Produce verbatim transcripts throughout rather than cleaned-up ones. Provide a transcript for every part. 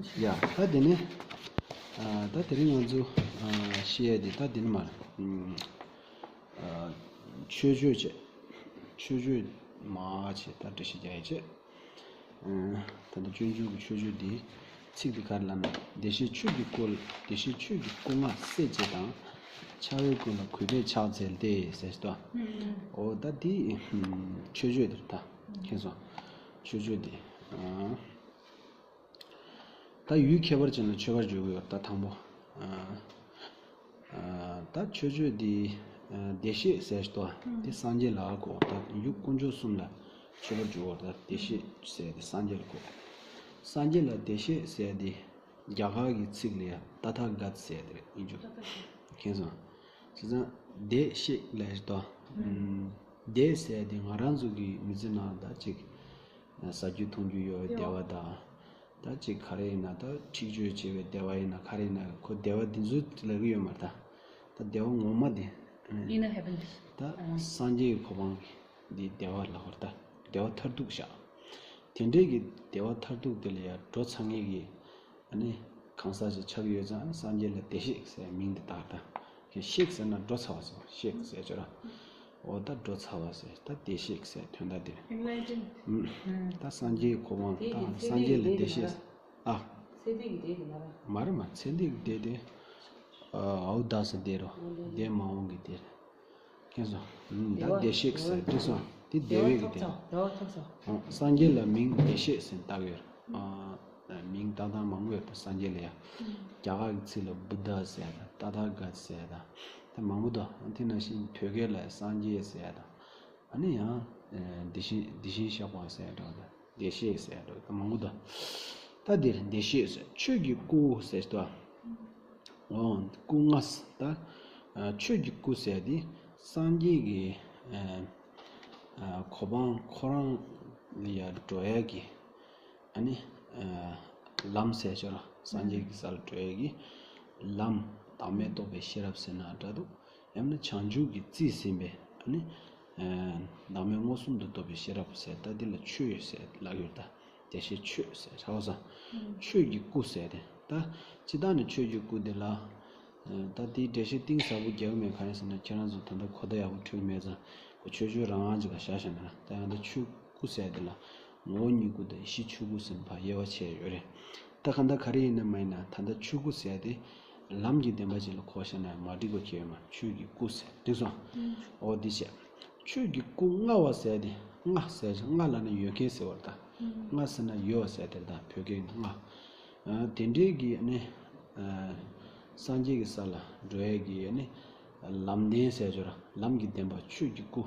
ཡ། ད་དེ་ནས་ཨ། ད་དེ་རིང་ང་ཚོ་ཨ། བཤད་ཡས་དེ་ད་དེ་ནས་མར་ཨ། མཆོད་བརྗོད་བྱས། མཆོད་བརྗོད་མར་བྱས། ད་འགྲེལ་བཤད་རྒྱག་ཡས་བྱས། ཨ། ད་ལྟ་སྤྱོད་འཇུག་གི་མཆོད་བརྗོད་འདི་ཚིག་འདི་ག་རེ་ལབ་ན། བདེ་གཤེགས་ཆོས་ཀྱི་སྐུ། བདེ་གཤེགས་ཆོས་ཀྱི་སྐུ་ལྔ་སྲས་བཅས་དང་། ཕྱག་འོས་ཀུན་ལ་གུས་པས་ཕྱག་འཚལ་ཏེ་ཟེར་ཏོ། ཨོ་ད་འདི་མཆོད་བརྗོད་འདི་རེད་ད། མཁྱེན་སོང་། མཆོད་བརྗོད་འདི། ཨ། ད་ཡུལ་ཁྱད་པར་ཅན་ལ་མཆོད་པར་བརྗོད་ཀྱི་ཡོད་ད་དང་པོ། ཨ། ཨ། ད་མཆོད་བརྗོད་འདི་ཨ། བདེ་གཤེགས་ཟེར་ཏོ། དེ་སངས་རྒྱས་ལ་གོ། ད་ཡུལ་དཀོན་མཆོག་གསུམ་ལ་མཆོད་པར་བརྗོད་པ། ད་བདེ་གཤེགས་ཟེར་དེ་སངས་རྒྱས་ལ་གོ། སངས་རྒྱས་ལ་བདེ་གཤེགས་ཟེར་དེ་རྒྱ་གར་གྱི་ཚིག་ལ་ཡ་ཏ་ཐཱ་ག་ཏ་ཟེར་དེ་རེད། ཡིན་རྒྱུ། མཁྱེན་སོང་། བྱས་ཙང་བདེ་གཤེགས་ལབ་ཡས་ཏོ། བདེ་ཟེར་དེ་ང་རང་ཚོ་གི་མི་ཚེ་ནང་ད་ཅིག་ཟ་རྒྱུ་འཐུང་རྒྱུ་ཡོད་བདེ་བ་དང་། ད་ཅིག་ག་རེ་ཡིན་ན་ད་འཁྲིག་སྤྱོད་བྱེད་པའི་བདེ་བ་ཡིན་ན་ག་རེ་ཡིན་ན་ཁོ་བདེ་བ་འདི་ཚོ་ལབ་ཀྱི་ཡོད་མ་རེད་ད། ད་བདེ་བ་ངོ་མ་དེ། Inner happiness. ད་སངས་རྒྱས་ཀྱི་གོ་འཕང་འདི་བདེ་བ་ལབ་དགོས་རེད་ད། བདེ་བ་མཐར་ཐུག་བཞག་དེ་འདྲའི་གི་བདེ་བ་མཐར་ཐུག་དེ་ལ་ཡ་འགྲོ་ཚར་མཁན་གྱི་ཨ་ནི་གང་ཟག་ཅིག་ཆགས་ཀྱི་ཡོད་ཙང་སངས་རྒྱས་ལ་བདེ་གཤེགས་ཟེར་མིང་འདི་བཏགས་ད། གཤེགས་ཟེར་ན་འགྲོ་ཚར་བ་ཟེར། གཤེགས་ཟེར་ཅོ་ར། འོ་ད་འགྲོ་ཚར་བ་ཟེར། ད་བདེ་གཤེགས་ཟེར་དོན་དག་དེ་རེད། Enlightened. ཨུམ། ད་སངས་རྒྱས་གོ་འཕང་། ད་སངས་རྒྱས་ལ་བདེ་གཤེགས། ཨ། ཚེ་འདས་ཀྱི་བདེ་དེ་མ་རེད། མ་རེད་མ། ཚེ་འདས་ཀྱི་བདེ་དེ། ཨ། ཨའུ་ད་ས་བདེ་རོ། བདེ་མ་འོངས་ཀྱི་བདེ་རེད། མཁྱེན་སོང་། ཨུམ། ད་བདེ་གཤེགས་ཟེར་དེ་སོང་། དེ་བདེ་བའི་གི་བདེ། བདེ་བ་ཐོབ་སོང་། ཨོ། སངས་རྒྱས་ལ་མིང་བདེ་གཤེགས་ཟེར་བཏགས་ཡོད་རེད། ཨ། མིང་བཏགས་སྟངས་མང་པོ་ཡོད་པ་སངས་རྒྱས་ལ་ཡ། རྒྱ་གར་གྱི་ཚིག་ལ་བུདྡྷ་ཟེར་དང་ཏ་ཐཱ་ག་ཏ་ཟེར་དང་། ད་མང་པོ་འདུག་དེ་ནང་བཞིན་བོད་སྐད་ལ་སངས་རྒྱས་ཟེར་དང་། ཨ་ནི་ཡང་། ཨ། དེ་བཞིན་དེ་བཞིན་གཤེགས་པ་ཟེར་འགྲོ་དང་། བདེ་གཤེགས་ཟེར་འགྲོ་དང་མང་པོ་འདུག་ད་འདིར་བདེ་གཤེགས་ཟེར་ཆོས་ཀྱི་སྐུ་ཟེར་ཏོ། ཨོ། སྐུ་ལྔ་ཟེར་ད། ཨ། ཆོས་ཀྱི་སྐུ་ཟེར་དེ་སངས་རྒྱས་ཀྱི། ཨ། ཨ། གོ་འཕང་ཁོ་རང་ལ་ཡ་འགྲོ་ཡ་གི། ཨ་ནི། ཨ། ལམ་ཟེར་ཆོག་ར། སངས་རྒྱས་ཀྱི་ས་ལ་འགྲོ་ཡ་གི་ལམ། བདག་མེད་རྟོགས་པའི་ཤེས་རབ་ཟེར་ན་འདྲ་འདུག་ཡང་ན་བྱང་ཆུབ་ཀྱི་རྩིས་ཟིན་པའི་ཨ་ནི། ཨ། བདག་མེད་མངོན་སུམ་དུ་རྟོགས་པའི་ཤེས་རབ་ཟེར་ད་འདི་ལ་ཆོས་ཟེར་ལབ་ཡོད་ད། བདེ་གཤེགས་ཆོས་ཟེར་ཧ་གོ་སོང་། ཆོས་ཀྱི་སྐུ་ཟེར་དེ་ད། སྤྱིར་བཏང་ནས་ཆོས་ཀྱི་སྐུ་དེ་ལ། ད་དེའི་འགྲེལ་བཤད་གཏིང་ཟབ་པོ་རྒྱག་གི་མེད། གང་ཡིན་ཟེར་ན་ཁྱེད་རང་ཚོ་ད་ལྟ་གོ་བརྡ་ཡག་པོ་འཕྲོད་ཀྱི་མེད་ཙང་། ཁོ་ཆོས་ཆོས་རང་རང་ཅིག་ག་བཞག་བཞག་ན་ར། ད་ཡང་ད་ཆོས་སྐུ་ཟེར་དེ་ལ་ངོ་བོ་ཉིད་སྐུ་དང་ཡེ་ཤེས་ཆོས་སྐུ་ཟེར་ནས་ཕར་དབྱེ་བ་ཕྱེ་ཡོད་རེད། ད་གང་ལྟར་ག་རེ་ཡིན་ན་མ་ཡིན་ན་ད་ལྟ་ཆོས་སྐུ་ཟེར་དེ་ལམ་གྱི་བདེན་པ་ཅིག་ལ་གོ་བཞག་ན་མ་འགྲིག་པ་གང་ཡོད་མ་རེད། ཆོས་ཀྱི་སྐུ་ཟེར་འགྲིག་སོང་། ཨོ་འདི་བྱས། ཆོས་ཀྱི་སྐུ་མངའ་བ་ཟེར་དེ་མངའ་ཟེར་མངའ་ལབ་ན་ཡོད་མཁན་ཟེར་བ་རེད་ད། མངའ་ཟེར་ན་ཡོད་པ་ཟེར་དེ་རེད་ད་བོད་སྐད་ཀྱི་མངའ། ཨ། དེ་འདྲའི་གི་ནི། ཨ། སངས་རྒྱས་ཀྱི་ས་ལ་འགྲོ་ཡས་ཀྱི་ནི་ལམ་བདེན་ཟེར་ཆོག་ར། ལམ་གྱི་བདེན་པ་ཆོས་ཀྱི་སྐུ།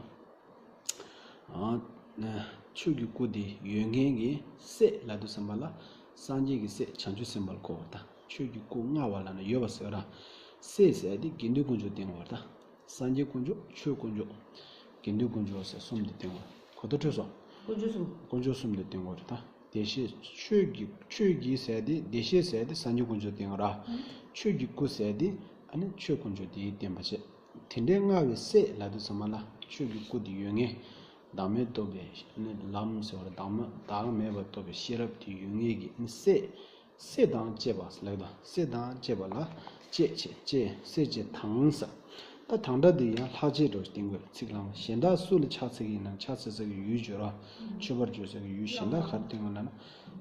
ཨ། ཆོས་ཀྱི་སྐུ་དེ་ཡོད་མཁན་གྱི་སྲས་ལབ་དུས་ཙམ་པ་ལ་སངས་རྒྱས་ཀྱི་སྲས་བྱང་ཆུབ་སེམས་དཔའ་ལ་གོ་བ་དང་། ཆོས་ཀྱི་སྐུ་མངའ་བ་ལབ་ན་ཡོད་པ་ཟེར་བ་ར། སྲས་ཟེར་དེ་དགེ་འདུན་དཀོན་མཆོག་བསྟན་དགོས་པ་རེད་ད། སངས་རྒྱས་དཀོན་མཆོག་ཆོས་དཀོན་མཆོག་དགེ་འདུན་དཀོན་མཆོག་ཟེར་གསུམ་དེ་བསྟན་དགོས། གོ་བརྡ་འཕྲོད་སོང་། དཀོན་མཆོག་གསུམ། དཀོན་མཆོག་གསུམ་དེ་བསྟན་དགོས་རེད་ད། བདེ་གཤེགས་ཆོས་ཀྱི་ཆོས་ཀྱི་ཟེར་དེ་བདེ་གཤེགས་ཟེར་དེ་སངས་རྒྱས་དཀོན་མཆོག་བསྟན་དགོས་ར། ཆོས་ཀྱི་སྐུ་ཟེར་དེ་ཨ་ནི་ཆོས་དཀོན་མཆོག་དེ་བསྟན་པ་བྱས། དེ་འདྲའི་མངའ་བའི་སྲས་ལབ་དུས་ཙམ་པ་ལ་ཆོས་ཀྱི་སྐུ་དེ་ཡོད་མཁན། བདག་མེད་རྟོགས་པའི་ལམ་ཟེར་བ་ལ་བདག་མེད་བདག་མེད་པར་རྟོགས་པའི་ཤེས་རབ་དེ་ཡོད་མཁན་གྱི་སྲས། སྲས་དང་བཅས་པ་ལབ་དང་། སྲས་དང་བཅས་པ་ལ་བཅས་བྱས་བཅས་སྲས་བཅས་དང་ཟེར། ད་དང་སྒྲ་འདི་ཡང་ལྷག་བཅས་འདྲ་བོ་བསྟན་དགོས་རེད། ཚིག་ལྷག་མ་གཞན་དག་སུ་ལ་ཕྱག་འཚལ་གྱི་ཡིན་ན་ཕྱག་འཚལ་ས་ཀྱི་ཡུལ་བརྗོད་ར། མཆོད་པར་བརྗོད་ས་ཀྱི་ཡུལ་གཞན་དག་ག་རེ་བསྟན་དགོས་ལབ་ན།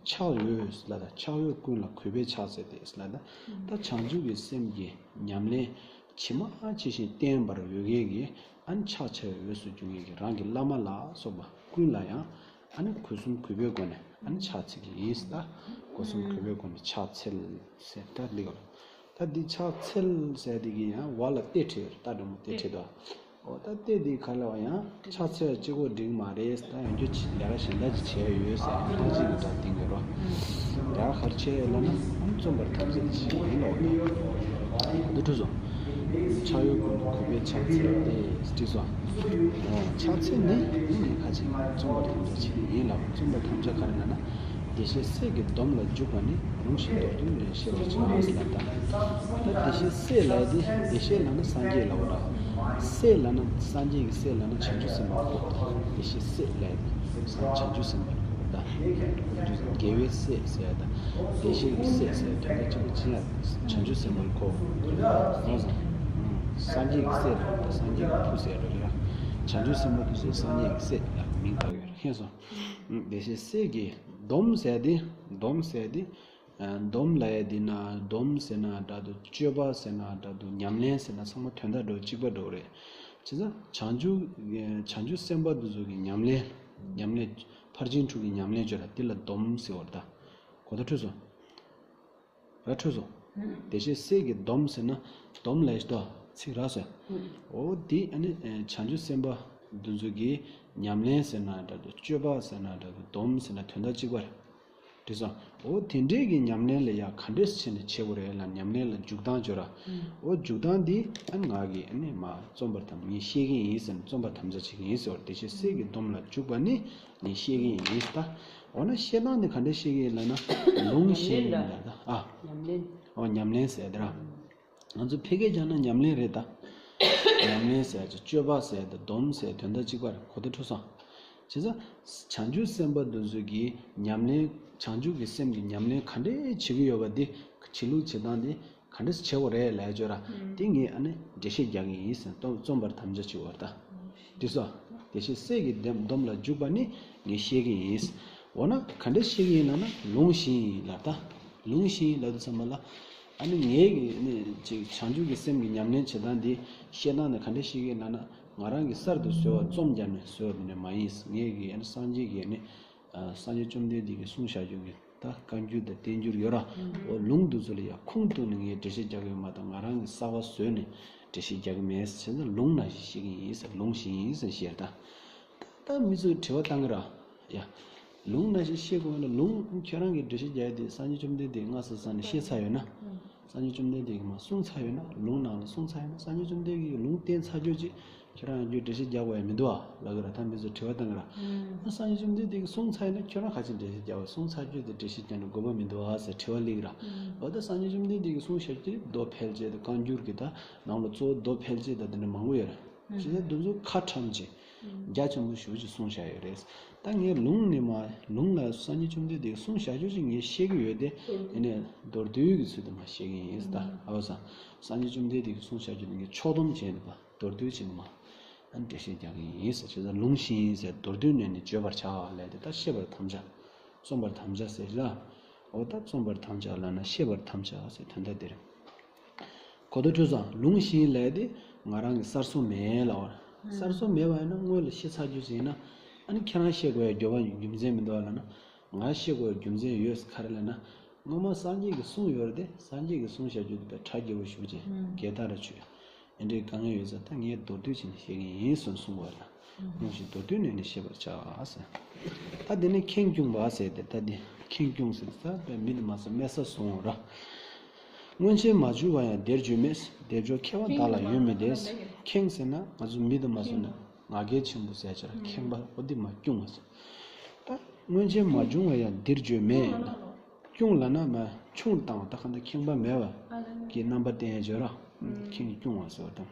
ཕྱག་འོས་ལབ་དང་། ཕྱག་འོས་ཀུན་ལ་གུས་པས་ཕྱག་འཚལ་ཏེ་ལབ་དང་། ད་བྱང་ཆུབ་ཀྱི་སེམས་ཀྱི་ཉམས་ལེན་ཇི་མ་ཇི་བཞིན་བསྟེན་པར་འོས་མཁན་གྱི་ཨ་ནི་ཕྱག་འཚལ་བའི་འོས་སུ་གྱུར་མཁན་གྱི་རང་གི་བླ་མ་ལ་སོགས་པ་ཀུན་ལ་ཡང་ཨ་ནི་སྒོ་གསུམ་གུས་པའི་སྒོ་ནས་ཨ་ནི་ཕྱག་འཚལ་གྱི་ཡིན་ཟེར། ད་སྒོ་གསུམ་གུས་པའི་སྒོ་ནས་ཕྱག་འཚལ་ཟེར་ད་འདི་ག་རེད། ད་འདི་ཕྱག་འཚལ་ཟེར་དེ་གི་ཡང་བ་ལ་ཏེ་བྲིས་ཡོད་རེད། ད་འགྲེང་བུ་ཏེ་བྲིས་འདུག་ཨོ་ད་ལྟས་འདི་ག་ལ་བ་ཡང་ཕྱག་འཚལ་གཅིག་པོ་འགྲིག་མ་རེད། ད་ཡང་རྒྱུ་ལས་ཀ་གཞན་དག་ཅིག་བྱས་ཡོད་ཟེར་ཡང་ཐང་ཅིག་གི་སྒྲ་འདིང་གི་རོ། ལས་ཀ་ག་རེ་བྱས་ཡོད་ལབ་ན་ཨང་རྩོམ་པར་ཐམས་ཅད་ཅིག་ཡིན་ལོ། འདི་འགྲོ་སོང་། ཕྱག་འོས་ཀུན་ལ་གུས་པས་ཕྱག་འཚལ་ཏེ་བྲིས་སོང་། ཨོ་ཕྱག་འཚལ་ནི་ནི་ཁ་ཅིག་རྩོམ་པར་ཐམས་ཅད་ཅིག་ཡིན་ལ། རྩོམ་པར་ཐམས་ཅད་ག་རེ་ལབ་ན། བདེ་གཤེགས་སྲས་ཀྱི་སྡོམ་ལ་འཇུག་པ་ནི་ལུང་བཞིན་མདོར་བསྡུས་ནས་བཤད་པར་བྱ་ཟེར་ལབ་ད། ད་བདེ་གཤེགས་སྲས་ལབ་དེ་བདེ་གཤེགས་ལབ་ན་སངས་རྒྱས་ལབ་པ་ར། སྲས་ལབ་ན་སངས་རྒྱས་ཀྱི་སྲས་ལབ་ན་བྱང་ཆུབ་སེམས་དཔའ་ལ་གོ། བདེ་གཤེགས་སྲས་ལབ་དེ་བྱང་ཆུབ་སེམས་དཔའ་ལ་གོ། དགེ་བའི་སྲས་ཟེར་ཡ་དང་། བདེ་གཤེགས་ཀྱི་སྲས་ཟེར་ཡ་དོན་དག་གཅིག་པ་ཅི་ཡང་། བྱང་ཆུབ་སེམས་དཔའ་ཁོ། སངས་རྒྱས་ཀྱི་སྲས་དང་སངས་རྒྱས་ཀྱི་བུ་ཟེར་ཡ་རེད་ལ། བྱང་ཆུབ་སེམས་དཔའ་དེ་ཚོས་སངས་རྒྱས་ཀྱི་སྲས་ལ་མིང་བཏགས་ཡོད་རེད། ཤེས་སོང་། བདེ་གཤེགས་སྲས་ཀྱི་སྡོམ་ཟེར་ཡ་དེ། སྡོམ་ཟེར་ཡ་དེ། སྡོམ་ལབ་ཡ་དེ་ན། སྡོམ་ཟེར་ན་འདྲ་འདུག་སྤྱོད་པ་ཟེར་ན་འདྲ་འདུག་ཉམས་ལེན་ཟེར་ན་ཚང་མ་དོན་དག་འདྲ་བོ་གཅིག་པ་འདྲ་བོ་རེད། བྱས་ཙང་བྱང་ཆུབ་བྱང་ཆུབ་སེམས་དཔའ་འདི་ཚོ་གི་ཉམས་ལེན། ཉམས་ལེན། ཕར་ཕྱིན་དྲུག་གི་ཉམས་ལེན་བརྗོད་ལ་དེ་ལ་སྡོམ་ཟེར་བ་རེད་ད། གོ་བརྡ་འཕྲོད་སོང་། ར་འཕྲོད་སོང་། བདེ་གཤེགས་སྲས་ཀྱི་སྡོམ་ཟེར་ན། སྡོམ་ལབ་ཡ་ཞིག་འདུག་ཚིག་རག་སོང་། འོ་དེ་ཨ་ནི་བྱང་ཆུབ་སེམས་དཔའ་འདི་ཚོ་གི་ཉམས་ལེན་ཟེར་ན་འདྲ་འདུག་སྤྱོད་པ་ཟེར་ན་འདྲ་འདུག་སྡོམ་ཟེར་ན་དོན་དག་གཅིག་པ་རེད། འགྲིག་སོང་། འོ་དེ་འདྲའི་གི་ཉམས་ལེན་ལ་ཡ་ག་འདྲས་བྱས་ནས་བྱེད་དགོས་རེད་ལ་ཉམས་ལེན་ལ་འཇུག་སྟངས་བརྗོད་ར། འོ་འཇུག་སྟངས་འདི་ཨ་ང་གིས་ཨ་ནི་མ་རྩོམ་པར་དམ་ངས་ཤེས་ཀྱི་ཡིན་ཟེར་ནས་རྩོམ་པར་དམ་བཅའ་བྱེད་ཀྱི་ཡིན་ཟེར་བ་རེད། བདེ་གཤེགས་སྲས་ཀྱི་སྡོམ་ལ་འཇུག་པ་ནི་ངས་ཤེས་ཀྱི་ཡིན་ད། འོ་ན་ཤེས་སྟངས་འདི་ག་འདྲས་ཤེས་ཀྱི་ཡིན་ལབ་ན་ལུང་ཤེས་ཡིན་ལ་ད་ཨ། ཉམས་ལེན། འོ་ཉམས་ལེན་ཟེར་དེ་ར། ང་ཚོ་ཕལ་སྐད་སྦྱར་ན་ཉམས་ལེན་རེད་ད། ཉམས་ལེན་ཟེར་ཡ་ཅིག་སྤྱོད་པ་ཟེར་ཡ་དང་སྡོམ་ཟེར་ཡ་དོན་དག་གཅིག་པ་རེད། གོ་བརྡ་འཕྲོད་སོང་། བྱས་ཙང་། བྱང་ཆུབ་སེམས་དཔའ་འདི་ཚོ་གིས་ཉམས་ལེན། བྱང་ཆུབ་ཀྱི་སེམས་ཀྱི་ཉམས་ལེན་ག་འདྲས་བྱེད་ཀྱི་ཡོད་པ་འདི། བྱེད་ལུགས་བྱེད་སྟངས་འདི་ག་འདྲས་བྱེད་དགོས་རེད་ལབ་ཡ་ཅིག་ཡོད་ར། དེ་ངས་ཨ་ནི་འགྲེལ་བཤད་རྒྱག་གི་ཡིན་ཟེར་རྩོམ་རྩོམ་པར་དམ་བཅའ་བྱེད་དགོས་རེད་ད། འགྲིག་སོང་། བདེ་གཤེགས་སྲས་ཀྱི་སྡོམ་སྡོམ་ལ་འཇུག་པ་ནི་ངས་ཤེས་ཀྱི་ཡིན། འོ་ན་ག་འདྲས་ཤེས་ཀྱི་ཡིན་ལབ་ན་ལུང་ཤེས་ཡིན་ལབ་ད། ལུང་ཤེས་ཡིན་ལབ་དུས་ཙམ་པ་ལ། ཨ་ནི་ངས་ཀྱི་ནི་ཅིག་བྱང་ཆུབ་ཀྱི་སེམས་ཀྱི་ཉམས་ལེན་བྱེད་སྟངས་འདི་ཤེས་སྟངས་ནི་ག་འདྲས་ཤེས་ཀྱི་ཡིན་ལབ་ན། ང་རང་གིས་གསར་དུ་བཟོས་པ་རྩོམ་རྒྱག་ནས་བཟོས་པ་དེ་འདྲ་མ་ཡིན། ངས་ཀྱི་ཨ་ནི་སངས་རྒྱས་ཀྱི་ནི། ཨ་སངས་རྒྱས་བཅོམ་ལྡན་འདས་ཀྱིས་གསུངས་བཞག་རྒྱུ་གི་ད་བཀའ་འགྱུར་དང་བསྟན་འགྱུར་ཡོད་ར། འོ་ལུང་འདི་ཚོ་ལ་ཡ་ཁུངས་གཏུགས་ནས་ངས་འགྲེལ་བཤད་རྒྱག་གི་ཡོད་མ་གཏོགས་ང་རང་གིས་གསར་པ་བཟོས་ནས་འགྲེལ་བཤད་རྒྱག་གི་མེད་ཟེར་ན། ལུང་ནང་བཞིན་བཤད་ཀྱི་ཡིན་ཟེར། ལུང་བཞིན་ཡིན་ཟེར་བཤད་ད། ད་མི་ཚོས་དྲི་བ་བཏང་གི་ར། ཡ། ལུང་ནང་བཞིན་བཤད་དགོས་ན་ལུང་ཁྱོད་རང་གིས་འགྲེལ་བཤད་རྒྱག་ཡ་དེ་སངས་རྒྱས་བཅོམ་ལྡན་འདས་སྔ་ས་ས་ནས་བཤད་ཚར་ཡོད་ན། སངས་རྒྱས་བཅོམ་ལྡན་འདས་ཀྱིས་མར་གསུངས་ཚར་ཡོད་ན། ལུང་ནང་ལ་གསུངས་ཚར་ཡོད་ན། སངས་རྒྱས་བཅོམ་ལྡན་འདས་ཀྱིས་ལུང་བསྟན་ཚར་རྒྱུ་ཅིག་ཁྱོད་རང་ཡང་བསྐྱར་འགྲེལ་བཤད་རྒྱག་དགོས་ཡ་མི་འདུག་ཨ་ལབ་ཀྱི་ར། ད་མི་ཚོས་དྲི་བ་བཏང་གི་ར། ཨ་སངས་རྒྱས་བཅོམ་ལྡན་འདས་ཀྱིས་གསུངས་ཚར་ཡོད་ན་ཁྱོད་རང་ག་ཅིག་འགྲེལ་བཤད་རྒྱག་དགོས། གསུངས་ཚར་རྒྱུ་དེ་འགྲེལ་བཤད་རྒྱག་ན་དགོས་པ་མི་འདུག་ཨ་ཟེར་དྲི་བ་སླེབས་ཀྱི་ར། འོ་ད་སངས་རྒྱས་བཅོམ་ལྡན་འདས་ཀྱིས་གསུངས་བཞག་རྒྱུ་མདོ་ཕལ་ཆེར་དང་བཀའ་འགྱུར་གྱི་ད་ནང་ལ་གཙོ་བོ་མདོ་ཕལ་ཆེར་དང་དེ་འདྲ་མང་པོ་ཡོད་རེད། བྱས་ཙང་འདི་ཚོ་ཁ་ཁྲམ་ཅིག་རྒྱ་ཆེན་པོ་ཞེ་པོ་ཅིག་གསུངས་བཞག་ཡོད་རེད། ད་ངས་ལུང་ནས་མར་ལུང་ལ་སངས་རྒྱས་བཅོམ་ལྡན་འདས་ཀྱིས་གསུངས་བཞག་རྒྱུ་ཅིག་ངས་ཤེས་ཀྱི་ཡོད་དེ། ཡིན་ནའི་མདོར་བསྡུས་ཀྱི་ཚུལ་དུ་མར་བཤད་ཀྱི་ཡིན་ད། ཨ་བ་སང་། སངས་རྒྱས་བཅོམ་ལྡན་འདས་ཀྱིས་གསུངས་བཞག་རྒྱུ་དེ་ངས་ཕྱོགས་བསྡོམས་བྱས་ནས་མར་མདོར་བསྡུས་བྱས་ནས་མར་ཨ་ནི་འགྲེལ་བཤད་རྒྱག་གི་ཡིན་ཟེར། བྱས་ཙང་ལུང་བཞིན་ཟེར་མདོར་བསྡུས་ནས་ནི་བརྗོད་པར་བྱ་ལབ་དེ། ད་བཤད་པར་དམ་བཅའ། རྩོམ་པར་དམ་བཅའ་ཟེར་ལ། འོ་ད་རྩོམ་པར་དམ་བཅའ་ལབ་ན་བཤད་པར་དམ་བཅའ་ཟེར་དོན་དག་དེ་རེད། གོ་བརྡ་འཕྲོད་སོང་། ལུང་བཞིན་ལབ་དེ་ང་རང་གིས་གསར་གསུངས་མེད་ལབ་པ། གསར་གསུངས་མེད་པ་ཡིན་ན་སྔོན་ལ་བཤད་ཚར་རྒྱུ་ཅིག་ཡིན་ན། ཨ་ནི་ཁྱེད་རང་བཤད་དགོས་ཡ་དགོས་པ་རྒྱུ་མཚན་མི་འདུག་ཨ་ལབ་ན། ང་བཤད་དགོས་རྒྱུ་མཚན་ཡོད། ག་རེ་ལབ་ན། སྔོན་མ་སངས་རྒྱས་ཀྱིས་གསུངས་ཡོད་རེད་དེ། སངས་རྒྱས་ཀྱིས་གསུངས་བཞག་རྒྱུ་དེ་དཔེ་གྲ་རྒྱས་པོ་ཞེ་པོ་ཅིག་རྒྱས་དར་ར་ཆོད། དེ་འདྲའི་དཀའ་ངལ་ཡོད་ཙང་ད་ངས་མདོར་བསྡུས་བྱས་ནས་བཤད་ཀྱི་ཡིན་གསུངས་གསུངས་པ་ལ། སྔོན་བཞིན་མདོར་བསྡུས་ནས་ནི་བཤད་པར་བྱ་ཟེར། ད་དེ་ནས་ཁེངས་སྐྱུང་བ་ཟེར་ཏེ། ད་དེ་ཁེངས་སྐྱུང་ཟེར་ད་དཔེ་མི་དུ་མ་སོང་དམན་ས་བཟུང་ར། སྔོན་ཆད་མ་བྱུང་བ་ཡང་འདིར་བྱོན་མེད། སྡེབ་སྦྱོར་ཁྱད་པར་བདག་ལ་ཡོད་མིན་ཏེ། ཁེངས་ཟེར་ན་ང་ཚོ་མི་དུ་མ་སོང་ན་ང་རྒྱལ་ཆེན་པོ་ཟེར་ཆ་ར། ཁེངས་པ་འོ་དེ་མ་སྐྱུང་བ་ཟེར། ད་སྔོན་ཆད་མ་བྱུང་བ་ཡང་འདིར་བྱོན་མེད། སྐྱུང་ལབ་ན་མ་ཆུང་དང་ད་ག་འདྲ་ཁེངས་པ་མེད་པ་གི་རྣམ་པ་བསྟན་ཡ་བརྗོད་ར། ཁེངས་སྐྱུང་བ་ཟེར་བ་དང་།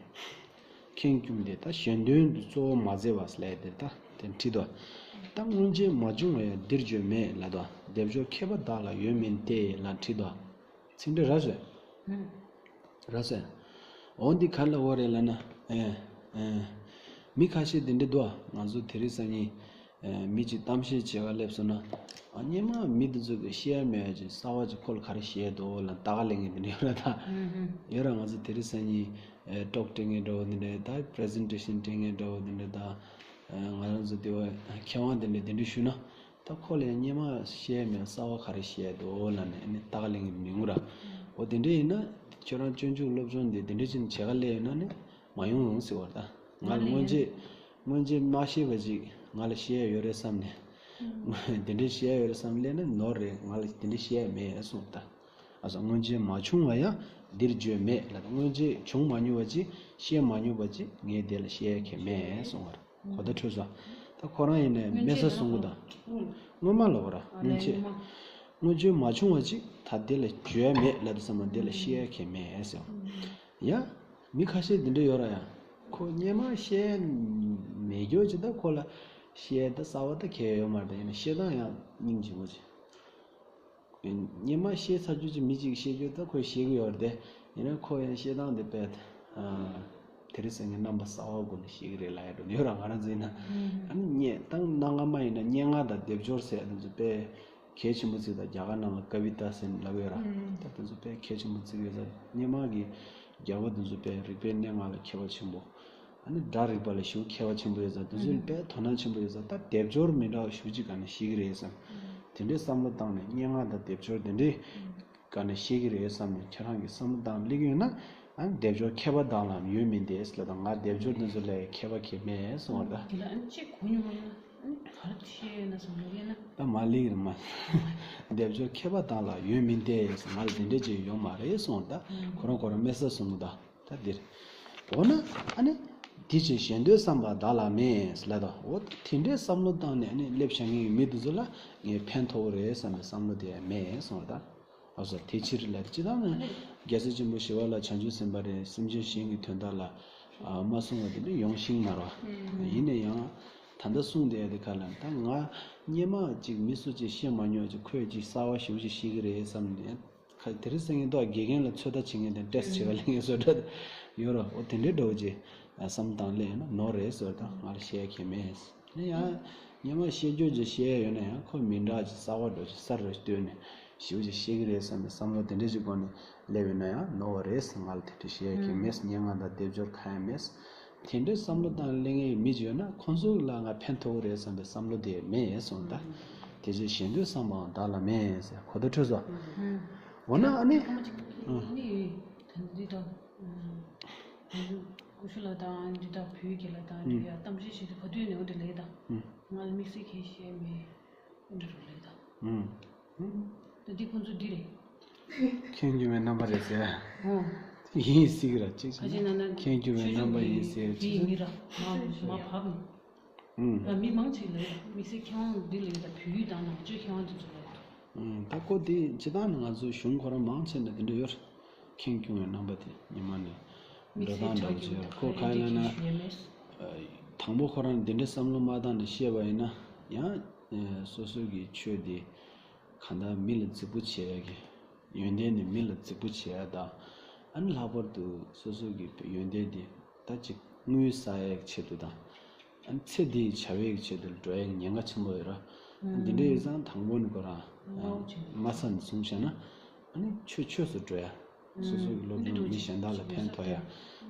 ཁེངས་སྐྱུང་དེ་ད་གཞན་དོན་དུ་གཙོ་བོ་མ་མཛད་པ་ལས་དེ་ད་དེ་བྲིས་དོ། ད་སྔོན་ཆད་མ་བྱུང་བ་ཡང་འདིར་བྱོན་མེད་ལབ་དོ། སྡེབ་སྦྱོར་ཁྱད་པར་བདག་ལ་ཡོད་མིན་ཏེ་ལབ་བྲིས་དོ། ཚིག་འགྲེལ་ར་བཟོས། ར་བཟོས། འོ་འདི་ག་ལ་འོ་རེད་ལབ་ན། ཨེ། ཨེ། མི་ཁ་ཤས་འདི་འདྲ་འདུག་ང་ཚོ་དེ་རིང་སང་ཉིན། ཨེ། མི་གཅིག་གཏམ་བཤད་བྱེད་ག་སླེབས་སོང་ན། ཨ་སྔོན་མ་མི་འདི་ཚོ་གི་བཤད་ཡ་མེད་ཅིག་གསར་པ་ཅིག་ཁོ་ལ་ག་རེ་བཤད་འདུག་ལབ་ལྟ་ག་ལེན་མཁན་འདི་འདྲ་ཡོད་ར་ད། ཡོད་ར། ང་ཚོ་དེ་རིང་སང་ཉིན། ཨེ། ཊོག་སྤྲད་མཁན་འདྲ་བོ་འདི་འདྲ་ད་པི་རི་ཟེན་ཊེ་ཤན་སྤྲད་མཁན་འདྲ་བོ་འདི་འདྲ་ད། ཨེ། ང་རང་ཚོ་དེ་བ་མཁས་དབང་འདི་འདྲ་འདི་འདྲ་ཞུས་ན། ད་ཁོ་ལ་ཡང་སྔོན་མ་བཤད་མེད་གསར་པ་ག་རེ་བཤད་འདུག་ལབ་ནས་ཨ་ནི་ལྟ་ག་ལེན་གྱི་མི་འོང་ར། འོ་དེ་འདྲ་ཡིན་ན་ཁྱོད་རང་སྤྱོད་འཇུག་སློབ་སྦྱོང་འདི་དེ་འདྲ་ཅིག་བྱེད་ག་སླེབས་ཡོད་ན་ནི་མ་ཡོང་རུང་ཟེར་བ་རེད་ད། ང་ལ་སྔོན་ཆད་སྔོན་ཆད་མ་ཤེས་པ་ཅིག་ང་ལ་བཤད་ཡ་ཡོད་རེད་བསམ་ནས། དེ་འདྲ་བཤད་ཡ་ཡོད་རེད་བསམ་སླེབས་ན་ནོར་རེད། ང་ལ་དེ་འདྲ་བཤད་ཡ་མེད་གསུངས་ད། ཨ་ས་སྔོན་ཆད་མ་བྱུང་བ་ཡང་འདིར་བརྗོད་མེད་ལབ། སྔོན་ཆད་བྱུང་མ་མྱོང་བ་ཅིག་བཤད་མ་མྱོང་བ་ཅིག་ངས་དེ་ལ་བཤད་ཡ་གང་ཡང་མེད་གསུངས་པ་རེད། གོ་བརྡ་འཕྲོད་སོང་། ད་ཁོ་རང་ཡིན་ནའི་དམན་ས་བཟུང་གི་དང་། སྔོན་མ་ལབ་པ་ར། སྔོན་ཆད། སྔོན་ཆད་མ་བྱུང་བ་ཅིག་ད་དེ་ལ་བརྗོད་མེད་ལབ་དུས་ཙམ་པ་དེ་ལ་བཤད་ཡ་གང་ཡང་མེད་ཟེར། ཡ། མི་ཁ་ཤས་འདི་འདྲ་ཡོད་ར་ཡ། ཁོ་སྔོན་མ་བཤད་མེད་རྒྱུ་ཅིག་ད་ཁོ་ལ། བཤད་ད་གསར་པ་ད་གལ་ཡོད་མ་རེད། ཡིན་ན་བཤད་སྟངས་ཡང་སྙིང་རྗེ་མོ་ཅིག་སྔོན་མ་བཤད་ཚར་རྒྱུ་ཅིག་མི་གཅིག་བཤད་རྒྱུ་ད་ཁོས་བཤད་གི་ཡོད་རེད་དེ། ཡིན་ན་ཁོ་ཡང་བཤད་སྟངས་དེ་དཔེ་དེ་རིང་སང་ཉིན་རྣམ་པ་གསར་པ་སྒོ་ནས་བཤད་གི་རེད་ལབ་ཡ་འགྲོ་ཡོད་ར། ང་རང་ཚོ་ཡིན་ན་ཨ་ནི་སྙན་ད་གནའ་སྔ་མ་ཡིན་ན་སྙན་ངག་དང་སྡེབ་སྦྱོར་ཟེར་ཡ་དེ་ཚོ་དཔེ་གལ་ཆེན་པོ་ཅིག་དང་། རྒྱ་གར་ནང་ལ་ཀ་བི་ཏ་ཟེར་ནས་ལབ་ཡོད་ར། ད་དེ་ཚོ་དཔེ་གལ་ཆེན་པོ་ཅིག་ཡོད་ས། སྔོན་མ་གི་རྒྱལ་པོ་དེ་ཚོ་དཔེ་རིག་པའི་གནས་ལྔ་ལ་མཁས་པ་ཆེན་པོ། ཨ་ནི་སྒྲ་རིག་པ་ལ་ཞེ་པོ་མཁས་པ་ཆེན་པོ་ཡོད་ས། དེ་ཚོ་ལ་དཔེ་དོ་སྣང་ཆེན་པོ་ཡོད་ས། ད་སྡེབ་སྦྱོར་མི་འདྲ་བ་ཞེ་པོ་ཅིག་སྒང་ནས་ཤེས་ཀྱི་རེད་བསམ། དེ་འདྲའི་བསམ་བློ་བཏང་ནས་སྙན་ངག་དང་སྡེབ་སྦྱོར་དེ་འདྲའི་སྒང་ནས་ཤེས་ཀྱི་རེད་བསམ་ནས་ཁྱེད་རང་གིས་བསམ་བློ་བཏང་སླེབས་ཀྱི་ཡོད་ན། ཨ་ནི་སྡེབ་སྦྱོར་མཁས་པ་དག་ལའང་ཡོད་མིན་ཏེ་ལབ་དང་། ང་སྡེབ་སྦྱོར་དེ་ཚོ་ལ་མཁས་པ་གང་ཡང་མེད་གསུངས་པ་རེད་ད། དེ་ལ་ཨ་ནི་གཅིག་གོ་མྱོང་བ་ཡིན་ན་ཨ་ནི་ག་རེ་བཤད་ཡོད་ན་བསམ་བློ་སླེབས་ན། ད་མ་སླེབས་ཀྱི་རེད་མ། སྡེབ་སྦྱོར་མཁས་པ་དག་ལ་ཡོད་མིན་ཏེ། ང་ལ་དེ་འདྲས་ཅིག་ཡོད་མ་རེད་གསུངས་པ་རེད་ད། ཁོ་རང་ཁོ་རང་སྨྲས་ས་གསུངས་གི་ད། ད་འདིར། འོ་ན་ཨ་ནི་དེ་ཕྱིར་ཞེ་འདོད་བསམ་པ་བདག་ལ་མེད་ལབ་དང་། འོ་ད་དེ་འདྲའི་བསམ་བློ་བཏང་ནས་ཨ་ནི་སླེབས་བཞག་མཁན་གྱི་མི་དེ་ཚོ་ལ་ངས་ཕན་ཐོགས་རེད་བསམ་པའི་བསམ་བློ་དེ་མེད་གསུངས་པ་རེད་ད། ཨ་སོ། དེ་ཕྱིར་ལབ་དེ་སྤྱིར་བཏང་ནི་རྒྱལ་སྲས་ཆེན་པོ་ཞི་བ་ལྷ་བྱང་ཆུབ་སེམས་དཔའ་རེད། སེམས་ཅན་གཞན་གྱི་དོན་དག་ལ་ཨ་མ་གསུངས་པ་དེ་འདྲ་ཡོང་ཤེས་མ་རེད་པ། ཡིན་ན་ཡང་ད་ལྟ་གསུངས་བསྡད་ཡ་དེ་ག་ལབ་ན། ད་ང་སྔོན་མ་ཅིག་མི་སུ་ཅིག་བཤད་མ་མྱོང་ཅིག་ཁོས་ཅིག་གསར་པ་ཞེ་པོ་ཅིག་བཤད་ཀྱི་རེད་བསམ་ནས། ཁ་དེ་རིང་སང་ཉིན་ཐོག་དགེ་རྒན་ལ་ཚོད་ལྟ་བྱེད་མཁན་དེ་ཊེ་སི་ཊི་བྱེད་ག་སླེབས་མཁན་བཟོ་འདྲ་ཡོད་རེད་པ། འོ་དེ་འདྲའི་འདྲ་བོ་ཅིག་བསམ་བཏང་སླེབས་ཡོང་ན་ནོར་རེད་ཟེར། ད་ང་ལ་བཤད་ཡ་གང་ཡང་མེད། ཡང་སྔོན་མ་བཤད་རྒྱུ་ཅིག་བཤད་ཡ་ཡོད་ན་ཡང་ཁོ་མི་འདྲ་ཅིག་གསར་པ་འདྲ་བོ་ཅིག་གསར་རུ་བཏོན་ནས་ཞེ་པོ་ཅིག་བཤད་ཀྱི་རེད་བསམ་པའི་བསམ་བློ་དེ་འདྲ་ཅིག་སྒོ་ནས་སླེབས་ཡོང་ན་ཡང་ནོར་བ་རེད་ཟེར། ང་ལ་དེ་འདྲ་བཤད་ཡ་གང་ཡང་མེད། སྙན་ངག་དང་སྡེབ་སྦྱོར་གང་ཡང་མེད། དེ་འདྲའི་བསམ་བློ་བཏང་སླེབས་མཁན་གྱི་མི་ཅིག་ཡོད་ན་ཁོང་ཚོ་ལ་ང་ཕན་ཐོགས་ཀྱི་རེད་བསམ་པའི་བསམ་བློ་དེ་མེད་གསུངས་ད། དེ་ཕྱིར་ཞེ་འདོད་བསམ་པའང་བདག་ལ་མེད་ཟེར། གོ་བརྡ་འཕྲོད་སོང་། འོ་ན་ཨ་ནི། ཐེངས་མ་གཅིག་ཨ་ནི་ད་འདི་དང་། ང་ཚོ་ཀུ་ཤུ་ལགས་དང་འདི་དང་བོད་ཀྱི་ལགས་དང་འདི་ཡ་གཏམ་བཤད་བྱེད་དུས་ག་དུས་ནས་འོ་འདི་ལས་དང་། ང་ལ་དམིགས་བསལ་གང་བཤད་མེད། འདི་རུ་ལས་དང་། ད་འདི་ཁོང་ཚོ་འདི་རེད། ཁྱེད་སྐྱོ་བའི་རྣམ་པ་རེད་ཟེར། ཨོ། ཡིན་སྲིད་ཀྱི་ར། ཅིག་ཁ་ཅིག་ན་ན་ཁྱེད་སྐྱོ་བའི་རྣམ་པ་ཡིན་ཟེར། འདི་ཡིན་ར། མ་མ་བབ་ནས། ཨུམ། ལ་མི་མང་ཆེ་ལས་དམིགས་བསལ་མཁས་དབང་འདི་ལས་དང་བོད་ཡིག་དང་ནང་ཆོས་མཁས་དབང་དེ་ཚོ་ལས་དང་། ཨུམ། ད་ཁོ་དེ་སྤྱིར་བཏང་ནས་ང་ཚོའི་གཞུང་ཁོ་རང་མང་ཆེ་ནས་དེ་འདྲ་ཡོད་རེད། ཁེངས་སྐྱུང་བའི་རྣམ་པ་དེ་ཉི་མ་ནས་འགྲོ་སྟངས་འདྲ་བོ་ཅིག་ཡོད་རེད། ཁོ་ག་ཡིན་ལབ་ན། དང་པོ་ཁོ་རང་འདི་འདྲའི་བསམ་བློ་མ་བཏང་ནས་བཤད་པ་ཡིན་ན་ཡང་སོ་སོ་གི་ཆོས་དེ་གང་ལྟར་མི་ལ་རྫིག་པོ་བྱེད་ཡ་གི། ཡོན་ཏན་ནི་མི་ལ་རྫིག་པོ་བྱེད་ཡ་དང་། ཨ་ནི་ལྷག་པར་དུ་སོ་སོ་གི་ཡོན་ཏན་དེ་ད་ཅིག་དངུལ་བསགས་ཡ་གི་ཆེད་དུ་དང་། ཨ་ནི་ཚེ་འདིའི་བྱ་བའི་གི་ཆེད་དུ་འགྲོ་ཡ་གི་ཉེན་ཁ་ཆེན་པོ་ཡོད་ར། ཨ་ནི་འདི་འདྲ་ཡོད་ཙང་དང་པོ་ནས་ཁོ་རང་དམའ་ས་ནས་བཟུང་བྱས་ན་ཨ་ནི་ཆོས་ཆོས་སུ་འགྲོ་ཡ། སོ་སོ་གི་སློབ་སྦྱོང་མི་གཞན་དག་ལ་ཕན་ཐོགས་ཡ།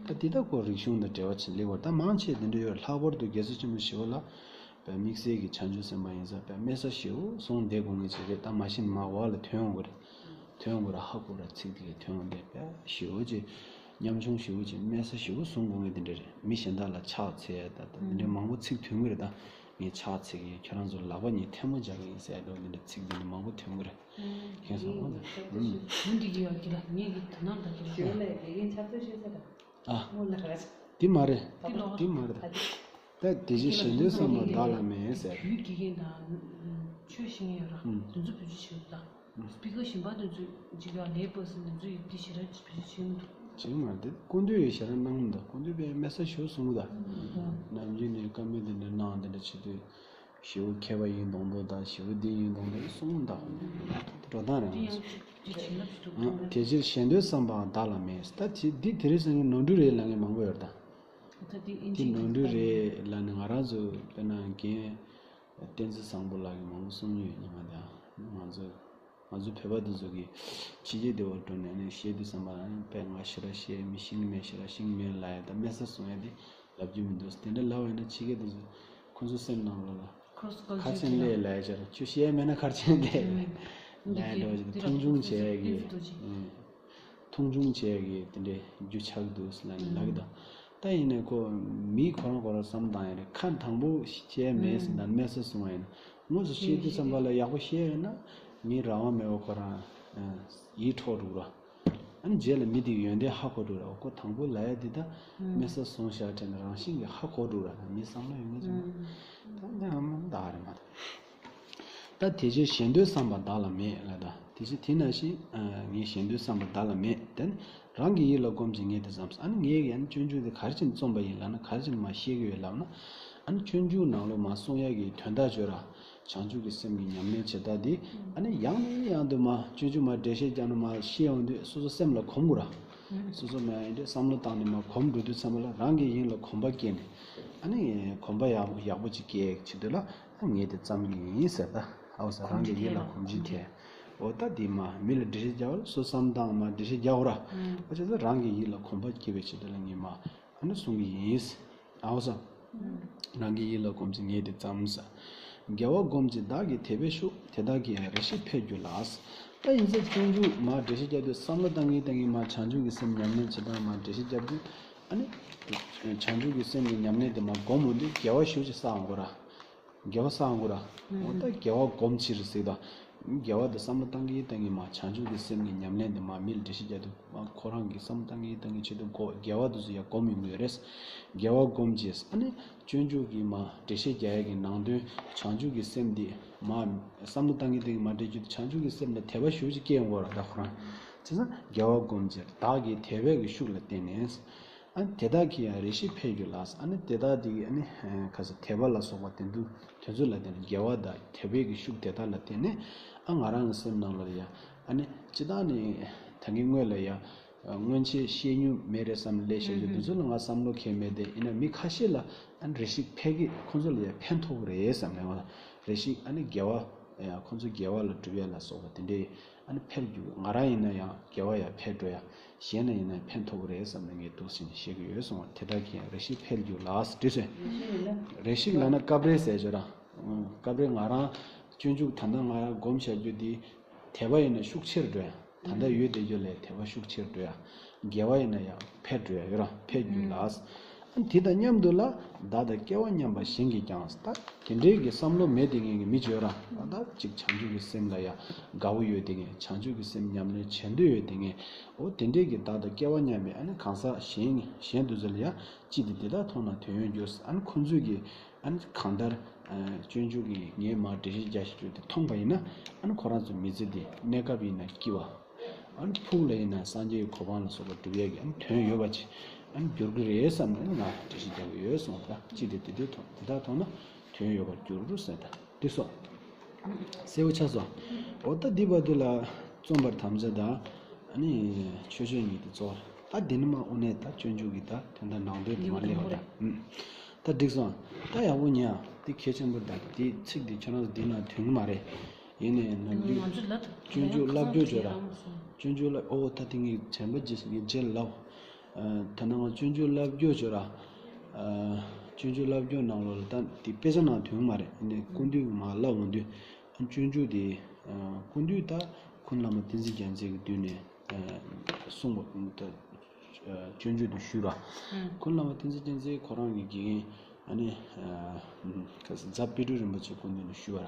ད་འདི་ད་ཁོ་རིག་གཞུང་དང་འབྲེལ་བ་ཆེ་སླེབས་པ་རེད། ད་མང་ཆེ་འདི་འདྲ་ཡོད། ལྷག་པར་དུ་རྒྱལ་སྲས་ཆེན་པོ་ཞི་བ་ལྷ་དཔེ་དམིགས་བསལ་གྱི་བྱང་ཆུབ་སེམས་དཔའ་ཡིན་ཙང་དཔེ་སྨྲས་ས་ཞེ་པོ་གསུངས་བསྡད་དགོས་ངེས་ཅིག་རེད། ད་མ་གཞི་ནས་མར་འོག་ལ་ཐོན་ཡོང་གི་རེད། ཐོན་ཡོང་གི་རེད། ཧ་གོ་ར། ཚིག་དེ་གས་ཐོན་ཡོང་བསྡད། དཔེ་ཞེ་པོ་ཅིག་ཉམ་ཆུང་ཞེ་པོ་ཅིག་སྨྲས་ས་ཞེ་པོ་གསུང་དགོས་ངེས་དེ་འདྲ་རེད། མི་གཞན་དག་ལ་ཕྱག་འཚལ་ཡ་ད་ད་འདི་འདྲ་མང་པོ་ཚིག་ཐོན་གི་རེད། ད་ངས་ཕྱག་འཚལ་གི་ཡིན། ཁྱོད་རང་ཚོ་ལག་པ་གཉིས་ཐལ་མོ་སྦྱར་གི་ཡིན་ཟེར་ཡ་འདྲ་བོ་འདི་འདྲ་ཚིག་འདི་འདྲ་མང་པོ་ཐོན་གི་རེད། ཁྱེད་ཚོ་ཧོན་ཧོན་འདི་གི་ཡོད་གི་ལ་ངས་གི་ད་ནང་ད་གི་ལ། ཞོལ་ལས་དགེ་རྒན་ཕྱག་ཚོད་ཤེས་ས་ད། ཨ། ངོ་ལ་ར། འདི་མ་རེད། འདི་ལོ། འདི་མ་རེད་ད། ད་དེ་ཕྱིར་ཞེ་འདོད་བསམ་པ་བདག་ལ་མེད་ཟེར། བོད་དགེ་རྒན་དང་ཆོས་ཤེས་མཁན་ཡོད་ར། ཨུམ། དེ་ཚོ་བེད་སྤྱོད་བྱེད་དགོས་ད། སྤི་ཁར་གཞན་པ་དེ་ཚོ་འཇིགས་ཡག་ལས་པ་སེ་དེ་ཚོ་ཡིབ་དེ་ཞེ་དྲག་བེད་སྤྱོད་བྱེད་མི་འདུག་བྱེད་མ་རེད། སྐུ་མདུན་ཡི་ཞེ་དྲག་གནང་མི་འདུག་སྐུ་མདུན་པས་སྨྲས་ས་ཞུ་གསུང་གི་ད། ནམ་རྒྱུན་ནས་བཀའ་མོལ་དེ་འདྲ་གནང་དེ་འདྲ་བྱེད་དུས། ཞེ་པོ་མཁས་པ་ཡིན་མདོག་མདོག་དང་ཞེ་པོ་འདི་ཡིན་མདོག་མདོག་གསུངས་དང་། འགྲོ་སྟངས་རང་རེད། དེ་ཕྱིར་ཞེ་འདོད་བསམ་པའང་བདག་ལ་མེད། ད་དེ་འདི་དེ་རིང་སང་ཉིན་ནོར་འཁྲུལ་རེད་ལབ་མཁན་མང་པོ་ཡོད་རེད་ད། དེ་ནོར་འཁྲུལ་རེད་ལབ་ནས་ང་རང་ཚོ་དཔེར་ན་རྒན་བསྟན་འཛིན་བཟང་པོ་ལགས་ཀྱིས་མང་པོ་གསུངས་ཡོད། ཉི་མ་དང་ང་ཚོ་ང་ཚོ་བོད་པ་འདི་ཚོ་གིས་ཕྱི་རྒྱལ་སྡེ་བར་འགྲོ་ནས་ནི་བཤད་དུས་ཙམ་པ་ལ་ནི་དཔེ་ང་ཞེ་དྲག་བཤད་མི་ཤེས་ནི་མེད། ཞེ་དྲག་ཤེས་ཀྱི་མེད་ལབ་ཡ་དང་སྨྲས་ས་གསུང་ཡ་དེ་ལབ་རྒྱུ་མི་འདུག་དེ་འདྲ་ལབ་པ་ཡིན་ན་ཕྱི་རྒྱལ་དེ་ཚོ་ཁོ་ཚོ་སེམས་ནང་ལོགས་ལ་ཁ་ཆེམས་ལས་ལབ་ཡ་ཆ་ར་ཁྱོད་བཤད་ཡ་མེད་ན་ཁ་ཆེམས་ལས་ལབ་ཡ་འདྲ་བོ་ཅིག་དང་མཐོང་ཆུང་བྱེད་ཡ་གི་མཐོང་ཆུང་བྱེད་ཡ་གི་དེ་འདྲའི་རྒྱུ་ཆགས་འདུག་ལབ་ནི་ལབ་གི་དང་། ད་ཡིན་ནའི་ཁོ་མི་ཁོ་རང་ཁོ་རང་བསམ་བཏང་ཡ་རེད། ཁ་དང་པོ་བཤད་ཡ་མེད་ཟེར་དང་སྨྲས་ས་གསུང་བ་ཡིན་ན། དངོས་སུ་བཤད་དུས་ཙམ་པ་ལ་ཡག་པོ་བཤད་ཡོད་ན་མི་རང་དབང་མེད་པ་ཁོ་རང་ཡིད་འཕྲོག་འགྲོ་ར། ཨ་ནི་རྗེས་ལ་མི་དེའི་ཡོན་ཏན་ཧ་གོ་འགྲོ་ར། ཁོ་དང་པོ་ལབ་ཡ་འདི་ད་དམན་ས་བཟུང་བཞག་དྲན་ན་རང་བཞིན་གྱིས་ཧ་གོ་འགྲོ་ར། མི་བསམ་བློ་ཡོད་མཁན་ཅིག་ན་ད་འདི་ཨ་མ་ད་རེད་མ་ད། ད་དེ་ཕྱིར་ཞེ་འདོད་བསམ་པ་བདག་ལ་མེད་ལ་ད། དེ་ཕྱིར་དེ་ནང་བཞིན་ངས་ཞེ་འདོད་བསམ་པ་བདག་ལ་མེད། དེ་ནི་རང་གི་ཡིད་ལ་སྒོམ་ཅིང་ངས་དེ་བསམས། ཨ་ནི་ངས་ཡང་སྤྱོད་འཇུག་དེ་ག་རེ་བྱས་ནས་རྩོམ་པ་ཡིན་ལབ་ན། ག་རེ་བྱས་ནས་མར་བཤད་ཀྱི་ཡོད་ལབ་ན། ཨ་ནི་སྤྱོད་འཇུག་ནང་ལོགས་མར་གསུང་ཡག་གི་དོན་དག་བརྗོད་ར། བྱང་ཆུབ་ཀྱི་སེམས་ཀྱི་ཉམས་ལེན་བྱེད་སྟངས་དེ། ཨ་ནི་ཡང་ནས་ཡང་དུ་མར་སྤྱོད་འཇུག་མར་འགྲེལ་བཤད་རྒྱག་ན་མར་ཤེས་ཡོང་དུས་སོ་སོ་སེམས་ལ་གོམས་དགོས་ར། སོ་སོ་མར་ཡིན་དུས་བསམ་བློ་བཏང་ནས་མར་གོམས་འགྲོ་དུས་ཙམ་པ་ལ་རང་གི་ཡིད་ལ་གོམས་པ་སྐྱེས་ནས། ཨ་ནི་གོམས་པ་ཡག་ཡག་པོ་ཅིག་སྐྱེ་ཡག་ཆེད་དུ་ལ་ཨ་ངས་དེ་བརྩམས་ཀྱི་ཡིན་ཟེར། ད་ཨའོ་ཟེར་རང་གི་ཡིད་ལ་གོམས་གཤིས་ཐེབས། འོ་ད་དེ་མར་མི་ལ་འགྲེལ་བཤད་རྒྱག་པ་ལ་སོ་བསམ་བཏང་མར་འགྲེལ་བཤད་རྒྱག་དགོས་ར། འོ་བྱས་ཙང་རང་གི་ཡིད་ལ་གོམས་པ་སྐྱེ་བའི་ཆེད་དུ་ལ་ངས་མར་ཨ་ནི་གསུང་གི་ཡིན། ཨའོ་ཟེར། རང་གི་ཡིད་ལ་གོམས་ཅིག་ངས་དེ་བརྩམས་ཟེར། དགེ་བ་སྒོམ་ཅིག་བདག་གིས་དད་པས་ཞུགས། དེ་དག་གིས་ཡང་རེ་ཞིག་འཕེལ་འགྱུར་ལགས། ད་ཡིན་ཙང་སྤྱོད་འཇུག་མར་འགྲེལ་བཤད་རྒྱག་དུས་བསམ་བློ་བཏང་གིན་བཏང་གིན་མར་བྱང་ཆུབ་ཀྱི་སེམས་ཉམས་ལེན་བྱེད་སྟངས་མར་འགྲེལ་བཤད་རྒྱག་དུས། ཨ་ནི། བྱང་ཆུབ་ཀྱི་སེམས་ཀྱི་ཉམས་ལེན་དེ་མར་སྒོམ་འོང་དུས་དགེ་བ་ཞེ་པོ་ཅིག་བསགས་འོང་གོ་ར། དགེ་བ་བསགས་འོང་གོ་ར། འོ་ད་དགེ་བ་སྒོམ་ཕྱིར་ཟེར་ད། དགེ་བ་དེ་བསམ་བློ་བཏང་གིན་བཏང་གིན་མར་བྱང་ཆུབ་ཀྱི་སེམས་ཀྱི་ཉམས་ལེན་དེ་མར་མི་ལ་འགྲེལ་བཤད་རྒྱག་དུས་མར་ཁོ་རང་གི་བསམ་བློ་བཏང་གིན་བཏང་གིན་ཆེད་དུ་སྒོ་དགེ་བ་དེ་ཚོ་ཡང་སྒོམ་ཡོང་གི་ཡོད་རེད། དགེ་བ་སྒོམ་ཅེས་ཨ་ནི་སྤྱོད་འཇུག་གི་མར་འགྲེལ་བཤད་རྒྱག་ཡག་གི་ནང་དོན་བྱང་ཆུབ་ཀྱི་སེམས་དེ་མར་བསམ་བློ་བཏང་གིན་བཏང་གིན་མར་འགྲེལ་རྒྱུ་དེ་བྱང་ཆུབ་ཀྱི་སེམས་ལ་དད་པ་ཞེ་པོ་ཅིག་སྐྱེ་ཡོང་གོ་ར་ད་ཁོ་རང་། བྱས་ཙང་དགེ་བ་སྒོམ་ཅིག་བདག་གིས་དད་པའི་གི་ཤུགས་ལ་བརྟེན་ནས། ཨ་ནི་དེ་དག་གིས་ཡང་རེ་ཞིག་འཕེལ་འགྱུར་ལགས། ཨ་ནི་དེ་དག་དེ་གིས་ཨ་ནི་ཁ་ས་དད་པ་ལ་སོགས་པ་དེ་འདུ་དེ་ཚོ་ལ་བརྟེན་ནས་དགེ་བ་དང་དད་པའི་གི་ཤུགས་དེ་དག་ལ་བརྟེན་ནས་ཨ་ང་རང་གི་སེམས་ནང་ལ་ཡང་ཨ་ནི་སྤྱིར་བཏང་ནས་ད་གིན་སྔོན་ལ་ཡང་སྔོན་ཆད་ཤེས་མྱོང་མེད་རེད་བསམ་ལས་བཤད་རྒྱུ་དེ་ཚོ་ལ་ང་བསམ་བློ་འཁྱེར་མེད་དེ་ཡིན་ན་མི་ཁ་ཤས་ལ་ཨ་ནི་རེ་ཞིག་འཕེལ་གི་ཁོང་ཚོ་ལ་ཡང་ཕན་ཐོགས་རེད་བསམ་ནས་ང་རེ་ཞིག་ཨ་ནི་དགེ་བ་ཡང་ཁོང་ཚོ་དགེ་བ་ལ་སྒྲུབ་ཡ་ལ་སོགས་པ་དེ་འདྲའི། ཨ་ནི་འཕེལ་རྒྱུ་ང་རང་ཡིན་ན་ཡང་དགེ་བ་ཡང་འཕེལ་འགྲོ་ཡ། གཞན་ལ་ཡིན་ན་ཕན་ཐོགས་ཀྱི་རེད་བསམ་ནས་ངས་འདུག་ཟེར་ནས་བཤད་ཀྱི་ཡོད་གསུངས་པ་དེ་དག་གིས་རེ་ཞིག་འཕེལ་འགྱུར་ལགས་ཟེར་དུས་ཟེར། རེ་ཞིག་ལབ་ན་སྐབས་རེ་ཟེར་བརྗོད་ར། སྐབས་རེ་ང་རང་སྤྱོད་འཇུག་ད་ལྟ་ང་རང་སྒོམ་བྱ་རྒྱུ་དེ་དད་པ་ཡིན་ན་ཤུགས་ཆེར་འགྲོ་ཡ། ད་ལྟ་ཡོད་བསྡད་རྒྱུ་ལས་དད་པ་ཤུགས་ཆེར་འགྲོ་ཡ། དགེ་བ་ཡིན་ན་ཡང་འཕེལ་འགྲོ་ཡ་ཡོད་ར་འཕེལ་འགྱུར་ལགས། དེ་དང་མཉམ་དུ་ལ་བདག་དང་སྐལ་བ་མཉམ་པ་གཞན་གྱིས་ཀྱང་ད་དེ་འདྲའི་གི་བསམ་བློ་མེད་དེ་ངེས་ཀྱི་མི་བརྗོད་ར་ད་ཅིག་བྱང་ཆུབ་ཀྱི་སེམས་ལ་ཡ་དགའ་བོ་ཡོད་དེ་ངེས་བྱང་ཆུབ་ཀྱི་སེམས་ཉམས་ལེན་བྱེད་འདོད་ཡོད་དེ་ངེས་འོ་དེ་འདྲའི་གི་བདག་དང་སྐལ་བ་མཉམ་པའི་ཨ་ནི་གང་ཟག་གཞན་གཞན་དུ་ཟེར་ལ་ཡ་ཅི་སྟེ་དེ་དག་མཐོང་ན་དོན་ཡོད་འགྱུར་ཨ་ནི་ཁོ་ཚོས་ཀྱི་ཨ་ནི་གང་ལྟར་སྤྱོད་འཇུག་གི་ངས་མར་འགྲེལ་བཤད་རྒྱག་ཞིག་བརྗོད་དེ་མཐོང་པ་ཡིན་ན་ཨ་ནི་ཁོ་རང་ཚོ་མི་ཚེ་འདི་གནས་སྐབས་ཡིན་ན་སྐྱིད་པ། ཨ་ནི་ཕུགས་ལ་ཡིན་ན་སངས་རྒྱས་ཀྱི་གོ་འཕང་ལ་སོགས་པ་སྒྲུབ་ཡས་ཀྱི་ཨ་ནི་དོན་ཡོད་པ་ཅིག་ཨ་ནི་འགྱུར་གྱི་རེད་བསམ་ནས་ང་འགྲེལ་བཤད་རྒྱག་གི་ཡོད་གསུངས་པ་ཅི་སྟེ་དེ་དུས་ཐོག་དེ་དག་མཐོང་ན་དོན་ཡོད་པར་འགྱུར་ཟེར་ད་འདི་སོ། གསལ་པོ་ཆགས་སོང་། འོ་ད་འདི་བར་དུ་ལ་རྩོམ་པར་དམ་བཅའ་དང་ཨ་ནི་ཆོས་སྤྱོད་གཉིས་དེ་གཙོ་བོ་ད་འདི་ནི་མ་དངོས་གནས་ད་སྤྱོད་འཇུག་གི་ད་དོན་དག་ནང་དོན་དུ་མ་སླེབས་པ་ད། ད་འགྲིག་སོང་། ད་ཡག་པོ་ཉན་ཨ། འདི་གལ་ཆེན་པོ་རེད་ད། འདི་ཚིག་འདི་ཁྱོད་རང་ཚོ་འདི་ན་དོན་གི་མ་རེད། ཡིན་ནའི་ནམ་རྒྱུན་ང་ཚོ་ལབ་སྤྱོད་འཇུག་བསླབ་སྐྱོར་བརྗོད་ར། སྤྱོད་འཇུག་བསླབ་ཨོ་ད་དེ་ངས་དྲན་པ་བརྗེད་སོང་ངས་རྗེས་ལ་ལབ། ད་ནང་སྤྱོད་འཇུག་བསླབ་སྐྱོར་བརྗོད་ར། སྤྱོད་འཇུག་བསླབ་སྐྱོར་ནང་ལོགས་ལ་ད་འདི་དཔེ་ཆ་ནང་དོན་གི་མ་རེད། ཡིན་ནའི་སྐུ་མདུན་མ་ལབ་འོང་དུས་སྤྱོད་འཇུག་འདི་སྐུ་མདུན་ད་ཁུན་བླ་མ་བསྟན་འཛིན་རྒྱལ་མཚན་གྱི་མདུན་ནས་གསུངས་པ་ད། སྤྱོད་འཇུག་ཏུ་ཞུས་པ། ཁོང་བླ་མ་བསྟན་འཛིན་བསྟན་འཛིན་ཁོ་རང་གི་དགེ་རྒན་ཨ་ནི་རྫ་དཔལ་སྤྲུལ་རིན་པོ་ཆེ་སྐུ་མདུན་དུ་ཞུས་པ་ར།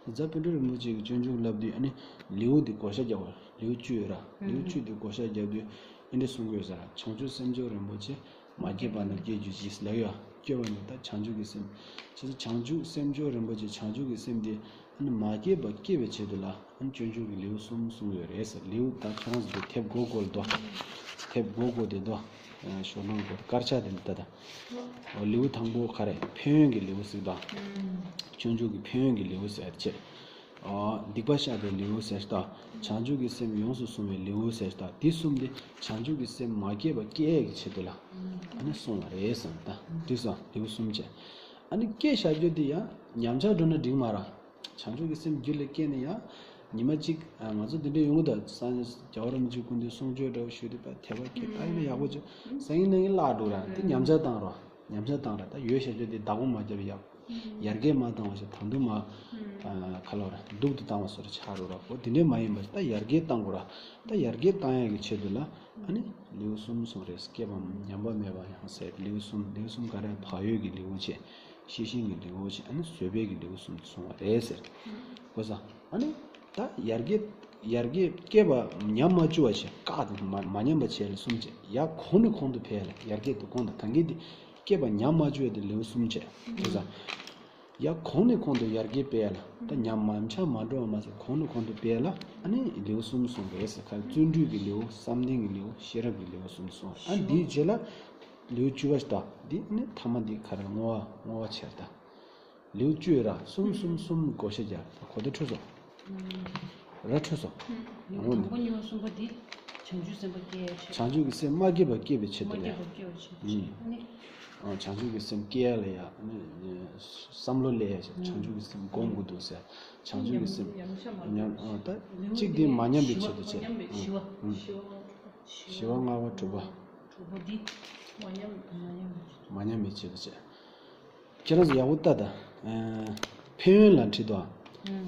རྫ་དཔལ་སྤྲུལ་རིན་པོ་ཆེ་གི་སྤྱོད་འཇུག་བསླབ་དུས་ཨ་ནི་ལེའུ་འདི་བགོ་བཤའ་རྒྱག་པ་ལེའུ་བཅུ་ཡོད་ར། ལེའུ་བཅུ་འདི་བགོ་བཤའ་རྒྱག་དུས་ཨ་འདྲ་གསུང་གི་ཡོད་ས་ར། བྱང་ཆུབ་སེམས་མཆོག་རིན་པོ་ཆེ་མ་སྐྱེས་པ་ན་སྐྱེ་གྱུར་ཅིག་ལབ་ཡོད། སྐྱེས་པ་ན་ད་བྱང་ཆུབ་ཀྱི་སེམས། བྱས་ཙང་བྱང་ཆུབ་སེམས་མཆོག་རིན་པོ་ཆེ་བྱང་ཆུབ་ཀྱི་སེམས་དེ། ཨ་ནི་མ་སྐྱེས་པ་སྐྱེ་བའི་ཆེད་དུ་ལ་ཨ་ནི་སྤྱོད་འཇུག་གི་ལེའུ་གསུམ་གསུངས་ཡོད་རེད་ཟེར། ལེའུ་ད་ཁྱེད་རང་ཚོ་དེབ་མགོ་སྐོར་དོ། དེབ་མགོ་སྐོར་དེ་དོ། ཞོགས་ལོང་གི་དཀར་ཆག་དེ་འདི་ལྟ་ད། ལེའུ་དང་པོ་ག་རེ་ཕན་ཡོན་གྱི་ལེའུ་ཟེར་དང་། སྤྱོད་འཇུག་གི་ཕན་ཡོན་གྱི་ལེའུ་ཟེར་བྱས། སྡིག་པ་བཤགས་པའི་ལེའུ་ཟེར་དང་། བྱང་ཆུབ་ཀྱི་སེམས་ཡོངས་སུ་བཟུང་བའི་ལེའུ་ཟེར་དང་དེ་གསུམ་དེ་བྱང་ཆུབ་ཀྱི་སེམས་མ་སྐྱེས་པ་སྐྱེ་ཡས་ཀྱི་ཆེད་དུ་ལ། ཨ་ནི་གསུངས་པ་རེད་ཟེར་ད། འདི་གསུངས་ལེའུ་གསུམ་བྱས། ཨ་ནི་སྐྱེས་བཞག་རྒྱུ་དེ་ཡང་ཉམས་ཆག་འགྲོ་ན་འགྲིག་མ་ར། བྱང་ཆུབ་ཀྱི་སེམས་རྒྱུད་ལ་སྐྱེས་ན་ཡང་ཉི་མ་གཅིག་ང་ཚོ་འདི་འདྲ་ཡོང་གི་འདུག་སངས་རྒྱ་བོ་རིན་པོ་ཆེ་སྐུ་མདུན་གསུང་ཆོས་འདྲ་བོ་ཞུས་དུས་ད་དད་པ་སྐྱེས་ད་ཡིན་ན་ཡག་པོ་བྱུང་སང་ཉིན་གནངས་ཉིན་བརླག་འགྲོ་ར། དེ་ཉམས་ཆག་བཏང་རོགས། ཉམས་ཆག་བཏང་ར། ད་ཡོད་བཞག་རྒྱུ་དེ་བདག་པོ་མ་རྒྱབ་ཡག་ཡར་རྒྱས་མ་བཏང་བ་ཞིག་ད་དུང་མ་ཁ་ལོ་ར་སྡུག་ཏུ་བཏང་བ་བཟོ་ར་ཆགས་རོགས་ར། འོ་དེ་འདྲས་མ་ཡིན་པ་ད་ཡར་རྒྱས་བཏང་དགོས་ར། ད་ཡར་རྒྱས་བཏང་ཡག་གི་ཆེད་དུ་ལ། ཨ་ནི་ལེའུ་གསུམ་གསུངས་རེད། སྐྱེས་པ་ཉམས་པ་མེད་པ་ཡང་ཟེར་ལེའུ་གསུམ། ལེའུ་གསུམ་ག་རེ་བག་ཡོད་ཀྱི་ལེའུ་བྱས། ཤེས་བཞིན་གྱི་ལེའུ་བྱས། ཨ་ནི་བཟོད་པའི་གི་ལེའུ་གསུམ་གསུངས་པ་རེད་ཟེར། གོ་ས། ཨ་ནི་ད་ཡར་རྒྱས་ཡར་རྒྱས་སྐྱེས་པ་ཉམས་མ་བཅུག་པ་བྱས་བཀག་སྟེ་མ་མ་ཉམས་པ་བྱས་ལ་གསུམ་བྱས། ཡར་གོང་ནས་གོང་དུ་འཕེལ་ལ་ཡར་རྒྱས་དུ་གོང་དུ་གང་གི་དེ་སྐྱེས་པ་ཉམས་མ་བཅུག་པ་དེ་ལེའུ་གསུམ་བྱས། གོ་ས། ཡར་གོང་ནས་གོང་དུ་ཡར་རྒྱས་སྤེལ་ལ་ད་ཉམས་མ་ཆག་མ་འགྲོ་བ་མ་ཟད་གོང་ནས་གོང་དུ་སྤེལ་ལ་ཨ་ནི་ལེའུ་གསུམ་གསུངས་པས་ཟེར། ཁ་བརྩོན་འགྲུས་ཀྱི་ལེའུ་བསམ་གཏན་གྱི་ལེའུ་ཤེས་རབ་ཀྱི་ལེའུ་གསུམ་གསུངས། ཨ་འདིའི་རྗེས་ལ་ ལེའུ་བཅུ་པ་ཞིག་ད། འདི་ནི་ཐ་མ་འདི་ག་རེ། བསྔོ་བ། བསྔོ་བ་བྱས་ད། ལེའུ་བཅུ་ཡོད་ར། གསུམ་གསུམ་གསུམ་བགོ་བཤའ་རྒྱག་ད། གོ་བདེ་འཕྲོད་སོང་། ར་འཕྲོད་སོང་། ལེའུ་འོ་དང་པོ་གཉིས་པ་གསུམ་པ་འདི་བྱང་ཆུབ་སེམས་དཔའ་སྐྱེ་ཡ་ཆེད། བྱང་ཆུབ་ཀྱི་སེམས་མ་སྐྱེས་པ་སྐྱེས་པའི་ཆེད་དུ་མ་ལས། སྐྱེས་པ་སྐྱེ་བ་ཆེད་དུ་ཨུམ། ཆེད་ནི། ཨ། བྱང་ཆུབ་ཀྱི་སེམས་སྐྱེ་ཡ་ལ་ཡ་ནི་བསམ་བློ་སླེབས་ཡ་ཆེད། བྱང་ཆུབ་ཀྱི་སེམས་སྒོམ་དགོས་འདུག་ཟེར། བྱང་ཆུབ་ཀྱི་སེམས་ཉམས་ཉམས་ཤ་མ་ཉམས། ཨ། ད་ལེའུ་གཅིག་འདི་འདི་མ་ཉམས་པའི་ཞི་བ་ཆེད་དུ་མ་བྱས། ཉམས་པའི་ཨུམ། ཞི་བ་ཨུམ། ཞི་བ། ཞི་བ་ལྔ་པ་དྲུག་པ། དྲུག་པོ་འདི་མ་ཉམས་མ་ཉམས་པའི་ཆེད་དུ། མ་ཉམས་པའི་ཆེད་དུ་བྱས། ཁྱེད་རང་ཚོ་ཡག་པོ་ལྟ་ད། ཨ། ཕན་ཡོན་ལ་བྲིས་འདུག་ཨ། ཨུམ།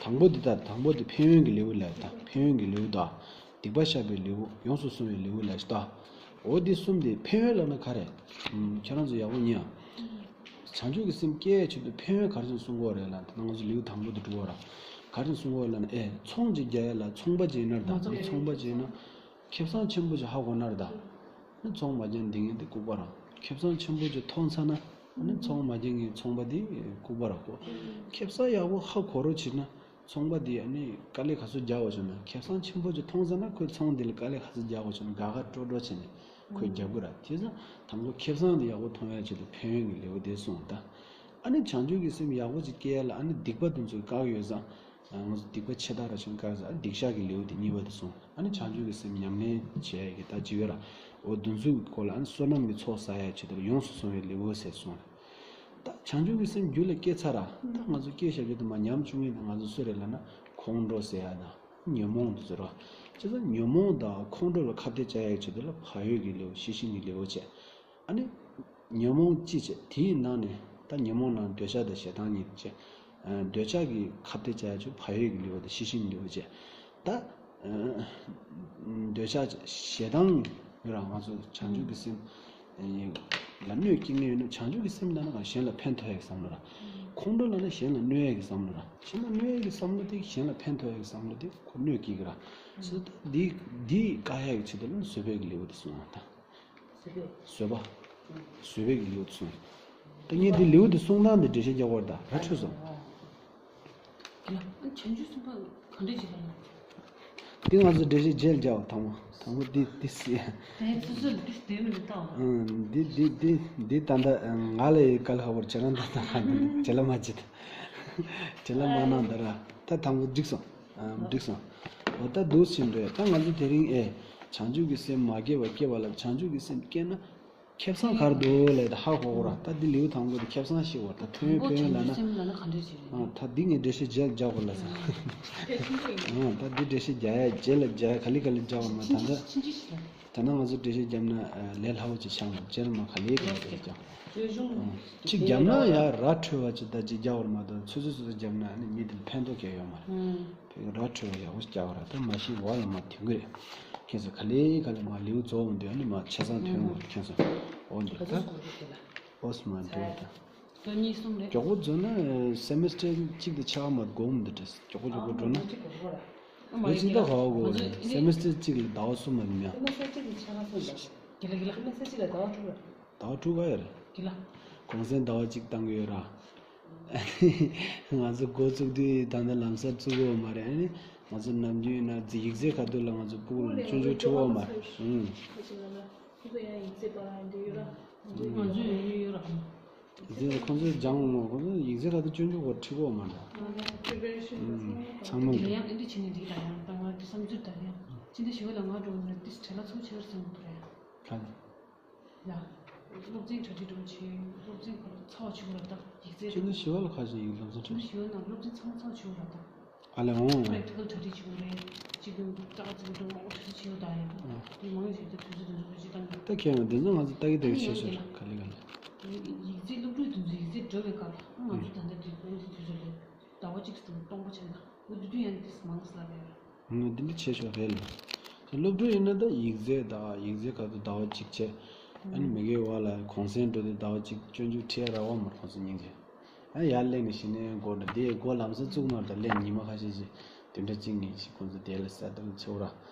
དང་པོ་འདི་ལྟ། དང་པོ་འདི་ཕན་ཡོན་གྱི་ལེའུ་ལ་ད། ཕན་ཡོན་གྱི་ལེའུ་ད། སྡིག་པ་བཤགས་པའི་ལེའུ། ཡོངས་སུ་བསྲུང་བའི་ལེའུ་ལ་ད། འོ་འདི་གསུམ་འདི་ཕན་ཡོན་ལབ་ན་ག་རེ། ཨུམ། ཁྱེད་རང་ཚོ་ཡག་པོ་ཉན་ཨ། བྱང་ཆུབ་ཀྱི་སེམས་སྐྱེ་ཡའི་ཆེད་དུ་ཕན་ཡོན་ག་རེ་བྱས་ནས་གསུང་གི་ཡོད་རེད་ལབ་ན། ད་ང་ཚོ་ལེའུ་དང་པོ་དེ་འགྲོ་གི་ཡོད་ར། ག་རེ་བྱས་ནས་གསུང་གི་ཡོད་ལབ་ན། ཨེ། ཚོང་ཅིག་རྒྱག་ཡ་ལ་ཚོང་པ་ཅིག་ཡིན་ན་ར་ད། མི་ཚོང་པ་ཅིག་ཡིན་ན་ཁེ་བཟང་ཆེན་པོ་ཅིག་ཧ་གོ་ན་ར་ད། ཨ་ནི་ཚོང་མ་རྒྱག་མཁན་དེ་ལྐུགས་པ་ར། ཁེ་བཟང་ཆེན་པོ་ཅིག་མཐོང་ཚར་ན། ཨ་ནི་ཚོང་མ་རྒྱག་མཁན་ཚོང་པ་དེ་ལྐུགས་པ་ར་གོ། ཁེ་བཟང་ཡག་པོ་ཧ་གོ་རོགས་བྱེད་ན། ཚོང་པ་དེ་ཨ་ནི་དཀའ་ལས་ག་ཚོད་རྒྱག་དགོས་བྱུང་ན། ཁེ་བཟང་ཆེན་པོ་ཅིག་མཐོང་ཚར་ན། ཁོས་ཚོང་དེ་ལ་དཀའ་ལས་ག་ཚོད་རྒྱག་དགོས་བྱུང་ན། དགའ་དགའ་སྤྲོ་སྤྲོ་བྱས་ནས་ཁོས་རྒྱག་གི་ར། དེ་ཙང་དང་པོ་ཁེ་བཟང་དེ་ཡག་པོ་མཐོང་ཡ་ཆེད་དུ་ཕན་ཡོན་གྱི་ལེའུ་དེ་གསུངས་ད། ཨ་ནི་བྱང་ཆུབ་ཀྱི་སེམས་ཡག་པོ་ཅིག་སྐྱེ་ཡ་ལ་ཨ་ནི་སྡིག་པ་དེ་ཚོ་བཀག་ཡོད་ཙང་། ང་ཚོ་སྡིག་པ་ཆེ་ཕྲ་ར་ཆུང་བཀག་ཙང་། ཨ་ནི་སྡིག་བཤགས་ཀྱི་ལེའུ་དེ་གཉིས་པ་དེ་གསུངས། ཨ་ནི་བྱང་ཆུབ་ཀྱི་སེམས་ཉམས་ལེན་བྱེད་ཡ་གི་ད་ཅི་ཡོད་ར། འོ་དེ་ཚོའི་སྐོར་ལ། ཨ་ནི་བསོད་ནམས་ཀྱི་ཚོགས་བསགས་ཡ་ཆེད་དུ་ཡོངས་སུ་བསྲུང་བའི་ལེའུ་ཟེར་གསུངས། ད་བྱང་ཆུབ་ཀྱི་སེམས་རྒྱུད་ལ་སྐྱེས་ཚར་ར། ད་ང་ཚོ་སྐྱེས་བཞག་རྒྱུ་དེ་མར་ཉམས་བཅུག་མཁན་དེ་ང་ཚོ་སུ་རེད་ལབ་ན། ཁོང་ཁྲོ་ཟེར་ཡ་དང་ཉོན་མོངས་དེ་ཚོ་ར། བྱས་ཙང་ཉོན་མོངས་དང་ཁོང་ཁྲོ་ལ་ཁ་གཏད་བཅག་ཡ་ཆེད་དུ་ལ་བག་ཡོད་ཀྱི་ལེའུ། ཞི་ཞིང་གི་ལེའུ་བྱས། ཨ་ནི་ཉོན་མོངས་ཅི་བྱེད། དེའི་ནང་ནས་ད་ཉོན་མོངས་ནང་འདོད་ཆགས་དང་ཞེ་སྡང་གཉིས་བྱས། ཨ། འདོད་ཆགས་ཀྱི་ཁ་གཏད་བཅག་ཡ་ཆེད་བག་ཡོད་ཀྱི་ལེའུ་དང་ཞི་ཞིང་གི་ལེའུ་བྱས། ད། ཨ། འདོད་ཆགས་ཞེ་སྡང་ཡོད་ར། ང་ཚོ་བྱང་ཆུབ་ཀྱི་སེམས་ལ་གནོད་སྐྱེལ་མཁན་ཡོད་ན། བྱང་ཆུབ་ཀྱི་སེམས་ལབ་ན་གང་། གཞན་ལ་ཕན་ཐོགས་ཡ་གི་བསམ་བློ་ར། ཁོང་ཁྲོ་ལབ་ན་གཞན་ལ་གནོད་ཡ་གི་བསམ་བློ་ར། གཞན་ལ་གནོད་ཡ་གི་བསམ་བློ་དེ། གཞན་ལ་ཕན་ཐོགས་ཡ་གི་བསམ་བློ་དེ་ཁོ་གནོད་སྐྱེལ་གི་ར། བྱས་ཙང་འདི་འདི་བཀག་ཡ་གི་ཆེད་དུ་ལ་བཟོད་པའི་གི་ལེའུ་དེ་གསུངས་པ་དང་། བཟོད་པ། བཟོད་པའི་གི་ལེའུ་དེ་གསུངས། ད་ངས་འདི་ལེའུ་དེ་གསུང་སྟངས་དེ་འགྲེལ་བཤད་རྒྱག་པར་ད་ར་འཕྲོད་སོང་། དེ་ལ་བྱང་ཆུབ་སེམས་དཔའ་ག་འདྲ་ཅིག་ལ་ཡང་། འདི་ང་ཚོ་འགྲེལ་བཤད་རྗེས་ལ་རྒྱག་པ། དང་པོ་དང་པོ་འདི་འདི་སི། དེ་སོ་སོ་ལ་འདི་སྡོད་མི་འདུག་ཏོ། ཨང་། འདི་འདི་འདི་འདི་ད་ལྟ་ང་ལ་ཡི་ག་ལ་ཧ་བོར་ཁྱེད་རང་ད་ལྟ་ག་འདི་བྲེལ་ལ་མ་བྱེད། བྲེལ་ལ་མ་གནང་ད་ར། ད་དང་པོ་འགྲིག་སོང་། ཨ། འགྲིག་སོང་། འོ་ད་འདུག་ཕྱིན་པས། ད་ང་ཚོ་དེ་རིང་ཨེ། བྱང་ཆུབ་ཀྱི་སེམས་མ་སྐྱེས་པ་སྐྱེས་པ་ལ། བྱང་ཆུབ་ཀྱི་སེམས་སྐྱེས་ན་ཁེ་བཟང་ག་རེ་འདུག་ལབ་ད་ཧ་གོ་གོ་ར། ད་འདི་ལེའུ་དང་པོ་དེ་ཁེ་བཟང་ཤེས་གོ་ར། ད་ཕན་ཡོན་ཕན་ཡོན་ལབ་ན། ཨ། ད་འདི་ངས་འགྲེལ་བཤད་རྗེས་ལ་རྒྱག་དགོས་ལབ་སོང་། ཨ། ད་འདི་འགྲེལ་བཤད་རྒྱག་ཡ་རྗེས་ལ་རྒྱག་ཡ། ག་ལེ་ག་ལེ་རྒྱག་དགོས་མ། ད་ལྟ། ད་ནང་ང་ཚོ་འགྲེལ་བཤད་བརྒྱབ་ན་ལས་སླ་པོ་ཅིག་ཆགས་མ། རྗེས་ལ་མ་ག་ལེ་ག་ལེ་རྒྱག་ཅིག་བརྒྱབ་ན་ཡང་ར་འཕྲོད་པ་ཅིག་ད་ཅིག་རྒྱག་པར་མ་གཏོགས། ཚོད་ཚོད་ཚོད་ཚོད་བརྒྱབ་ན་ནི་མི་དེ་ལ་ཕན་ཐོགས་གང་ཡང་ཡོད་མ་རེད། ཕན་ར་འཕྲོད་པ་ཡག་པོ་ཅིག་རྒྱག་པ་ར། ད་མ་གཞི་འོག་ལ་མ་ཐོན་གི་རེད། ཁྱེད་ཚོ་ག་ལེ་ག་ལེ་མ་ལེའུ་རྫོགས་འོང་དུས་ནི་མ་ཆ་ཚང་ཐོན་འོང་། ཁྱེད་ཚོ་འོ་འདི་ད་འོ་སི་མ་འདྲ་ད། ལོ་གཉིས་གསུམ་རེད། མགྱོགས་པོ་འཛོལ་ན་སེ་མེ་སི་ཊར་གཅིག་དང་ཕྱེད་ཀ་མ་དགོས་འདི་འདྲ། མགྱོགས་པོ་མགྱོགས་པོ་འགྲོ་ན། ཨ་མ་ལོ་གཅིག་ད་ག་བ་དགོས་རེད། སེ་མེ་སི་ཊར་གཅིག་ལ་ཟླ་བ་གསུམ་མ་ཡིན་ན། སེ་མེ་སི་ཊར་གཅིག་ལ་ཕྱེད་ཀ་གསུམ་དང་། གི་ལ་གི་ལ། སེ་མེ་སི་ཊར་གཅིག་ལ་ཟླ་བ་དྲུག་རེད། ཟླ་བ་དྲུག་ག་ཡོད་རེད། གི་ལ། གུང་སེང་ཟླ་བ་གཅིག་བཏང་གི་ཡོད་ར། ང་ཚོ་འགོ་བཙུགས་དུས་ད་ལྟ་ལམ་སང་བཙུགས་ཡོད་མ་རེད། ཨ་ནི་ང་ཚོ་ནམ་རྒྱུན་ཡིན་ན་ཡིག་ཚད་ག་དུས་ལ་ང་ཚོ་ཕྲུ་གུ་ལ་སྐྱོན་བརྗོད་འཁྲི་བ་མ་རེད། ཨུམ། ཁོ་ཚོ་ཡང་ཡིག་ཚད་པ་འདྲ་ཡོད་ར། ང་ཚོ་ཡོད་ཡོད་ཡོད་ར། ཡིག་ཚད་ཁོ་ཚོས་སྦྱང་འོང་། ཁོ་ཚོ་ཡིག་ཚད་ག་དུས་སྐྱོན་བརྗོད་གོ་འཁྲི་བ་མ་རེད། ང་ཚོ་preparation ཨུམ། ཚང་མ་དེ་ལ་ཡང་ཨེ་འདྲ་བྱས་ནས་འགྲིག་ད། ཡང་ད་ང་འདི་བསམ་ཚུལ་ད་ཡང་ཅི་འདྲ་ཞིག་ལ་ང་འགྲོ་ན་ཏིས་བྲེལ་ལ་ཚུགས་ཆེ་བར་སེམས་འདུག་རེད། ག་ལ། ཡ། སློབ་ཚན་གྲ་སྒྲིག་འགྲོ་བྱེད། སློབ་ཚན་ག་ལ་ཚ་བ་བྱེད་དགོས་ར་ད། ཡིག་ཚད་ཅི་འདྲ་ཞི་བ་ལ་ཁ་ཤས་ཡིག་སློབ་ཚན་ཅི་འདྲ་ཞི་བ་ན་སློབ་ཚན་ཚང་མ་ཚ་བ་བྱེད་དགོས་ར་ད། ཨ་ལས་འོང་། practical གྲ་སྒྲིག་བྱེད་དགོས་རེད། གཅིག་གིས་ཀྲག་ཙིག་འགྲོ་འོ་དེ་ཚོ་བྱེད་དགོས་ད་ཡ། ཨ། དེ་མང་ཆེ་ད་དུས་ཚོད་དེ་ཚོ་བེད་སྤྱོད་བཏང་གི། ད་ཁྱེད་རང་དེ་ཚོ་ང་ཚོ་ལྟ་གི་ལྟ་གི་ཨ་ནི་ཡང་བྱེད་ཤོག་ག་ལེ་ག་ལེ། ཡིག་ཚད་སློབ་ཕྲུག་དེ་ཚོ་ཡིག་ཚད་འགྲོ་བའི་སྐབས་ང་ཚོ་ད་ལྟ་དེ་འོ་དེ་དུས་ཚོད་རེད། ཟླ་བ་གཅིག་སྟོང་པ་ཆེན་དང་འོ་དེ་དུས་ཡང་དེ་མང་ས་ལ་རེད། ང་འདི་འདྲ་བྱེད་ཤོག་རེད་ལ། དེ་སློབ་ཕྲུག་ཡིན་ན་ད་ཡིག་ཚད་ད་ཡིག་ཚད་ག་ཚོད་ཟླ་བ་གཅིག་བྱས། ཨ་ནི་མ་གིའི་འོག་ལ་གུང་སེང་འགྲོ་དུས་ཟླ་བ་གཅིག་སྤྱོད་འཇུག་ཁྲིད་ར་བ་མ་ཁོང་ཚོ་སྙིང་རྗེ། ཨ་ཡར་སླེབས་ནས་གཞི་ནས་འགོ་འདྲ་དེ་འགོ་ལམ་སང་བཙུགས་ནོར་ད་ལན་ཉི་མ་ཁ་ཤས་ཤིག་དེ་འདྲ་གཅིག་གཉིས་ཤིག་ཁོང་ཚོ་དེ་ལ་གསལ་སྟོན་བྱེད་འོ་ར།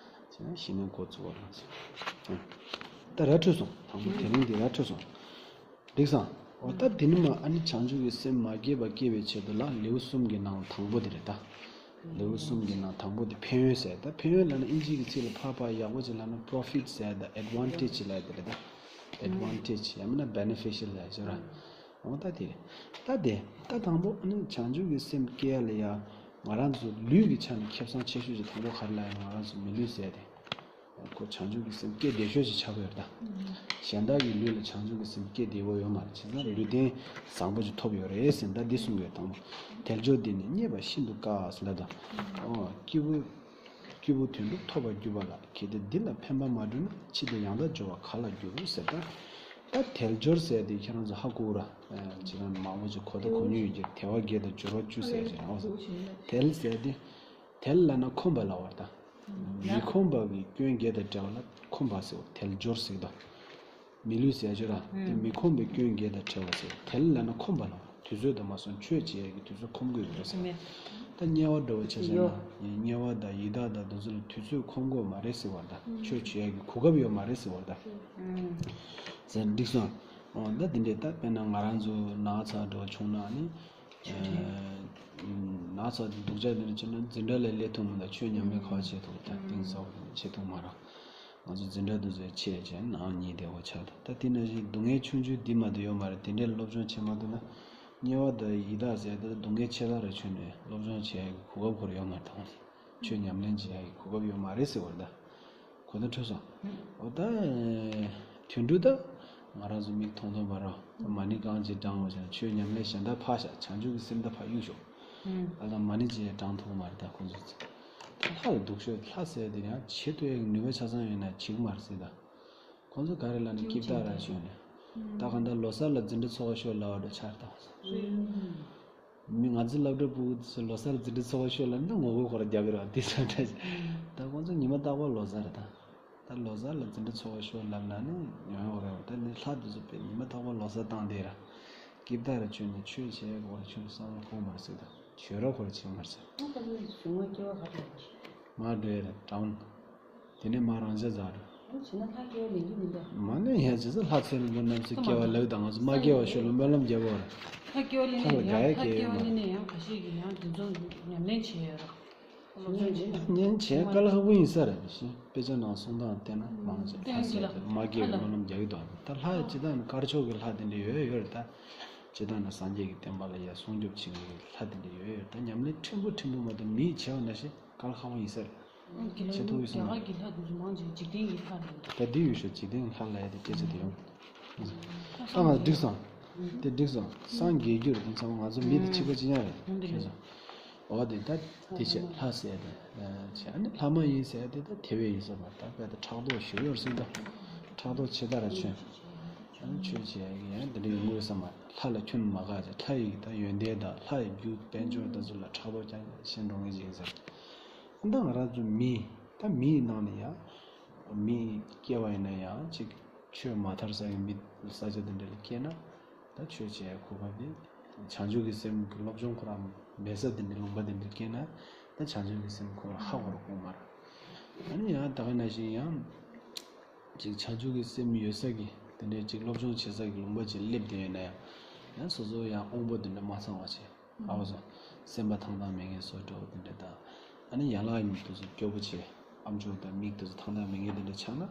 བྱས་ན་གཞི་ནས་འགོ་བཙུགས་པ་རང་ཚོ། ད་ར་འཕྲོད་སོང་། དང་པོ་དེ་རིང་འདི་ར་འཕྲོད་སོང་། འགྲིག་སོང་། འོ་ད་དེ་ནི་མ་ཨ་ནི་བྱང་ཆུབ་ཀྱི་སེམས་མ་སྐྱེས་པ་སྐྱེ་བའི་ཆེད་དུ་ལ་ལེའུ་གསུམ་གྱི་ནང་དང་པོ་དེ་རེད་ད། ལེའུ་གསུམ་གྱི་ནང་དང་པོ་དེ་ཕན་ཡོན་ཟེར་ད། ཕན་ཡོན་ལབ་ན་ཨིན་ཇིའི་གི་ཚིག་ལ་ཕར་ཕར་ཡག་པོ་ཅིག་ལབ་ན་profit ཟེར་ད། advantage ལབ་དེ་རེད་ད། ཨེཌ་ཝན་ཊེཇ་ཡང་མིན་ན་བེ་ནེ་ཕི་ཤལ་ལབ་ཡ་ཅིག་ཡོད་ར། འོ་ད་དེ་རེད། ད་དེ་ད་དང་པོ་ཨ་ནི་བྱང་ཆུབ་ཀྱི་སེམས་སྐྱེ་ཡ་ལ་ཡ་ང་རང་ཚོ་ལུས་ཀྱི་ཆ་ནས་ཁེ་བཟང་ཆེ་ཤོས་ཅིག་དང་པོ་ག་རེ་ལབ་ཡ་ན་ང་རང་ཚོ་མི་ལུས་ཟེར་ཡ་དེ། ཁོ་བྱང་ཆུབ་ཀྱི་སེམས་སྐྱེ་བདེ་ཤོས་ཅིག་ཆགས་ཀྱི་ཡོད་རེད་ད། གཞན་དག་གི་ལུས་ལ་བྱང་ཆུབ་ཀྱི་སེམས་སྐྱེ་བདེ་བོ་ཡོད་མ་རེད། བྱས་ཙང་ལུས་རྟེན་བཟང་པོ་ཅིག་ཐོབ་ཡོད་རེད་ཟེར་ད་འདི་གསུང་གི་ཡོད་དང་པོ། དལ་འབྱོར་འདི་ནི་རྙེད་པར་ཤིན་ཏུ་དཀའ་ཟེར་ལབ་ད། ཨོ་སྐྱེས་བུ། སྐྱེས་བུ་དོན་གྲུབ་ཐོབ་པར་གྱུར་པ་ལ། གལ་ཏེ་འདི་ལ་ཕན་པ་མ་བསྒྲུབས་ན། ཕྱིས་ཏེ་ཡང་དག་འབྱོར་བ་ག་ལ་འགྱུར་ཟེར་ད། ད་དལ་འབྱོར་ཟེར་དེ་ཁྱེད་རང་ཚོ་ཧ་གོ་ར། ཇི་ལྟར་མང་པོ་ཅིག་གོ་ད་གོ་མྱོང་ཡོད་ཀྱི་དལ་བ་བརྒྱད་དང་འབྱོར་བ་བཅུ་ཟེར་ཅིག་ཨོ་ཟེར། དལ་ཟེར་དེ། དལ་ལབ་ན་འཁོམས་པ་ལབ་པ་རེད་ད། མི་ཁོམ་པ་གི་སྐྱོན་བརྒྱད་དང་བྲལ་བ་ལ་འཁོམས་པ་ཟེར་བ་དལ་འབྱོར་ཟེར་གི་འདུག་མི་ལུས་ཟེར་ཡ་ཅིག་ར་དེ་མི་ཁོམ་པའི་སྐྱོན་བརྒྱད་དང་བྲལ་བ་ཟེར་དལ་ལབ་ན་འཁོམས་པ་ལ་དུས་ཚོད་དང་མ་སོང་ཆོས་བྱེད་ཡ་གི་དུས་ཚོད་ཁོམ་གི་ཡོད་རེད་ཟེར། ད་དམྱལ་བ་འདྲ་བོ་ཆ་བཞག་ན་དམྱལ་བ་དང་ཡི་དྭགས་དང་དེ་ཚོ་ལ་དུས་ཚོད་ཁོམ་གི་ཡོད་མ་རེད་ཟེར་བ་ད་ཆོས་བྱེད་ཡ་གི་གོ་སྐབས་ཡོད་མ་རེད་ཟེར་བ་ད། ཟེར་འགྲིག་སོང་། ད་དེ་འདྲས་ད་དཔེར་ན་ང་རང་ཚོ་ན་ཚ་འདྲ་བོ་བྱུང་ན་ནི། ན་ཚ་དེ་སྡུག་ཅག་དེ་འདྲ་བྱུང་ན་འཛིན་གྲྭ་ལ་སླེབས་ཐུབ་མི་འདུག་ཆོས་ཉམས་ལེན་ག་བ་བྱེད་ཐུབ་ད་གཏིང་ཟབ་བྱེད་ཐུབ་མ་རེད། ང་ཚོ་འཛིན་གྲྭ་དེ་ཚོ་ཆེ་བྱས་ནང་ཉིད་བདེ་བོ་ཆགས་འདུག་ད་དེ་ནང་བཞིན་སྡུག་བསྔལ་ཆུང་ཆུང་འདི་མ་གཏོགས་ཡོད་མ་རེད། དེ་འདྲས་སློབ་སྦྱོང་བྱེད་མ་ཐུབ་ན་དམྱལ་བ་དང་ཡི་དྭགས་ཟེར་ད་སྡུག་བསྔལ་ཆེ་ལ་ར་ཆུང་ནས་སློབ་སྦྱོང་བྱེད་ཡ་གི་གོ་སྐབས་ཁོ་ར་ཡོད་མ་རེད་ད། ཆོས་ཉམས་ལེན་བྱེད་ཡ་གི་གོ་སྐབས་ཡོད་མ་རེད་ཟེར་བ་རེད་ད། གོ་ཐོས་འཕྲོད་སོང་། འོ་ད། དུད་འགྲོ་ད། ང་རང་ཚོ་མིག་མཐོང་མཐོང་བ་ར། མ་ཎི་རྐང་གཅིག་བགྲང་བ་བྱས་ན་ཆོས་ཉམས་ལེན་གཞན་དག་ཕར་བཞག་བྱང་ཆུབ་ཀྱི་སེམས་ད་ཕར་གཡུག་ཞོག་ཨ་ད་མ་ཎི་གཅིག་བགྲང་ཐུབ་མ་རེད་ད་ཁོང་ཚོ་ཚོ། ད་ལྷ་ལ་སྡུག་ཤོས་ལྷ་ཟེར་དེ་ཡང་བྱེད་ཐུབ་ཡ་གི་ནུས་པ་ཆ་ཚང་ཡོད་ན་བྱེད་གི་མ་རེད་ཟེར་ད། ཁོང་ཚོ་ག་རེ་ལབ་ན་སྐྱིད་བདག་ར་ཞོན་ནས། ད་གང་ལྟར་ལོ་གསར་ལ་འཛིན་གྲྭ་ཚོགས་ཤོག་ལབ་པ་འདྲ་ཆགས་ད། མི་ང་ཚོའི་སློབ་གྲྭ་ཕྲུ་གུ་ཚོས་ལོ་གསར་འཛིན་གྲྭ་ཚོགས་པ་ཤོག་ལབ་ན་ངོ་རྒོལ་ཁོ་རང་རྒྱག་གི་རེད་བ་དེ་ཚོ་འདྲ་ཞིག་ད་ཁོང་ཚོ་ཉི་མ་རྟག་པར་ལོ་གསར་རེད་ད། ད་ལོ་གསར་ལ་འཛིན་གྲྭ་ཚོགས་པ་ཤོག་ལབ་ན་ནི་ཡོང་ཡོང་རེད་བ། ད་ནི་ལྷ་དེ་ཚོ་དཔེ་ཉི་མ་རྟག་པར་ལོ་གསར་བཏང་བསྡད་ར། སྐྱིད་བདག་ར་ཆོས་ནི་ཆོས་བྱེད་ཁོ་ར་ཆོས་བསམ་བློ་འཁོར་མ་རེད་ཟེར་ད་བྱོས་ར་ཁོ་ར་བྱེད་མ་རེད་ཟེར། ཨ་ཁ་ལོ་གཞུང་ལ་སྐྱེ་བ་ཁ་ཐོག་མ་འགྲོ་ཡ་རེད་དྲང་། དེ་ནས་མ་རང་ཅག་ཛ་རུ། ཨོ་བྱས་ན་ལྷ་སྐྱེ་བ་ལེན་རྒྱུ་མི་འདུག་མ་ནས་ཡ་ཇི་ཙམ་ལྷ་ཚེ་རིང་པོ་རྣམ་སྲས་སྐྱེ་བ་ལེགས་དང་ང་ཚོ་མ་སྐྱེ་བ་ཤོད་ལ་སྨོན་ལམ་རྒྱབ་པ་རེད། ལྷ་སྐྱེ་བ་ལེན་ནས་ཡང་ལྷ་སྐྱེ་བ་ལེན་ནས་ཡང་ཁ་ཤས་ཀྱིས་ཡང་དེ་ཚོ་ཉམས་ལེན་བྱས་ཡོད་རེད། སློབ་སྦྱོང་བྱས་ཡོད་རེད། ཉན་བྱས་དཀའ་ལས་ཁག་པོ་ཡིན་ས་རེད་ཤི། དཔེ་ཆ་ནང་གསུང་སྟངས་བལྟས་ན་མང་ཆེ་ལྷ་སྐྱེ་བ་ལེན་ནས་མ་སྐྱེ་བའི་སྨོན་ལམ་རྒྱག་གི་འདུག་ད་ལྷ་ཡི་སྤྱི་བཏང་ནས་དཀར་ཕྱོགས་ཀྱི་ལྷ་དེ་འདྲ་ཡོད་ཡོད་རེད་ད། སྤྱི་བཏང་ནས་སངས་རྒྱས་ཀྱི་བསྟན་པ་ལ་ཡ་སྲུང་སྐྱོབ་བྱེད་མཁན་གྱི་ལྷ་དེ་འདྲ་ཡོད་ཡོད་རེད་ད། ཉམས་ལེན་ཕྲན་བུ་ཕྲན་བུ་མ་གཏོགས་མིས་བྱས་པ་ནང་བཞིན་དཀའ་ལས་ཁག་པོ་ཡིན་ས་རེད། བྱེད་ཐུབ་ཡོད་ས་མ་རེད། རྒྱ་གར་གྱི་ལྷ་དེ་ཚོ་མང་ཆེ་འཇིག་རྟེན་གྱི་ལྷ་རེད་འདུག་ད་འདི་ཡོད་ཤོག་འཇིག་རྟེན་ལྷ་ལ་ཡ་དེ་སྐད་ཆ་དེ་ཡོང་། ད་ང་འགྲིག་སོང་། དེ་འགྲིག་སོང་། སངས་རྒྱས་རྒྱུར་དེ་ཚང་མ་ང་ཚོ་མི་དེ་གཅིག་པ་གཅིག་རྐྱང་རེད། ཁྱེད་ཚོ། འོ་དེ་ད་དེ་བྱས་ལྷ་ཟེར་དེ། བྱས་ཨ་ནི་ལྷ་མ་ཡིན་ཟེར་དེ་ད་དེ་བས་ཡིན་ས་མ་ད་དཔེ་ད་ཕྲག་དོག་ཞུ་ཡོད་སྲིད་ད། ཕྲག་དོག་ཆེ་ད་ར་ཆོས། ཨ་ནི་ཆོས་བྱས་ཡ་གི་ཡང་དེ་འདྲ་ཡོང་གི་ཡོད་ས་མ་ལྷ་ལ་ཁྱོན་མ་དགའ་ཅེ་ལྷ་ཡི་ད་ཡོན་ཏན་ད་ལྷ་ཡི་རྒྱུ་དཔལ་འབྱོར་ད་ཚོ་ལ་ཕྲག་དོག་རྐྱང་རྐྱང་ཤེས་འགྲོ་ངེས་ཅིག་ཡིན་ས། ད་ང་རང་ཚོ་མི་ད་མི་ཡི་ནང་ནས་ཡང་མི་སྐྱེ་བ་ཡིན་ན་ཡང་ཅིག་ཆོས་མ་མཐར་ས་ཡི་མི་ས་ཆ་དེ་འདྲ་ལ་སྐྱེས་ན་ད་ཆོས་བྱེད་ཡ་གོ་སྐབས་དེ་བྱང་ཆུབ་ཀྱི་སེམས་ཀྱི་སློབ་སྦྱོང་ཁོ་རང་མེད་ས་དེ་འདྲ་ལུང་པ་དེ་འདྲ་སྐྱེས་ན་ད་བྱང་ཆུབ་ཀྱི་སེམས་ཁོ་རང་ཧ་གོ་རུ་དགོས་མ་རེད། ཨ་ནི་ཡང་ད་ག་ནང་བཞིན་ཡང་ཅིག་བྱང་ཆུབ་ཀྱི་སེམས་ཡོད་ས་གི་དེ་འདྲའི་ཅིག་སློབ་སྦྱོང་བྱེད་ས་གི་ལུང་པ་ཅིག་སླེབས་བསྡད་ཡོད་ན་ཡང་ཡང་སོ་སོ་ཡང་དབང་པོ་དེ་འདྲ་མ་ཚང་བ་བྱས། ཨ་བ་སོ། སེམས་པ་ཐང་ཐང་མེད་མཁན་སོགས་འདྲ་བོ་དེ་འདྲ་དང་། ཨ་ནི་ཡན་ལག་གཉིས་དེ་ཚོ་སྐྱོ་པོ་བྱས། ཨམ་ཅོག་དང་མིག་དེ་ཚོ་ཐང་ཐང་མེད་མཁན་དེ་འདྲ་ཆགས་ན།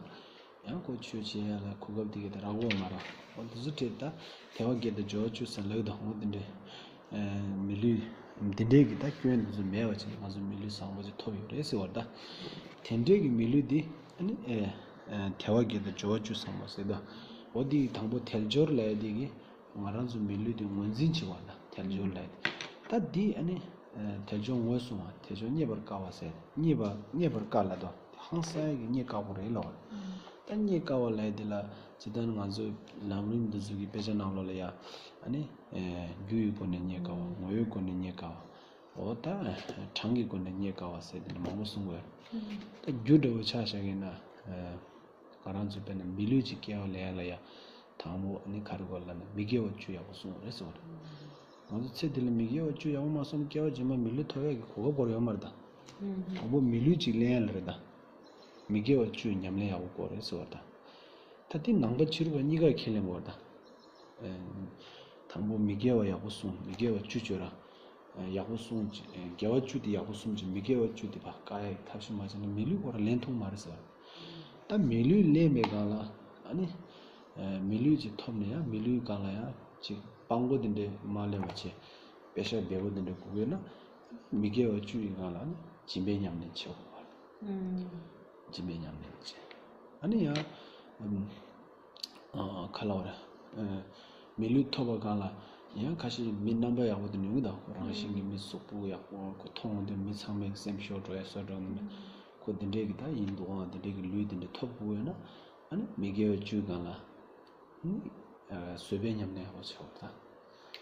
ཡང་ཁོ་ཆོས་བྱེད་ཡ་ལ་གོ་སྐབས་དེ་ག་དེ་རག་གོ་མ་རག་འོ་དེ་ཚོ་བྲིས་ད། དལ་བ་བརྒྱད་དང་འབྱོར་བ་བཅུ་ཟེར་ལབ་དང་འོ་དེ་འདྲ། མི་ལུས། འདི་འདྲའི་གི་ད་སྐྱོན་དེ་ཚོ་མེད་པ་བྱས་ང་ཚོ་མི་ལུས་བཟང་པོ་ཅིག་ཐོབ་ཡོད་རེད་ཟེར་བ་ད། དེ་འདྲའི་གི་མི་ལུས་འདི་ཨ་ནི་དལ་བ་བརྒྱད་དང་འབྱོར་བ་བཅུ་ཟེར་མ་ཟེར་ད། འོ་དེ་གི་དང་པོ་དལ་འབྱོར་ལབ་ཡ་དེ་གི་ང་རང་ཚོ་མི་ལུས་དེ་ངོས་འཛིན་བྱེད་པ་ན་དལ་འབྱོར་ལབ་ཡ་དེ། ད་འདི་ཨ་ནི། དལ་འབྱོར་ངོས་བཟུང་བ་དལ་འབྱོར་རྙེད་པར་དཀའ་བ་ཟེར་རྙེད་པ་རྙེད་པར་དཀའ་ལབ་དོ་དེ་ཧང་སང་ཡ་གི་རྙེད་དཀའ་པོ་རེད་ལབ་པ་རེད། ད་རྙེད་དཀའ་བ་ལབ་ཡ་དེ་ལ་ཇི་ལྟར་ང་ཚོ་ལམ་རིམ་འདི་ཚོ་གི་དཔེ་ཆ་ནང་ལོགས་ལ་ཡ་ཨ་ནི། རྒྱུ་ཡི་སྒོ་ནས་རྙེད་དཀའ་བ་ངོ་བོའི་སྒོ་ནས་རྙེད་དཀའ་བ། འོ་ད་གྲངས་ཀྱི་སྒོ་ནས་རྙེད་དཀའ་བ་ཟེར་དེ་འདྲ་མང་པོ་གསུང་གི་ཡོད་རེད། ད་རྒྱུ་འདྲ་བོ་ཆ་བཞག་གི་ཡིན་ན། ང་རང་ཚོ་དཔེར་ན་མི་ལུས་ཅིག་སྐྱེ་བ་ལེན་ཡ་ལ་ཡ། དང་པོ་ཨ་ནི་ག་རེ་དགོས་ལབ་ན་མི་དགེ་བ་བཅུ་ཡག་པོ་སྲུང་དགོས་རེད་ཟེར་བ་རེད། ང་ཚོ་ཚེ་འདི་ལ་མི་དགེ་བ་བཅུ་ཡག་པོ་མ་སྲུང་སྐྱེ་བ་རྗེས་མ་མི་ལུས་ཐོབ་ཡག་གི་གོ་སྐབས་སྐོར་ཡོད་མ་རེད་ད། དང་པོ་མི་ལུས་ཅིག་ལེན་ཡ་ལ་རེད་ད། མི་དགེ་བ་བཅུ་ཉམས་ལེན་ཡག་པོ་དགོས་རེད་ཟེར་བ་རེད་ད། ད་དེ་ནང་པ་ཕྱི་རོལ་པ་གཉིས་ཀ་ཁས་ལེན་དགོས་རེད་ད། དང་པོ་མི་དགེ་བ་ཡག་པོ་སྲུང་མི་དགེ་བ་བཅུ་སྤྱོད་ར། ཡག་པོ་སྲུང་དགེ་བ་བཅུ་དེ་ཡག་པོ་སྲུང་ཅིག་མི་དགེ་བ་བཅུ་དེ་ཕར་བཀག་ཡག་གི་ཐབས་ཤེས་མ་བྱས་ན་མི་ལུས་ཁོ་རང་ལེན་ཐུབ་མ་རེད་ཟེར། ད་མི་ལུས་ལེན་པའི་སྒང་ལ་ཨ་ནི། མི་ལུས་ཅིག་ཐོབ་ནས་ཡང་མི་ལུས་སྒང་ལ་ཡང་ཅིག་སྤྲང་པོ་དེ་འདྲས་མ་སླེབས་པ་བྱས། པེ་ཤག་བདེ་པོ་དེ་འདྲས་དགོས་ཀྱི་ཡོད་ན། མི་དགེ་བ་བཅུ་ཡི་སྒང་ལ་ནི་སྦྱིན་པའི་ཉམས་ལེན་བྱེད་དགོས་པ་རེད། སྦྱིན་པའི་ཉམས་ལེན་བྱེད། ཨ་ནི་ཡང་། ཨ། ག་ལབ་དགོས་རེད། ཨ། མི་ལུས་ཐོབ་པ་སྒང་ལ་ཡང་ཁ་ཤས་མི་རྣམ་པ་ཡག་པོ་དེ་འདྲས་ཡོང་གི་འདུག་ཁོ་རང་བཞིན་གྱི་མི་གཟུགས་པོ་ཡག་པོ། ཁོ་མཐོང་དུས་མི་ཚང་མའི་སེམས་ཤོར་འགྲོ་ཡ་བཟོ་འདྲ་ཡོང་གི་འདུག་ཁོ་དེ་འདྲས་ཀྱི་ད་ཡིན་འདུག་ཨང་། དེ་འདྲས་ཀྱི་ལུས་དེ་འདྲས་ཐོབ་དགོས་ཡོད་ན། ཨ་ནི་མི་དགེ་བ་བཅུའི་སྒང་ལ། ཨ་ནི། ཨ། བཟོད་པའི་ཉམས་ལེན་ཡག་པོ་བྱེད་དགོས་ད།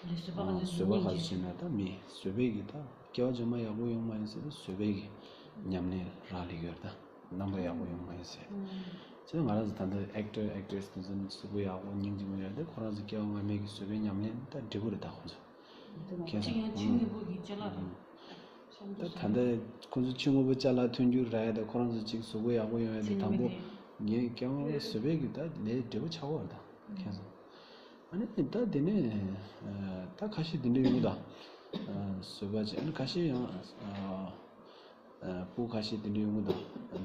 ལས་བཟོད་པ་ག་ཨ། ཚོད་བཟོད་པ་ག་ཚོད་བྱེད་ན་ད་མི་བཟོད་པའི་གི་ད་སྐྱེ་བ་རྗེས་མ་ཡག་པོ་ཡོང་མ་ཡིན་ཟེར་ན་བཟོད་པའི་གི་ཉམས་ལེན་རག་ལས་ཀྱི་ཡོད་རེད་ད། རྣམ་པ་ཡག་པོ་ཡོང་མ་ཡིན་ཟེར། ཨ། བྱས་ཙང་ང་རང་ཚོ་ད་ལྟ་ཨེག་ཊར་ཨེག་ཊྲེ་སི་དེ་ཚོ་གཟུགས་པོ་ཡག་པོ་སྙིང་རྗེ་མོ་ཡོད་དེ། ཁོ་རང་ཚོ་སྐྱེ་བ་སྔ་མའི་གི་བཟོད་པའི་ཉམས་ལེན་ད་འབྲས་བུ་རེད་ད་ཁོ་ཚོ། ཁྱེད་ཚོ་གཅིག་ཡང་ཕྱི་དངོས་པོ་གི་ཅ་ལག་རེད། ད་ད་ལྟ་ཁོ་ཚོ་ཕྱི་དངོས་པོ་ཅ་ལག་མཐུན་འགྱུར་རག་ཡ་དང་ཁོ་རང་ཚོ་གཅིག་གཟུགས་པོ་ཡག་པོ་ཡོང་ཡ་དེ་དང་པོ་ངས་སྐྱེ་བ་སྔ་མའི་བཟོད་པའི་གི་ད་ལས་འབྲས་བུ་ཆགས་པ་རེད་ད་ཁྱེད་ཚོ། ཨ་ནི་ད་དེ་ནས་ཨ། ད་ཁ་ཤས་དེ་འདྲ་ཡོང་གི་ད། ཨ། བཟོད་པ་བྱས། ཨ་ནི་ཁ་ཤས་ཡང་། ཨ། ཨ། སྤུ་ཁ་ཤས་དེ་འདྲ་ཡོང་གི་ད། ཨ།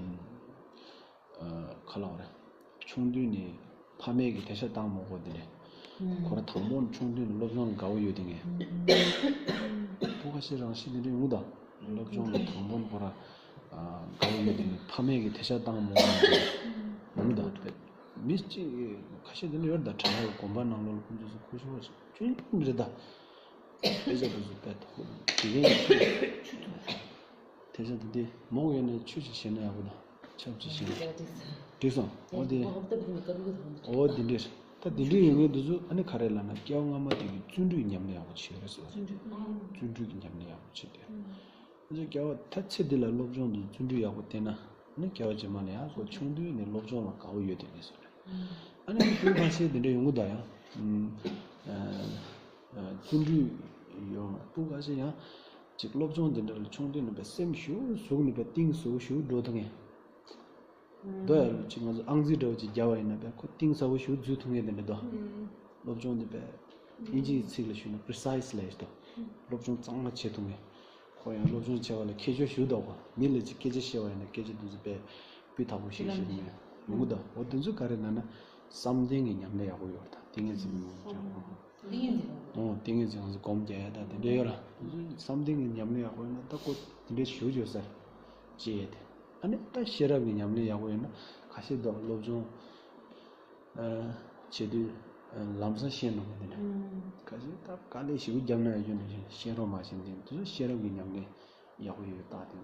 ཨ། ག་ལབ་དགོས་རེད། ཆུང་དུས་ནས་ཕ་མས་ཀྱི་དེ་ཤ་བཏང་མ་དགོས་དེ་འདྲ། ཁོ་རང་དང་པོ་ཆུང་དུས་ནས་སློབ་སྦྱོང་ལ་དགའ་བོ་ཡོད་དེ་ངས། སྤུ་ཁ་ཤས་རང་བཞིན་དེ་འདྲ་ཡོང་གི་ད། སློབ་སྦྱོང་ལ་དང་པོ་ཁོ་རང་ཨ། དགའ་བོ་ཡོད་དེ་ནས་ཕ་མས་ཀྱི་དེ་ཤ་བཏང་མ་དགོས་དེ་འདྲ་ཡོང་གི་ད། མི་གཅིག་ཁ་ཤས་དེ་འདྲ་ཡོད་ད། གྲྭ་བ་དགོན་པ་ནང་ལོགས་ལ་ཁོང་ཚོ་ཚོ་ཁུ་ཤོ་ཆུ་ཡིན་རེད་ད། དཔེ་ཆ་དེ་ཚོ་དཔེ་ཐོག་དེ་གའི་ཆུ་དེ་ཆ་དེ་དེ་མོག་ཡོད་ན་ཆུ་ཞིག་བཞེས་ན་ཡག་པོ་ད། ཆབ་ཅིག་བཞེས་ན་འགྲིག་སོང་། འོ་དེ། འོ་དེ་འདྲས། ད་དེ་འདྲས་ཡོང་མཁན་དེ་ཚོ་ཨ་ནི་ག་རེ་ལབ་ན་སྐྱེ་བ་སྔ་མ་དེ་གི་བརྩོན་འགྲུས་ཉམས་ལེན་ཡག་པོ་བྱས་རེད་ཟེར། བརྩོན་འགྲུས་ཀྱི་ཉམས་ལེན་ཡག་པོ་བྱས་ཏེ། ཨ་ནི་སྐྱེ་བ་ད་ཚེ་འདི་ལ་སློབ་སྦྱོང་དང་བརྩོན་འགྲུས་ཡག་པོ་བསྟེན་ན། ཨ་ནི་སྐྱེ་བ་རྗེས་མ་ལ་ཡང་ཁོ་ཆུང་དུས་ནས་སློབ་སྦྱོང་ལ་དགའ་བོ་ཡོད་དེ་ངེས་སོ། ཨ་ནི་སྤུ་ཁ་ཤས་དེ་འདྲ་ཡོང་གི་ད་ཡང་། ཨ། ཨ། བརྩོན་འགྲུས་ཡོང་སྤུ་ཁ་ཤས་ཡང་ཅིག་སློབ་སྦྱོང་དེ་འདྲ་ལ་ཆུང་དུས་ནས་པའི་སེམས་ཞུ་ཟུག་ནས་པའི་གཏིང་ཟུག་ཞུ་འགྲོ་ཐུབ་ངེས། མདོ་ཡར་ལུགས་ཅིག་ང་ཚོ་ཨང་རྩིས་འདྲ་བོ་ཅིག་རྒྱབ་པ་ཡིན་ན་པས་ཁོ་གཏིང་ཟབ་པོ་ཞིག་འཛུལ་ཐུབ་ངེས་དེ་འདྲ་དོ། སློབ་སྦྱོང་དེ་པས་ཨིན་ཇིའི་ཚིག་ལ་ཞུས་ན་པི་རི་སའི་སི་ལབ་ཡས་དོ། སློབ་སྦྱོང་གཙང་མ་བྱེད་ཐུབ་ངེས། ཁོ་ཡང་སློབ་སྦྱོང་བྱས་པ་ལ་ཁྱད་ཆོས་ཞིག་འདུག་གོ། མི་ལ་ཅིག་སྐད་ཆ་བཤད་པ་ཡིན་ན་སྐད་ཆ་དེ་ཚོ་པས་སྤུས་དག་པོ་ཞིག་བཤད་ཐུབ་ངེས་ཡོང་གི་འདུག་འོ་དེ་ཚོ་ག་རེ་ན་ན་བསམ་གཏན་གྱི་ཉམས་ལེན་ཡག་པོ་ཡོད་རེད་ད། ཏིང་ངེ་འཛིན་གྱི་ངོ་བོ་ཅན། ཏིང་ངེ་འཛིན། ཨོ་ཏིང་ངེ་འཛིན་ང་ཚོ་སྒོམ་རྒྱག་ཡ་ད་དེ་འདྲ་ཡོད་ར། བསམ་གཏན་གྱི་ཉམས་ལེན་ཡག་པོ་ཡོད་ན་ད་ཁོ་དེ་འདྲ་ཞུ་བརྗོད་ས་ཅི་ཡས་དེ། ཨ་ནི་ད་ཤེས་རབ་ཀྱི་ཉམས་ལེན་ཡག་པོ་ཡོད་ན་ཁ་ཤས་ད་སློབ་སྦྱོང་ཨ་བྱེད་དུས་ཨ་ལམ་སང་ཤེས་འགྲོ་གི་དེ་འདྲ། ཁ་ཤས་ད་དཀའ་ལས་ཞེ་པོ་བརྒྱབ་ན་ཡང་ཡོད་ན་ཤེས་འགྲོ་མ་ཤེས་དེ་དེ་ཚོ་ཤེས་རབ་ཀྱི་ཉམས་ལེན་ཡག་པོ་ཡོད་རྟགས་དེ་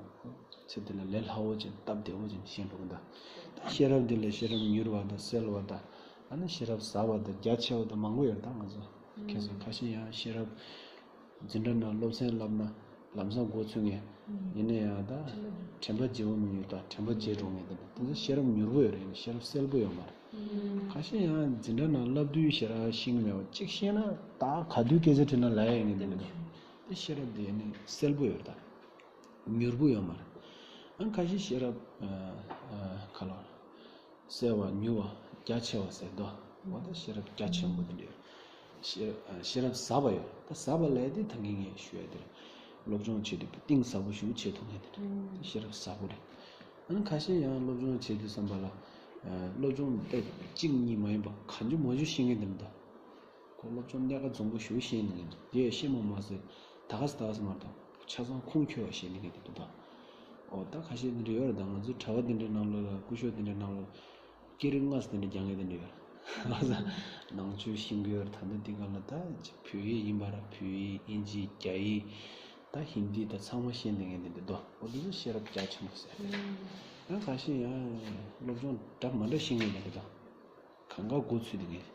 ཚེ་འདི་ལ་ལས་སླ་བོ་ཅན་སྟབས་བདེ་བོ་ཅན་ཤེས་འགྲོ་གི་ད། ཤེས་རབ་འདི་ལས་ཤེས་རབ་མྱུར་བ་དང་གསལ་བ་དང་། ཨ་ནི་ཤེས་རབ་ཟབ་པ་དང་རྒྱ་ཆེ་བ་དང་མང་པོ་ཡོད་ད་ང་ཚོ། ཁྱེད་ཚོ་ཁ་ཤས་ཡང་ཤེས་རབ་འཛིན་གྲྭ་ནང་སློབ་ཚན་བསླབ་ན་ལམ་སང་འགོ་ཚུགས་ངེས། ཡིན་ན་ཡང་ད་དྲན་པ་བརྗེ་པོ་མི་ཡོད་ད། དྲན་པ་བརྗེད་འགྲོ་ངེས་དེ་འདྲ། དེ་ཚོ་ཤེས་རབ་མྱུར་པོ་ཡོད་རེད། ཤེས་རབ་གསལ་པོ་ཡོད་མ་རེད། ཁ་ཤས་ཡང་འཛིན་གྲྭ་ནང་བསླབ་དུས་ཞེ་དྲག་ཤེས་ཀྱི་མེད་པ་གཅིག་ཤེས་ན་ད་ག་དུས་སྐད་ཆ་དྲིས་ན་ལབ་ཡ་ཡོད་ངེས་དེ་འདྲ་འདུག་དེ་ཤེས་རབ་དེ་ནི་གསལ་པོ་ཡོད་རེད་ད། མྱུར་པོ་ཡོད་མ་རེད། ཨ་ཁ་ཤས་ཤེས་རབ་ཨ་ཨ་ག་ལ་གསལ་བ་མྱུར་བ་རྒྱ་ཆེ་བ་ཟེར་དོ། འོ་ད་ཤེས་རབ་རྒྱ་ཆེན་པོ་དེ་འདྲ་ཡོད། ཤེས་ཨ་ཤེས་རབ་ཟབ་པ་ཡོད། ད་ཟབ་པ་ལས་དེ་ད་གིན་ངས་ཞུ་ཡ་དེ་རེད། སློབ་སྦྱོང་བྱེད་དུས་གཏིང་ཟབ་པོ་ཞིག་བྱེད་ཐུབ་མཁན་དེ་འདྲ། ད་ཤེས་རབ་ཟབ་པོ་རེད། ཨ་ཁ་ཤས་ཡང་སློབ་སྦྱོང་བྱེད་དུས་ཙམ་པ་ལ་ཨ་སློབ་སྦྱོང་དེ་གཅིག་གཉིས་མ་ཡིན་པ་གང་བྱུང་མང་བྱུང་ཤེས་མཁན་དེ་འདྲ་འདུག་ཁོ་སློབ་སྦྱོང་གནད་འགག་འཛོམས་པོ་ཞེ་པོ་ཤེས་ནི་ཡིན། དེ་ཤེས་མ་མ་ཟད་ད་ག་ས་ད་ག་ས་མ་གཏོགས་ཆ་ཚང་ཁུངས་འཁྱོལ་བ་ཤེས་ནི་གི་དེ་འདུག་ད། ཨོ་ད་ཁ་ཤས་དེ་འདྲ་ཡོད་རེད་ད། ང་ཚོའི་གྲྭ་པ་དེ་འདྲའི་ནང་ལོགས་ལ་སྐུ་ཞབས་དེ་འདྲའི་ནང་ལོགས་ཀེ་རི་ལྔ་ཙམ་དེ་འདྲ་རྒྱག་མཁན་དེ་འདྲ་ཡོད་རེད། ནང་ཆོས་ཤེས་ཀྱི་ཡོད་རེད། ད་ལྟ་འདི་ག་ལ་ད་བོད་ཡིག་ཡིན་པ་ར། བོད་ཡིག་དབྱིན་ཇི་རྒྱ་ཡིག་ད་ཧིན་དི་ད་ཚང་མ་ཤེས་ནི་གི་དེ་འདྲ་འདུག་ཨོ་དེ་ཚོ་ཤེས་རབ་རྒྱ་ཆེན་པོ་ཟེར་རེད། ཡང་ཁ་ཤས་ཡང་སློབ་སྦྱོང་འདྲ་མ་འདྲ་ཤེས་མཁན་དེ་འདྲ་ད། གང་ག་འགོ་ཚུགས་དེ་ངས།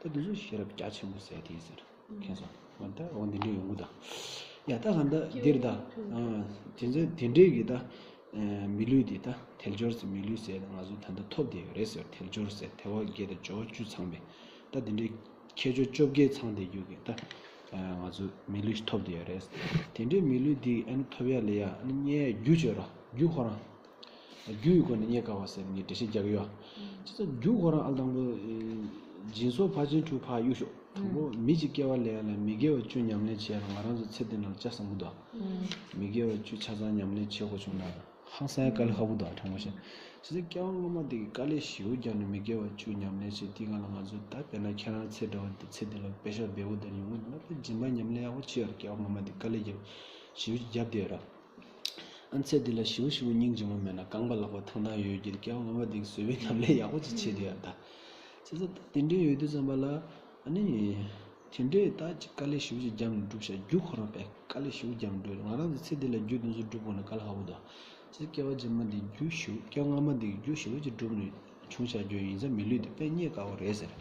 ད་དེ་ཚོ་ཤེས་རབ་རྒྱ་ཆེན་པོ་ཟེར་དེ་ཟེར། མཁྱེན་སོང་། འོ་ད་འོ་འདི་འདྲ་ཡོང་གི་ད། ཡ་ད་གང་ད་འདིར་ད། ཨ་དེ་ཚོ་དེ་འདྲའི་གི་ད། ཨ་མི་ལུས་འདི་ད་དལ་འབྱོར་ཟེར་མི་ལུས་ཟེར་ང་ཚོ་ད་ལྟ་ཐོབ་བསྡད་ཡོད་རེད་ཟེར། དལ་འབྱོར་ཟེར་དལ་བ་བརྒྱད་དང་འབྱོར་བ་བཅུ་ཚང་བའི་ད་དེ་འདྲའི་ཁྱད་ཆོས་བཅོ་བརྒྱད་ཚང་བསྡད་རྒྱུ་གི་ད། ཨ་ང་ཚོ་མི་ལུས་ཐོབ་བསྡད་ཡོད་རེད། དེ་འདྲའི་མི་ལུས་འདི་ཨ་ནི་ཐོབ་ཡ་ལ་ཡ་ཨ་ནི་རྙེད་རྒྱུ་བྱོས་ར་རྒྱུ་ཁོ་རང་། རྒྱུ་ཡི་སྒོ་ནས་རྙེད་དཀའ་བ་ཟེར་ངས་འགྲེལ་བཤད་རྒྱག་གི་ཡོད། ཨ་ཅི་ཙམ་རྒྱུ་ཁོ་རང་ཨ་དང་པོ། སྦྱིན་སོགས་ཕར་ཕྱིན་དྲུག་ཕར་གཡུག་ཤོག་དང་པོ་མི་གཅིག་སྐྱེ་བ་ལེན་ཡ་ལ་མི་དགེ་བ་བཅུ་ཉམས་ལེན་བྱེད་ཡ་ལ་ང་རང་ཚོ་ཚེ་འདི་ནང་ལ་ཆ་བཟང་པོ་འདུག་མི་དགེ་བ་བཅུ་ཆ་ཚང་ཉམས་ལེན་བྱེད་དགོས་བྱུང་ན་ཧང་སང་ཡ་དཀའ་ལས་ཁག་པོ་འདུག་དྲང་པོ་བཤད། བྱས་ཙང་སྐྱེ་བ་སྔ་མ་དེ་གི་དཀའ་ལས་ཞེ་པོ་བརྒྱབ་ནས་མི་དགེ་བ་བཅུ་ཉམས་ལེན་བྱས། དེའི་སྒང་ལ་ང་ཚོ་ད་དཔེར་ན་ཁྱེད་རང་ཚེ་འདྲ་བ་དེ་ཚེ་འདི་ལ་དཔེ་ཆ་འབེལ་པོ་དང་ཉུང་ངུ་ལ་དཔེ་སྦྱིན་པ་ཉམས་ལེན་ཡག་པོ་བྱས་ཡོད་རེད། སྐྱེ་བ་སྔ་མ་དེ་དཀའ་ལས་བརྒྱབ་ཞེ་པོ་ཅིག་བརྒྱབ་བསྡད་ཡོད་ར། ཨ་ཚེ་འདི་ལ་ཞེ་པོ་ཞེ་པོ་སྙིང་རྗེ་མོ་མེད་ན་རྐང་པ་ལག་པ་ཐང་ཐང་ཡོད་ཀྱི་རེད། སྐྱེ་བ་སྔ་མ་དེ་གི་བཟོད་པའི་ཉམས་ལེན་ཡག་པོ་ཅིག་བྱས་བསྡད་ཡོད་ར་ད། བྱས་ཙང་ད་དེ་འདྲའི་ཡོད་དུས་ཙམ་པ་ལ་ཨ་ནི། དེ་འདྲས་ད་ཅིག་དཀའ་ལས་ཞེ་པོ་ཅིག་བརྒྱབ་ནས་བསྒྲུབས་ཤག་རྒྱུ་ཁོ་རང་དཔེ་དཀའ་ལས་ཞེ་པོ་བརྒྱབ་ནས་བསྒྲུབས་རེད། ང་རང་ཚོ་ཚེ་འདི་ལ་རྒྱུ་དེ་ཚོ་སྒྲུབ་དགོས་ན་དཀའ་ལས་ཁག་པོ་འདུག་བྱས་ཙང་སྐྱེ་བ་རྗེས་མ་འདི་རྒྱུ་ཞེ་པོ། སྐྱེ་བ་སྔ་མ་འདི་གི་རྒྱུ་ཞེ་པོ་ཅིག་བསྒྲུབས་ནས་བྱུང་བཞག་རྒྱུ་ཡིན་ཙང་མི་ལུས་འདི་དཔེ་རྙེད་དཀའ་བ་རེད་ཟེར།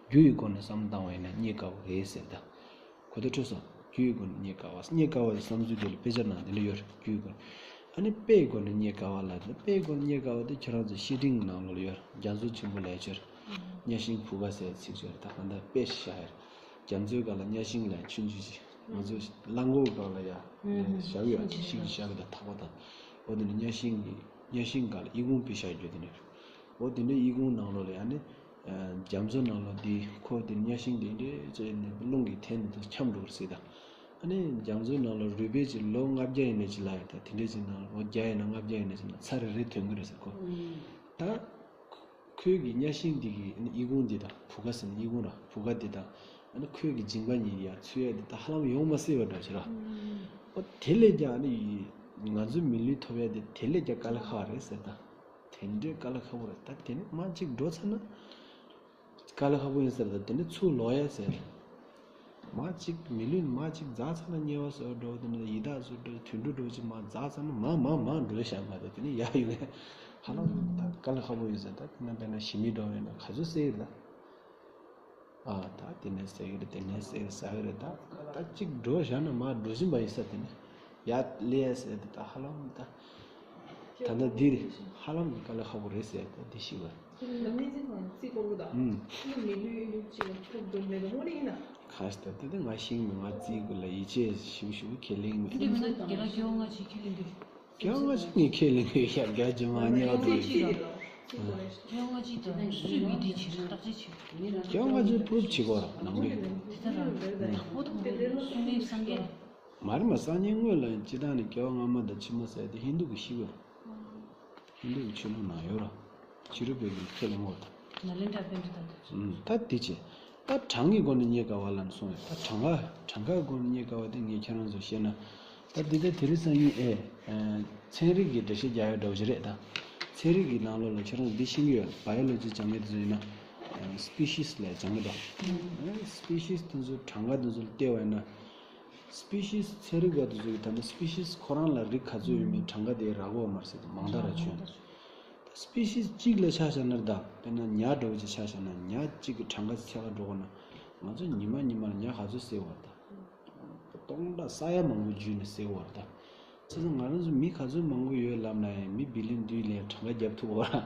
རྒྱུ་ཡི་སྒོ་ནས་བསམ་བློ་བཏང་བ་ཡིན་ན་རྙེད་དཀའ་བ་རེད་ཟེར་ད། གོ་བདེ་འཕྲོད་སོང་། རྒྱུ་ཡི་སྒོ་ནས་རྙེད་དཀའ་བ། རྙེད་དཀའ་བ་དེ་བསམ་ཚུལ་དེ་ལ་དཔེ་ཆ་ནང་དེ་འདྲ་ཡོད་རེད། རྒྱུ་ཡི་སྒོ་ནས། ཨ་ནི་དཔེ་ཡི་སྒོ་ནས་རྙེད་དཀའ་བ་ལབ་དེ། དཔེ་ཡི་སྒོ་ནས་རྙེད་དཀའ་བ་དེ་ཁྱེད་རང་ཚོ་བཤེས་སྤྲིང་གི་ནང་ལོགས་ལ་ཡོད་རེད། རྒྱ་མཚོ་ཆེན་པོ་ལབ་ཡག་ཅིག་ཡོད་རེད། གཉའ་ཤིང་བུ་ག་ཟེར་ཚིག་ཅིག་ཡོད་རེད། ད་གང་ལྟར་དཔེ་ཞིག་བཞག་ཡོད་རེད། རྒྱ་མཚོའི་སྒང་ལ་གཉའ་ཤིང་ལབ་ཡག་ཆུང་ཆུང་ཅིག་ང་ཚོ་གླང་གོག་སྒང་ལ་ཡ་ཨུམ། བཞག་ཡོད། ཤིང་ཅིག་བཞག་གི་འདུག་ཐག་པ་དང་། འོ་དེ་ནས་གཉའ་ཤིང་གི་གཉའ་ཤིང་སྒང་ལ་ཨི་ཁུང་ཕུད་བཞག་རྒྱུ་དེ་འདྲ་རེད། འོ་དེ་འདྲའི་ཨི་ཁུང་ནང་ལོགས་ལ་ཡ་ནི། རྒྱ་མཚོ་ནང་ལོགས་འདི་ཁོ་དེ་གཉའ་ཤིང་དེ་འདྲས་བྱས་ནས་རླུང་གིས་འཐེན་ནས་འདུག་འཁྱམས་འགྲོ་གི་རེད་ཟེར་ད། ཨ་ནི་རྒྱ་མཚོའི་ནང་ལོགས་རུས་སྦལ་ཅིག་ལོ་ལྔ་བརྒྱ་ཡིན་ནའི་ཅིག་ལབ་ཡོད་ད། དེ་འདྲས་ཅིག་ནང་ལོ་བརྒྱ་ཡིན་ན་ལྔ་བརྒྱ་ཡིན་ནའི་ཅིག་ནང་ཚར་རེ་རེ་ཐོན་གི་རེད་ཟེར་ཁོ། ད་ཁོའི་གི་གཉའ་ཤིང་འདི་གི་ཨི་ཁུང་འདི་དང་བུ་ག་ཟེར་ན་ཨི་ཁུང་ར་བུ་ག་འདི་དང་། ཨ་ནི་ཁོའི་གི་མཇིང་པ་གཉིས་ཡར་ཚུད་ཡག་འདི་ད་ཧ་ལམ་ཡོང་མ་སྲིད་པ་འདྲ་ཞིག་ར། ཨོ་དེ་ལས་ཀྱང་ཨ་ནི་ང་ཚོའི་མི་ལུས་ཐོབ་ཡག་འདི་དེ་ལས་ཀྱང་དཀའ་ལས་ཁག་རེད་ཟེར་ད། དེ་འདྲའི་དཀའ་ལས་ཁག་པོ་རེད་ད། དེ་ནི་མ་གཅིག་འགྲོ་ཚར་ན་དཀའ་ལས་ཁག་པོ་ཡིན་ཟེར་ད། དེ་ནི་ཚུར་ལོག་ཡག་ཟེར། མ་གཅིག་མི་ལུས་ནི་མ་གཅིག་འཛག་ཚར་ན་དམྱལ་བ་ཟེར་བ་འགྲོ། དེ་ནི་ཡི་དྭགས་ཚོ་འགྲོ། དུད་འགྲོ་འགྲོ་ཅིག་མ་འཛག་ཚར་ན་མ་མ་མ་འགྲོ་ཡག་ཤག་མ་གཏོགས་དེ་ནི་ཡར་ཡོང་ཡག་ཧ་ལམ་ད་དཀའ་ལས་ཁག་པོ་ཡིན་ཟེར་ད། དེ་ན་དཔེར་ན་ཞི་མི་འགྲོ་བས་ན་ག་ཚོད་སེ་ཡིན་ད། ཨ་ད་དེ་ནས་ཟེར་གི་རེད། དེ་ནས་ཟེར་ཟ་གི་རེད་ད། ད་གཅིག་འགྲོ་བཞག་ན་མར་འགྲོ་བཞིན་པ་ཡིན་ས། དེ་ནས་ཡར་སླེབས་ཟེར་དེ་ད་ཧ་ལམ་ད། ད་ལྟ་འདི་རེད། ཧ་ལམ་གྱི་དཀའ་ལས་ཁག་པོ་རེད་ཟེར་ད་འདི་ཞིག་ལ། ད་མི་ཚེ་ཐང་རྩིས་སྐོར་གི་ད། ཨུམ། ད་མི་ལུས་ཡིན་ལུས་གཅིག་ལ་ཐུག་འགྲོ་མེད་ད་དངོས་གནས་ཡིན་ན། ཁ་ཤས་ད་ད་ད་ང་ཤེས་མི་ང་རྩིས་དགོས་ལ་ཡིད་ཆེས་ཞིབ་ཞིབ་ཁས་ལེན་མི། འདི་མིན་ན་རྒན་ལགས་སྐྱེ་བ་སྔ་ཕྱི་ཁས་ལེན་དུས། སྐྱེ་བ་སྔ་ཕྱི་ངས་ཁས་ལེན་གི་ཡོད་ཤག་རྒྱ་ཇེ་མང་ཉེ་བ་འགྲོ་ཡིན། སྐྱེ་བ་སྔ་ཕྱི་དང་སུས་མི་འདི་བྱེད་བརྟག་དཔྱད་བྱེད། སྐྱེ་བ་སྔ་ཕྱི་པུ་རུབ་བྱེད་དགོས་ར་ནང་པའི། དེ་ལྟར་ནག་པོ་དང་པོ་སུ་ངའི་སངས་རྒྱས། མ་རེད་མ། སངས་རྒྱས་དངོས་ལ་སྤྱི་བཏང་ནས་སྐྱེ་བ་སྔ་མ་དང་ཕྱི་མ་ཟེར་དེ་ཧིན་དུ་གི་ཤི་བ། ཧིན་དུ་གི་ཆོས་ལུགས་ནང་ཡོད་ར། ཕྱི་རོལ་པའི་གི་ཁས་ལེན་ངོ་ད། ནཱ་ལེནྡྲ་པཎྜི་ཏ་དེ་ཚོ། ཨུམ། ད་དེ་བྱས། ད་གྲངས་ཀྱི་སྒོ་ནས་རྙེད་དཀའ་བ་ལབ་ནས་གསུངས་ཡོད། ད་གྲངས་ཀ་གྲངས་ཀ་སྒོ་ནས་རྙེད་དཀའ་བ་དེ་ངས་ཁྱེད་རང་ཚོར་བཤད་ན། ད་འདི་ལྟར་དེ་རིང་སང་ཉིན་ཨེ། ཚན་རིག་གི་འགྲེལ་བཤད་རྒྱག་ཡག་འདྲ་བོ་ཞིག་རེད་ད། ཚན་རིག་གི་ནང་ལོགས་ལ་ཁྱེད་རང་ཚོ་འདི་ཤེས་ཀྱི་ཡོད། བ་ཡོ་ལོ་ཇི་སྦྱང་མཁན་དེ་ཚོ་ཡིན་ན། སི་པི་ཤིས་ལབ་སྦྱང་གི་འདུག་སི་པི་ཤིས་དེ་ཚོ་གྲངས་ཀ་དེ་ཚོ་ལ་བལྟས་པ་ཡིན་ན། སི་པི་ཤིས་ཚན་རིག་པ་དེ་ཚོ་གིས་ད་ནི་སི་པི་ཤིས་ཁོ་རང་ལ་རིགས་ག་ཚོད་ཡོད་མེད་གྲངས་ཀ་དེ་རག་གི་ཡོད་མ་རེད་ཟེར། མང་དག་ར་བྱུང་ཡོད། ད་སི་པི་ཤིས་གཅིག་ལ་ཆ་བཞག་ན་རེད་ད། དཔེར་ན་ཉ་འདྲ་བོ་ཅིག་ཆ་བཞག་ན་ཉ་གཅིག་གི་གྲངས་ཀ་ཅིག་ཕྱེད་ཀ་འགྲོ་དགོས་ན། ང་ཚོ་ཉི་མ་ཉི་མ་ལ་ཉ་ག་ཚོད་བསད་པ་རེད་ད། སྟོང་ཕྲག་ས་ཡ་མང་པོ་བརྒྱུད་ནས་བསད་པ་རེད་ད། བྱས་ཙང་ང་རང་ཚོ་མི་ག་ཚོད་མང་པོ་ཡོད་ལབ་ན་ཡང་མི་བི་ལི་ཡོན་བདུན་ལས་གྲངས་ཀ་བརྒྱབ་ཐུབ་པ་རེད།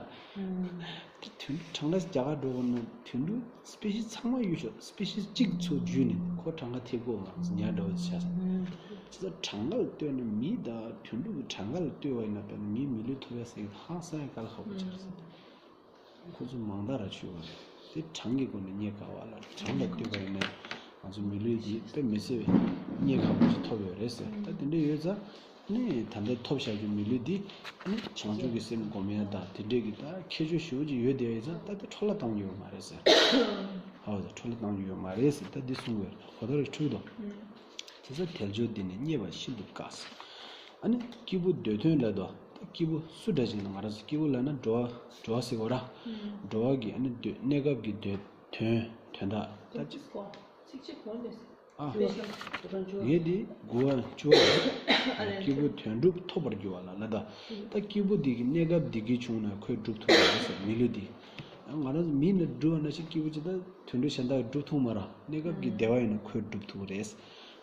དེ་དུད་འགྲོ་གྲངས་ཀ་རྒྱག་ག་འགྲོ་དགོས་ན་དུད་འགྲོ་སི་པི་ཤིས་ཚང་མ་གཡུག་ཞོག་སི་པི་ཤིས་གཅིག་ཚུར་བརྒྱུད་ནས་ཁོ་གྲངས་ཀ་ཐེབས་དགོས། ང་ཚོ་ཉ་འདྲ་བོ་ཆགས་སོང་། བྱས་ཙང་གྲངས་ཀ་ལ་ལྟོས་ན་མི་དང་དུད་འགྲོ་གི་གྲངས་ཀ་ལ་ལྟོས་པ་ཡིན་ན་དཔེར་ན་མིའི་མི་ལུས་ཐོབ་ཡ་ཟེར་གྱི་ཧང་སང་ཡ་དཀའ་ལས་ཁག་པོ་ཆགས་སོང་། ཁོ་ཚོ་མང་དག་ར་བྱུང་བ་རེད། དེ་གྲངས་ཀྱི་སྒོ་ནས་རྙེད་དཀའ་བ་ལ་གྲངས་ལ་ལྟོས་པ་ཡིན་ན་ང་ཚོ་མི་ལུས་འདི་དཔེ་མི་སྲིད་པའི་རྙེད་དཀའ་བ་ཞིག་ཐོབ་ཡོད་རེད་ཟེར། ད་དེ་འདྲ་ཡོད་ཙང་ནི་ད་ལྟ་ཐོབ་བཞག་རྒྱུ་མི་ལུས་འདི་ནི་བྱང་ཆུབ་ཀྱི་སེམས་སྒོམ་ཡ་དང་དེ་འདྲས་ཀྱི་ད་ཁྱད་ཆོས་ཞེ་པོ་ཅིག་ཡོད་བསྡད་ཡོད་ཙང་ད་དེ་འཕྲོ་བརླག་གཏོང་རྒྱུ་ཡོད་མ་རེད་ཟེར། ཧ་བ་ཟེར་འཕྲོ་བརླག་གཏོང་རྒྱུ་ཡོད་མ་རེད་ཟེར། ད་འདི་གསུང་དགོས་རེད། གོ་བརྡ་རེ་འཕྲོད་དོ། དེ་ཚོ་དལ་འབྱོར་འདི་ནི་རྙེད་པ་ཤིན་ཏུ་དཀའ་ཟེར། ཨ་ནི་སྐྱེས་བུ་འདོད་དོན་ལ་དོ། ད་སྐྱེས་བུ་སུ་འདྲ་ཞིག་ན་ང་རང་ཚོ་སྐྱེས་བུ་ལབ་ན་འགྲོ་བ་འགྲོ་བ་ཟེར་གོ་ར། འགྲོ་བ་གི་ཨ་ནི་འདོད་གནས་སྐབས་ཀྱི་འདོད་དོན་དོན་དག་ད་ཅི། ཚིག་གཅིག་གོ་ནས། ཨ། ངས་འདི་དགུ་བ་བཅུ་བ་སྐྱེས་བུ་དོན་གྲུབ་ཐོབ་པར་འགྱུར་བ་ལ་ལ་ད། ད་སྐྱེས་བུ་འདི་གི་གནས་སྐབས་འདི་གི་བྱུང་ན་ཁོས་སྒྲུབ་ཐུབ་པ་རེད་ཟེར་མི་ལུས་འདི། ང་རང་ཚོ་མི་ནི་སྒྲུབ་པ་ན་ཞིག་སྐྱེས་བུ་ཅི་ད་དོན་གྲུབ་གཞན་དག་སྒྲུབ་ཐུབ་མ་ར། གནས་སྐབས་ཀྱི་བདེ་བ་ཡིན་ན་ཁོས་སྒྲུབ་ཐུབ་རེད།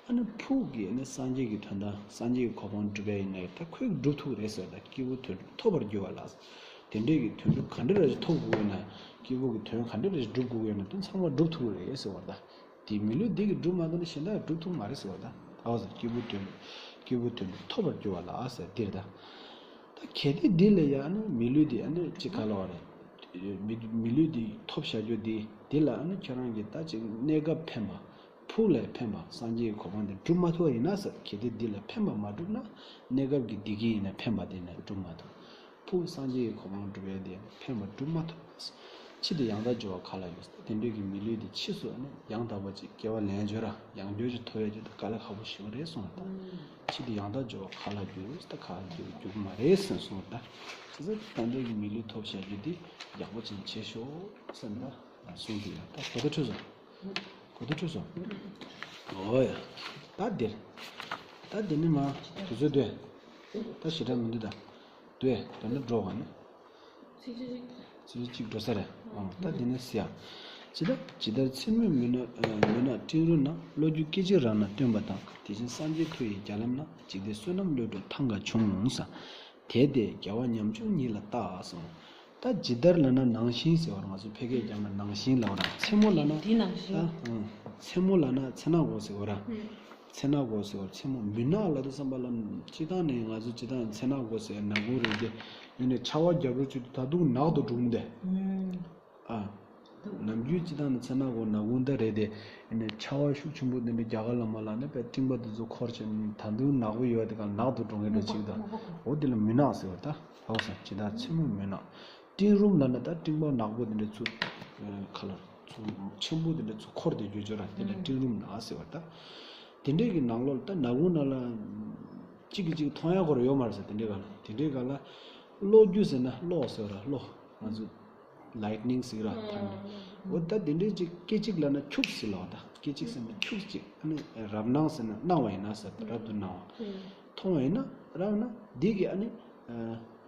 ཨ་ནི་ཕུགས་ཀྱི་ཨ་ནི་སངས་རྒྱས་ཀྱི་དོན་དག་སངས་རྒྱས་ཀྱི་གོ་འཕང་སྒྲུབ་ཡ་ཡིན་ན་ད་ཁོས་སྒྲུབ་ཐུབ་རེད་ཟེར། ད་སྐྱེས་བུ་དོན་གྲུབ་ཐོབ་པར་འགྱུར་བ་ལ། དེ་འདྲས་ཀྱི་དོན་གྲུབ་ག་འདྲ་ར་ཞིག་ཐོབ་དགོས་ཡོད་ན། སྐྱེས་བུ་གི་དོན་ག་འདྲ་ར་ཞིག་སྒྲུབ་དགོས་ཡོད་ན་དེ་ཚང་མ་སྒྲུབ་ཐུབ་རེད་ཟེར་བ་ད། དེ་མི་ལུས་འདི་གི་སྒྲུབ་མ་ཐུབ་ན་གཞན་དག་སྒྲུབ་ཐུབ་མ་རེད་ཟེར་བ་ད། ཨའོ་ཟེར་སྐྱེས་བུ་དོན། སྐྱེས་བུ་དོན་ཐོབ་པར་འགྱུར་བ་ལ་ཟེར་འདིར་ད། ད་གལ་ཏེ་འདི་ལ་ཡང་ནི་མི་ལུས་འདི་ཨ་ནི་ཅི་ག་ལ་བ་རེད། མི་མི་ལུས་འདི་ཐོབ་བཞག་རྒྱུ་འདི་འདི་ལ་ཨ་ནི་ཁྱོད་རང་གི་ད་ཅིག་གནས་སྐབས་ཕན་པ། ཕུགས་ལ་ཕན་པ་སངས་རྒྱས་ཀྱི་གོ་འཕང་འདི་སྒྲུབ་མ་ཐུབ་པ་ཡིན་ན་ཟེར། གལ་ཏེ་འདི་ལ་ཕན་པ་མ་བསྒྲུབས་ན་གནས་སྐབས་ཀྱི་བདེ་སྐྱིད་ཡིན་ན་ཕན་པ་འདི་ནི་སྒྲུབ་མ་ཐུབ། ཕུགས་སངས་རྒྱས་ཀྱི་གོ་འཕང་སྒྲུབ་ཡས་དེ་ཕན་པ་སྒྲུབ་མ་ཐུབ། ཕྱིས་དེ་ཡང་དག་འབྱོར་བ་ག་ལ་ཡོད། དེ་འདྲའི་གི་མི་ལུས་དེ་ཕྱིས་སུ་ནི་ཡང་དག་པ་ཅིག་སྐྱེ་བ་ལེན་འབྱོར་ར་ཡང་འབྱོར་ཅིག་ཐོབ་ཡས་ཅིག་དེ་དཀའ་ལས་ཁག་པོ་ཞིག་རེད་གསུངས་པ་དང་། ཕྱིས་དེ་ཡང་དག་འབྱོར་བ་ག་ལ་འགྱུར། ད་ག་ལ་འགྱུར་འགྱུར་གི་མ་རེད་ཟེར་གསུངས་པ་དང་། བྱས་ཙང་དེ་འདྲའི་གི་མི་ལུས་ཐོབ་བྱ་རྒྱུ་དེ་ཡག་པོ་ཅིག་བྱེད་ཤོག་ཟེར་ན་གསུངས་དེ་ཡང་ད་གོ་བརྡ་འཕྲོད་སོང་། གོ་བརྡ་འཕྲོད་སོང་། འོ་ཡ། ད་འདིར། ད་འདི་ནི་མ་དུས་ཚོད་སྡོད། ད་ཞེ་དྲག་མི་འདུག་ད། སྡོད་ད་ནི་འགྲོ་བ་ནི། ཚིག་གཅིག་འགྲོ་ས་རེད། ཨང་། ད་འདི་ནི་སི་ཡ། ཇི་ལྟར་ཇི་ལྟར་མཚན་མོའི་མུན་ནག་མུན་ནག་སྤྲིན་རུམ་ན། བློ་རྒྱུ་སྐད་ཅིག་རང་ན་སྟོན་པ་དང་། དེ་བཞིན་སངས་རྒྱས་མཐུ་ཡི་རྒྱ་ལམ་ན། འཇིག་རྟེན་བསོད་ནམས་བློ་གྲོས་ཐང་ག་བྱུང་ས། དེ་སྟེ་རྒྱལ་བ་ཉམ་ཆུང་ཉིད་ལ་བལྟ་གསུངས། ད་ཇི་ལྟར་ལབ་ན་ནང་བཞིན་ཟེར་བ་རེད། ང་ཚོ་ཕལ་སྐད་རྒྱབ་ན་ནང་བཞིན་ལབ་པ་རེད། མཚན་མོ་ལབ་ན་དེའི་ནང་བཞིན། ད་ཨང་། མཚན་མོ་ལབ་ན་མཚན་ནག་གོ་ཟེར་བ་རེད། མཚན་ནག་གོ་ཟེར་བ་མཚན་མོ་མུན་ནག་ལབ་དུས་ཙམ་པ་ལ་སྤྱིར་བཏང་ནས་ང་ཚོ་སྤྱིར་བཏང་མཚན་ནག་གོ་ཟེར་ནག་ཁུང་རེད་དེ། ཡིན་ནའི་ཆར་པ་རྒྱབ་རོགས་བྱེད་དུས་ད་དུང་ནག་ཏུ་འགྲོ་གི་འདུག་ཨ། ནམ་རྒྱུན་སྤྱིར་བཏང་ནས་མཚན་ནག་གོ་ནག་ཁུང་འདི་རེད་དེ། ཡིན་ནའི་ཆར་པ་ཤུགས་ཆེན་པོ་འདི་འདྲ་རྒྱ་གར་ལ་མ་ལབ་ནས་པའི་སྤྲིན་པ་འདི་ཚོ་འཁོར་བྱས་ནས་ད་དུང་ནག་པོ་ཡོད་པ་དེ་ག་ནག་ཏུ་འགྲོ་མཁན་འདྲ་ཅིག་དང་། འོ་དེ་ལ་མུན་ནག་ཟེར་བ་ད་ཧའོ་ས་ཇི་ལྟར་མཚན་མོའི་མུན་ནག་སྤྲིན་རུམ་ལབ་ན་ད་སྤྲིན་པ་ནག་པོ་དེ་འདྲ་ཚུར་ཁ་ལ་ཚུར་ཆེན་པོ་དེ་འདྲ་ཚུར་འཁོར་དེ་འགྱོ་འགྱོ་ར་དེ་ལ་སྤྲིན་རུམ་ནག་ཟེར་བ་ད། དེ་འདྲའི་གི་ནང་ལོགས་ལ་ད་ནག་ཁུང་ནང་ལ་གཅིག་གིས་གཅིག་མཐོང་ཡ་ཁོ་ར་ཡོད་མ་རེད་ཟེར། དེ་འདྲའི་ག་ལ་དེ་འདྲའི་ག་ལ་གློག་རྒྱུ་ཟེར་ན་གློག་ཟེར་བ་ར་གློག་ང་ཚོ་ལའིཊ་ནིང་ཟེར་ར་ཐང་ནི། འོ་ད་དེ་འདྲའི་གཅིག་སྐད་ཅིག་ལབ་ན་འཁྱུག་ཟེར་ལབ་པ་ད་སྐད་ཅིག་ཟེར་ན་འཁྱུག་ཅིག་ཨ་ནི་རབ་སྣང་ཟེར་ན་སྣང་བ་ཡིན་ན་ཟེར་རབ་ཏུ་སྣང་བ། མཐོང་བ་ཡིན་ན་རབ་ན་འདི་གི་ཨ་ནི།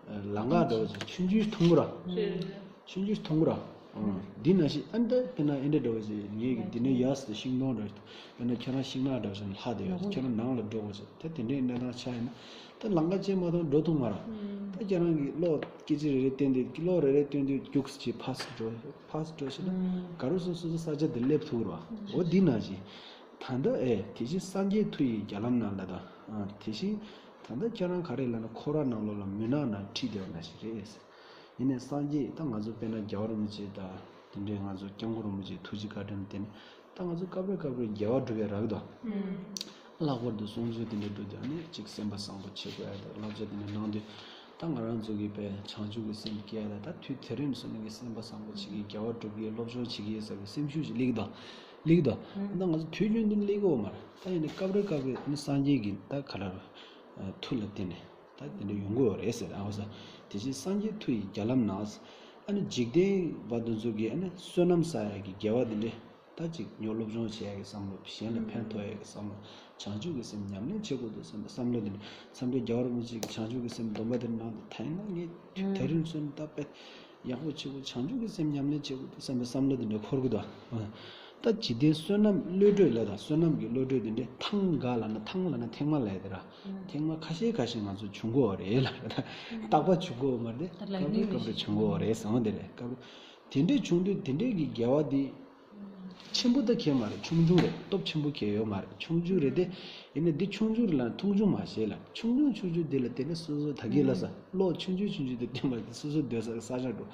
ལང་ཀ་འདྲ་བོ་ཅིག་ཆུང་ཆུང་མཐོང་གི་ར། ཆུང་ཆུང་མཐོང་གི་ར། འདི་ན་ཞིག་ཨ་འདི་དེ་ན་ཨེ་འདྲ་འདྲ་བོ་ཅིག་ངེད་ཀྱི་འདི་ནས་ཡར་སི་ཤིང་སྡོང་འདྲ་བོ་ཅིག་ཡང་ན་ཁྱེད་རང་ཤིང་ནགས་འདྲ་བོ་ཅིག་ལྷག་བསྡད་ཡོད་ཁྱེད་རང་ནང་ལ་འགྲོ་དགོས་ཅིག་ད་དེ་འདྲའི་གནས་སྟངས་ཆགས་ཡིན་ན་ད་ལང་ཀ་ཅན་མ་མཐོང་འགྲོ་ཐུབ་མ་ར། ད་ཁྱེད་རང་གི་གློག་སྐད་ཅིག་རེ་རེ་བསྟན་དུས་གློག་རེ་རེ་བསྟན་དུས་རྒྱུགས་ཅིག་ཕ་སི་འགྲོ་ཕ་སི་འགྲོ་ཞིག་ན་ག་རུ་སོ་སོ་སོ་ས་ཆ་དེ་སླེབས་ཐུབ་ར། འོ་འདི་ན་ཞིག་ད་ལྟ་ཨེ་དེ་བཞིན་སངས་རྒྱས་མཐུ་ཡི་རྒྱ་ལམ་ན་ལ་ད་དེ་བཞིན། ད་ལྟ་ཁྱེད་རང་ག་རེ་ལབ་ན་འཁོར་བ་ནང་ལོགས་ལ་མུན་ནག་ནང་ཁྲིད་བསྡད་པ་ནང་བཞིན་རེད། ཡིན་ནའི་སངས་རྒྱས་ད་ང་ཚོ་དཔེར་ན་རྒྱལ་བ་རིན་པོ་ཆེ་དང་དེ་འདྲའི་ང་ཚོ་སྐྱབས་མགོན་རིན་པོ་ཆེའི་ཐུགས་རྗེ་བཀའ་དྲིན་དེ་ནི་ད་ང་ཚོ་སྐབས་རེ་སྐབས་རེ་དགེ་བ་སྒྲུབ་པའི་རག་གི་འདུག་ལྷག་པར་དུ་གསུང་ཆོས་དེ་འདྲ་སྒྲུབ་དུས་ཨ་ནི་གཅིག་སེམས་པ་བཟང་པོ་བྱེད་དགོས་ཡ་དང་བསླབ་བྱ་དེ་འདྲ་གནང་དུས་ད་ང་རང་ཚོ་གི་དཔེ་བྱང་ཆུབ་ཀྱི་སེམས་སྐྱེ་ཡ་ད་ད་དུས་དེ་རིང་སོང་ནས་ཀྱི་སེམས་པ་བཟང་པོ་བྱེད་ཀྱི་དགེ་བ་སྒྲུབ་ཀྱི་སློབ་སྦྱོང་བྱེད་ཀྱི་ཟེར་བའི་སེམས་ཤུགས་ཤིག་སླེབས་གི་འདུག་སླེབས་གི་འདུག་ད་ང་ཚོ་དུས་རྒྱུན་དུ་སླེབས་གི་ཡོད་མ་རེད། ད་ཡིན་ནའི་སྐབས་རེ་སྐབས་རེ་ནི་སངས་རྒྱས་ཀྱི་ད་ག་ལ་རེད། མཐུ་ལ་བརྟེན་ནས་ད་དེ་འདྲ་ཡོང་གི་ཡོད་རེད་ཟེར། ཨ་ཧོ་ས། དེ་བཞིན་སངས་རྒྱས་མཐུ་ཡི་རྒྱ་ལམ་ན། ཨ་ནི་འཇིག་རྟེན་པ་དེ་ཚོ་གི་ཨ་ནི་བསོད་ནམས་བསགས་ཡ་གི་དགེ་བ་དེ་འདྲ་ད་ཅིག་ཉོ་སློབ་སྦྱོང་བྱེད་ཡ་གི་བསམ་བློ་གཞན་ལ་ཕན་ཐོགས་ཡ་གི་བསམ་བློ་བྱང་ཆུབ་ཀྱི་སེམས་ཉམས་ལེན་བྱེད་དགོས་འདུག་བསམ་པའི་བསམ་བློ་དེ་འདྲ་མཚམས་རེ་རྒྱལ་བ་རིན་པོ་ཆེ་གི་བྱང་ཆུབ་ཀྱི་སེམས་སྡོམ་པ་དེ་འདྲ་གནང་དུས་ད་ཡིན་ན་ངས་དེ་རིང་སོན་ད་དཔེ། ཡག་པོ་བྱེད་དགོས་བྱང་ཆུབ་ཀྱི་སེམས་ཉམས་ལེན་བྱེད་དགོས་བསམ་པའི་བསམ་བློ་དེ་འདྲ་འཁོར་གི་འདུག་ད་འཇིག་རྟེན་བསོད་ནམས་བློ་གྲོས་ལ་དང་བསོད་ནམས་ཀྱི་བློ་གྲོས་དེ་འདྲ་ཐང་ག་ལབ་ན་ཐང་ལབ་ན་ཐེངས་མ་ལབ་ཡ་དེ་ར། ཐེངས་མ་ཁ་ཤས་ཁ་ཤས་ང་ཚོ་བྱུང་གི་ཡོད་རེད་ལ། རྟག་པར་བྱུང་གི་ཡོད་མ་རེད། སྐབས་རེ་སྐབས་རེ་བྱུང་གི་ཡོད་རེད་ཟེར་བ་དེ་རེད། སྐབས་རེ་དེ་འདྲ་བྱུང་དུས་དེ་འདྲའི་གི་དགེ་བ་དེ། ཆེན་པོ་ད་གས་མ་རེད། ཆུང་ཆུང་རེད། སྟོབས་ཆེན་པོ་གས་ཡོད་མ་རེད། ཆུང་ཆུང་རེད་དེ། ཡིན་ནའི་འདི་ཆུང་ཆུང་རེད་ལ་མཐོང་ཆུང་མ་བྱེད་ལ། ཆུང་ཆུང་ཆུང་ཆུང་འདི་ལ་བརྟེན་ནས་སོ་སོ་ད་གས་ལ་ས་གློག་ཆུང་ཆུང་ཆུང་ཆུང་འདི་བརྟེན་པ་སོ་སོ་སྡོད་ས་ས་ཆ་འགྲོ།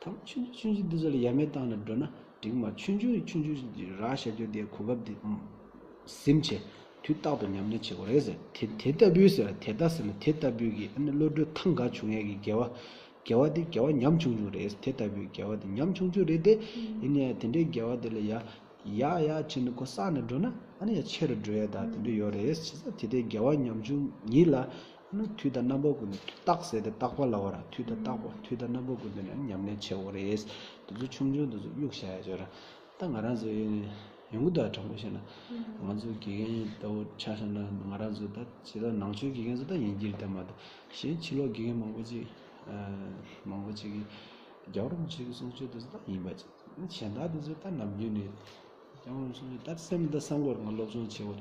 ཐང་ཆུང་ཆུང་ཆུང་ཆུང་འདི་ཚོ་ལ་ཡ་མེད་བཏང་ནས་འགྲོ་ན་འགྲིག་མ། ཆུང་ཆུང་ཆུང་ཆུང་ཆུང་ཆུང་རག་བྱ་རྒྱུ་དེ་གོ་སྐབས་དེ་ཟིན་བྱས་དུས་རྟག་ཏུ་ཉམས་ལེན་བྱེད་དགོས་རེད་ཟེར། དེ་དེ་ལྟ་བུའི་ཟེར་དེ་ལྟ་ཟེར་ན་དེ་ལྟ་བུའི་གི་ཨ་ནི་བློ་གྲོས་ཐང་ག་བྱུང་ཡས་ཀྱི་དགེ་བ། དགེ་བ་དེ་དགེ་བ་ཉམ་ཆུང་ཆུང་རེད། དེ་ལྟ་བུའི་དགེ་བ་དེ་ཉམ་ཆུང་ཆུང་རེད་དེ། ཡིན་ནའི་དེ་འདྲའི་དགེ་བ་དེ་ལ་ཡ་ཡ་ཡ་བྱས་ནས་ཁོ་བསགས་ནས་འགྲོ་ན་ཨ་ནི་ཡ་ཆེ་རུ་འགྲོ་ཡས་ད་དེ་འདྲ་ཡོད་རེད། བྱས་ཙང་དེ་ལྟའི་དགེ་བ་ཉམ་ཆུང་ཉིད་ལ་ཨ་ནི་དུས་དང་རྣམ་པ་ཀུན་ཏུ་རྟག་ཟེར་ཏེ་རྟག་པ་ལ་བ་ར་དུས་དང་རྟག་པ་དུས་དང་རྣམ་པ་ཀུན་ཏུ་ནི་ཉམས་ལེན་བྱེད་དགོས་རེད། དེ་ཚོ་ཆུང་ཆུང་དེ་ཚོ་གཡུག་བཞག་ཡ་ཡོད་ར། ད་ང་རང་ཚོ་ཡོང་གི་འདུག་དྲང་པོ་བཤད་ན། ང་ཚོ་དགེ་རྒན་ལྟ་བུ་ཆ་བཞག་ན་ང་རང་ཚོ་ད་ཇི་ལྟར་ནང་ཆོས་དགེ་རྒན་ཚོ་ད་ཡིན་གྱི་རེད་ད་མ་གཏོགས་གཞན་ཕྱི་ལོགས་དགེ་རྒན་མང་པོ་ཅིག་མང་པོ་ཅིག་གིས་རྒྱལ་བ་རིན་པོ་ཆེ་གི་གསུང་ཆོས་དེ་ཚོ་ད་ཡིན་པ་ཅིག་གཞན་དག་དེ་ཚོ་ད་ནམ་རྒྱུན་ནས་རྒྱལ་བ་རིན་པོ་ཆེ་ད་སེམས་ད་བསམ་དགོས་རེད། ང་སློབ་སྦྱོང་བྱེད་དགོས་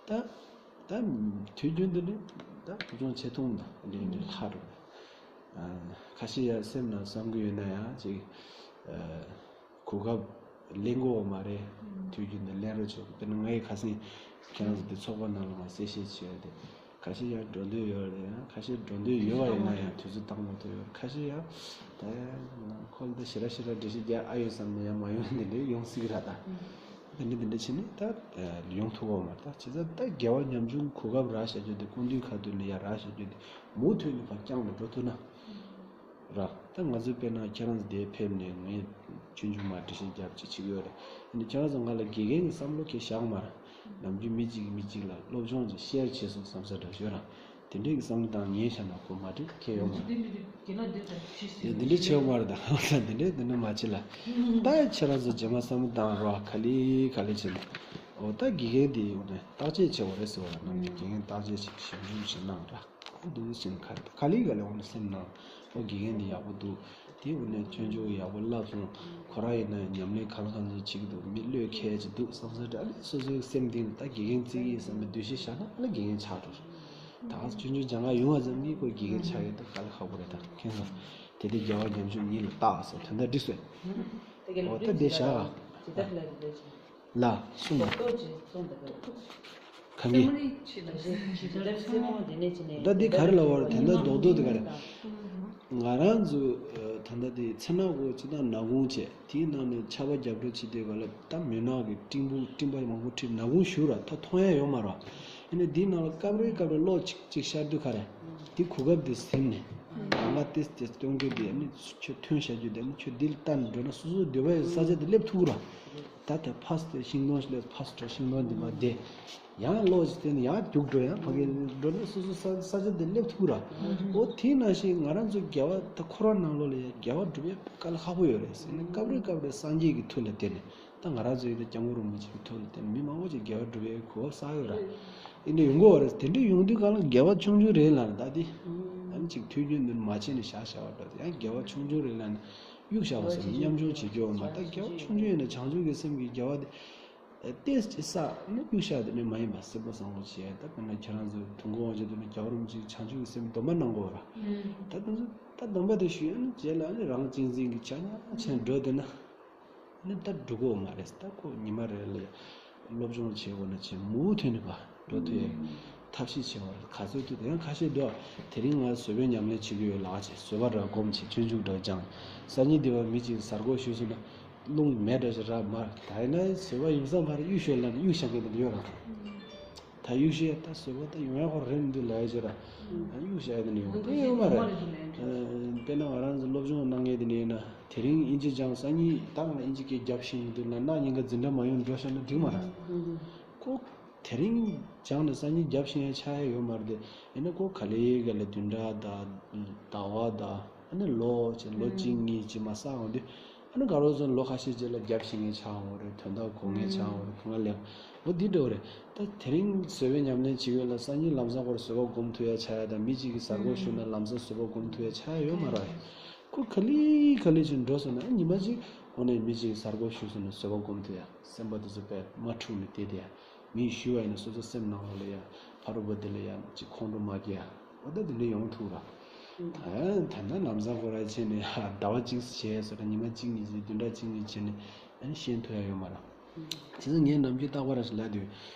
རེད། ད་ད་དུས་རྒྱུན་དུ་ནི་ད་སློབ་སྦྱོང་བྱེད་ཐུབ་ད་འདི་འདྲ་ལྷག་རེད། ཁ་ཤས་ཡང་སེམས་ནང་བསམ་གྱི་ཡོད་ན་ཡང་ཅིག་གོ་སྐབས་ལེན་དགོས་བ་མ་རེད། དུས་རྒྱུན་དུ་ལེན་རོགས་བྱེད་དགོས། དཔེར་ན་ངས་ཁ་སང་ཁྱེད་རང་ཚོ་འདི་ཚོགས་པ་ནང་ལ་མར་གསལ་བཤད་བྱས་ཏེ་ཁ་ཤས་ཡང་འགྲོ་འདོད་ཡོད་རེད། ཡང་ཁ་ཤས་འགྲོ་འདོད་ཡོད་པ་ཡིན་ན་ཡང་དུས་ཚོད་བཏང་མ་ཐུབ་ཡོད་རེད། ཁ་ཤས་ཡང་ད་ཁོ་ལ་ད་ཞེ་དྲག་ཞེ་དྲག་འགྲེལ་བཤད་རྒྱག་ཨ་ཡོད་བསམ་ནས་ཡང་མ་ཡོང་འདི་འདྲའི་ཡོང་སྲིད་ཀྱི་རེད་ད། འདི་འདྲ་འདི་འདྲ་བྱས་ནས་ད་ཡོང་ཐུབ་ཀྱི་ཡོད་མ་རེད། ད་བྱས་ཙང་ད་དགེ་བ་ཉམ་ཆུང་གོ་སྐབས་རག་བྱ་རྒྱུ་དེ་སྐུ་མདུན་ཁ་ཐུག་ལ་ཡར་རག་བྱ་རྒྱུ་དེ་མུ་མཐུད་ནས་ཕར་བསྐྱངས་ནས་འགྲོ་ཐུབ་ན། ར། ད་ང་ཚོས་དཔེར་ན་ཁྱེད་རང་ཚོ་འདིར་ཕེབས་ནས་ངས་ཆོས་འབྱུང་མར་འགྲེལ་བཤད་རྒྱབ་ཅིག་བྱེད་ཀྱི་ཡོད་རེད། ཡིན་ནའི་ཁྱེད་རང་ཚོ་ང་ལ་དགེ་རྒན་གྱི་བསམ་བློ་གང་ཡང་བཞག་མ་རེད། ནམ་རྒྱུན་མི་གཅིག་གིས་མི་གཅིག་ལ་སློབ་སྦྱོང་ཅིག་ཤེར་བྱེད་སོང་བསམ་ས་འདྲ་ཡོད་ར། དེ་འདྲའི་གི་བསམ་བློ་བཏང་ཉན་བཞག་ན་ཁོ་མ་འགྲིག་གལ་ཡོད་མ་རེད། དེ་འདྲའི་བྱེད་ཡོད་མ་རེད་ད། འོ་ད་དེ་འདྲའི་དེ་འདྲ་མ་བྱེད་ལ། ད་ཁྱེད་རང་ཚོ་རྗེས་མ་བསམ་བློ་བཏང་རོགས། ག་ལེ་ག་ལེ་བྱེད་ན། འོ་ད་དགེ་རྒན་དེ་འོ་ནས་བརྟག་དཔྱད་བྱེད་དགོས་རེད་ཟེར་བ་ལ། ནམ་རྒྱུན་དགེ་རྒན་བརྟག་དཔྱད་བྱེད་ཞིབ་འཇུག་བྱེད་གནང་ར། འདུག་ཟེར་ན་ག་རེ་ད། ག་ལེ་ག་ལེ་འོ་ན་སེམས་ནང་ཨོ་དགེ་རྒན་འདི་ཡག་པོ་འདུག་དེ་འོ་ན་སྤྱོད་འཇུག་ཡག་པོ་བསླབ་སོང་། ཁོ་རང་ཡིན་ན་ཉམས་ལེན་གང་ལ་གང་འཚམ་བྱེད་ཀྱི་འདུག་མི་བློས་འཁེལ་ཅིག་འདུག་བསམ་ས་འདྲ། ཨ་ལེ་སོ་སོའི་སེམས་གཏིང་ད་དགེ་རྒན་བརྩི་གི་ཡིན་བསམ་པའི་འདུ་ཤེས་བཞག་ན་ཨ་ལེ་དགེ་རྒན་ཆགས་འགྲོ། ད་ག་སྤྱོད་འཇུག་སྦྱང་ག་ཡོང་བ་ཙམ་གྱིས་ཁོ་དགེ་རྒན་ཆགས་ཡོད་ད། དཀའ་ལས་ཁག་པོ་རེད་ད། མཁྱེན་སོང་། དེ་དེ་རྒྱལ་བ་ཉམ་ཆུང་ཉིད་ལ་བརྟག་ཟེར་དོན་དག་འགྲིག་སོང་། ཨོ་ད་དེ་བཞག་ཨ། ལ་གསུངས་པ། གང་གི། ད་འདི་ག་རེ་ལབ་པ་རེད། དེ་འདྲ་རྡོག་རྡོག་དེ་ག་རེ། ང་རང་ཚོ་ད་ལྟ་དེ་མཚན་ནག་གོ་ཅི་དང་ནག་ཁུང་བྱས། དེའི་ནང་ནས་ཆར་པ་རྒྱབ་འགྲོ་བྱེད་དུས་ག་ལ་ད་མུན་ནག་གི་སྤྲིན་ཕུང་སྤྲིན་པ་མང་པོ་འཁྲིགས། ནག་ཁུང་ཞུ་ར་ད་མཐོང་ཡ་ཡོད་མ་རེད། ཡིན་ནའི་དེའི་ནང་ལ་སྐབས་རེ་སྐབས་རེ་གློག་ཅིག་ཅིག་ཤར་དུས་ག་རེ། དེ་གོ་སྐབས་དེ་ཟིན་ནས་ང་ཏེས་ཏེས་སྟོན་གྱི་དེ་ནི་ཁྱོད་ཐོན་བྱ་རྒྱུ་དེ་ནི་ཁྱོད་འདི་ལ་ལྟ་ནས་འགྲོ་ན་སོ་སོའི་འདོད་པ་ཡི་ས་ཆ་དེ་སླེབས་ཐུབ་ར། ད་ལྟ་ཕ་སི་ཏེ་ཤིང་སྡོང་ཞིག་ལས་ཕ་སི་ཏེ་ཤིང་སྡོང་འདི་མ་བསྡད། ཡང་གློག་ཅིག་བསྟན་ནས་ཡང་རྒྱུག་འགྲོ། ཡང་ཕ་གི་འགྲོ་ན་སོ་སོ་ས་ས་ཆ་དེ་སླེབས་ཐུབ་ར། འོ་དེ་ནང་བཞིན་ང་རང་ཚོ་རྒྱལ་བ་ད་ཁོ་རང་ནང་ལོགས་ལ་ཡང་རྒྱལ་བ་སྒྲུབ་ཡ་དཀའ་ལས་ཁག་པོ་ཡོད་རེད་ཟེར་ནས། སྐབས་རེ་སྐབས་རེ་སངས་རྒྱས་ཀྱི་མཐུ་ལ་བརྟེན་ནས། ད་ང་རང་ཚོ་ཡིན་ན་སྐྱབས་མགོན་རིན་པོ་ཆེའི་ཐུགས་ལ་བརྟེན་མི་མང་པོ་ཅིག་རྒྱལ་བ་སྒྲུབ་པའི་གོ་སྐབས་བསགས་ཡོད་ར། ཡིན་ནའི་ཡོང་གི་ཡོད་རེད། དེ་འདྲའི་ཡོང་དུས་གང་ལ་རྒྱལ་བ་ཆུང་ཆུང་རེད་ལབ་ནས། ད་དེ་ཨ་ནི་ཅིག་ཐུགས་རྒྱུད་འདི་མ་བྱས་ནས་བཞག་བཞག་པ་འདྲ། ཡང་རྒྱལ་བ་ཆུང་ཆུང་རེད་ལབ་ནས་གཡུག་བཞག་པ་ཟེར་ན་ཉམ་ཆུང་བྱེད་རྒྱུ་ཡོད་མ་རེད། ད་རྒྱལ་བ་ཆུང་ཆུང་ཡིན་ན་བྱང་ཆུབ་ཀྱི་སེམས་ཀྱི་རྒྱལ་བ་དེ་ཏོག་ཙམ་བསགས་ནས་གཡུག་བཞག་དེ་ནི་མ་ཡིན་པ། གསལ་པོ་བཟང་པོ་བྱས། ད་དཔེར་ན་ཁྱེད་རང་ཚོ་དུས་འཁོར་དབང་ཆེན་དུ་ནི་རྒྱལ་བ་རིན་པོ་ཆེ་བྱང་ཆུབ་ཀྱི་སེམས་སྡོམ་པ་གནང་དགོས་ར། ད་དེ་ཚོ་ད་སྡོམ་པ་དེ་ཞུས་ཡོད་ན་རྗེས་ལ་ཨ་ནི་རང་གཅེས་འཛིན་གྱི་ཆ་ཉག་ཆེན་འགྲོ་བསྡད་ན། ནི་ད་འགྲོ་གི་ཡོད་མ་རེད། ད་ཁོ་ཉི་མ་རེ་ལ་སློབ་སྦྱོང་བྱེད་དགོས་ན་བྱེད། མུ་མཐུད་ནས་ཕར་འགྲོ་ཐུབ་ཡ་ཐབས་ཤེས་བྱེད་དགོས་རེད། ག་ཚོད་ཐུབ། དེ་ཡང་ཁ་ཤས་འདུག་དེ་རིང་ང་བཟོད་པའི་ཉམས་ལེན་བྱེད་ཀྱི་ཡོད་ལབ་བྱས། བཟོད་པ་ར་སྒོམ་བྱས། སྤྱོད་འཇུག་འདྲ་སྦྱངས། སང་ཉིན་འདི་བར་མི་གཅིག་གཟའ་སྐོར་ཞུས་སོང་ན་རླུང་མེ་འདྲ་ཞིག་ར་མར། ད་ཡིན་ན་བཟོད་པ་ཡིན་ས་མ་རེད། གཡུག་ཞོར་ལ་ནི་གཡུག་བཞག་མཁན་དེ་འདྲ་ཡོད་ར། ད་གཡུག་ཞོར་ད་བཟོད་པ་ད་ཡོང་ཡ་ཁོ་རེད་འདུག་ལབ་ཡ་ཅིག་ར། གཡུག་བཞག་ཡ་དེ་འདྲ་ཡོང་ད་ཡོད་མ་རེད། དཔེར་ན་ང་རང་ཚོ་སློབ་སྦྱོང་གནང་མཁན་དེ་འདྲ་ཡིན་ན། དེ་རིང་དབྱིན་ཇི་སྦྱངས། སང་ཉིན་ད་ང་ལ་དབྱིན་ཇི་སྐད་རྒྱབ་ཤེས་ཀྱི་འདུག་ལབ་ན་གཉིས་ཀ་འཛིན་གྲྭ་མ་ཡོང་འགྲོ་བཞག་ན་འགྲིག་མ་རེད། ཁོ་དེ་རིང་སྦྱངས་ནས་སང་ཉིན་རྒྱབ་ཤེས་ཡ་ཆགས་ཡ་ཡོད་མ་རེད་དེ། ཡིན་ན་ཁོ་ག་ལེ་ག་ལེ་བདུན་ཕྲག་དང་ཟླ་བ་དང་ཨ་ནི་ལོ་བྱས། ལོ་གཅིག་གཉིས་ཅིག་མར་བསགས་འོང་དུས། ཨ་ནི་ག་རེ་ཟེར་ན་ལོ་ཁ་ཤས་རྗེས་ལ་རྒྱབ་ཤེས་མཁན་ཆགས་འོང་རེད། དོན་དག་གོ་མཁན་ཆགས་འོང་རེད། གོ་ང་ལེགས། འོ་འདི་འདྲ་བོ་རེད། ད་དེ་རིང་བཟོད་པའི་ཉམས་ལེན་བྱེད་ཀྱི་ཡོད་ལ་སང་ཉིན་ལམ་སང་ཁོ་རང་བཟོད་པ་སྒོམ་ཐུབ་ཡ་ཆགས་ཡ་དང་། མི་གཅིག་གིས་གཟའ་སྐོར་ཞུས་ན་ལམ་སང་བཟོད་པ་སྒོམ་ཐུབ་ཡ་ཆགས་ཡ་ཡོད་མ་རེད། ཁོ་ག་ལེ་ག་ལེ་ཅིག་འགྲོ་སོང་ན་ཨ་ཉི་མ་གཅིག་འོ་ནས་མི་གཅིག་གིས་གཟའ་སྐོར་ཞུས་སོང་ན་བཟོད་པ་སྒོམ་ཐུབ་ཡ། སེམས་པ་དེ་ཚོ་དཔེ་མ་འཁྲུགས་ནས་བསྡད་དེ་ཡ། མིས་ཞུས་པ་ཡིན་ན་སོ་སོ་སེམས་ནང་ལོགས་ལ་ཡ་ཕ་རོལ་པོ་འདི་ལ་ཡ་ཅིག་ཁོང་ཁྲོ་མ་སྐྱེ་ཡ། འོ་ད་དེ་འདྲ་ཡོང་ཐུབ་ར། ད་ད་ལྟ་ལམ་སང་ཁོ་རང་བྱས་ནས་ཟླ་བ་གཅིག་བྱས་སོང་ན། ཉི་མ་གཅིག་གཉིས་བྱས། བདུན་ཕྲག་གཅིག་གཉིས་བྱས་ནས་ཨ་ནི་ཤེས་ཐུབ་ཡ་ཡོད་མ་རེད། བྱས་ཙང་ངས་ནམ་རྒྱུན་རྟག་པར་ཞིག་ལབ་དུས།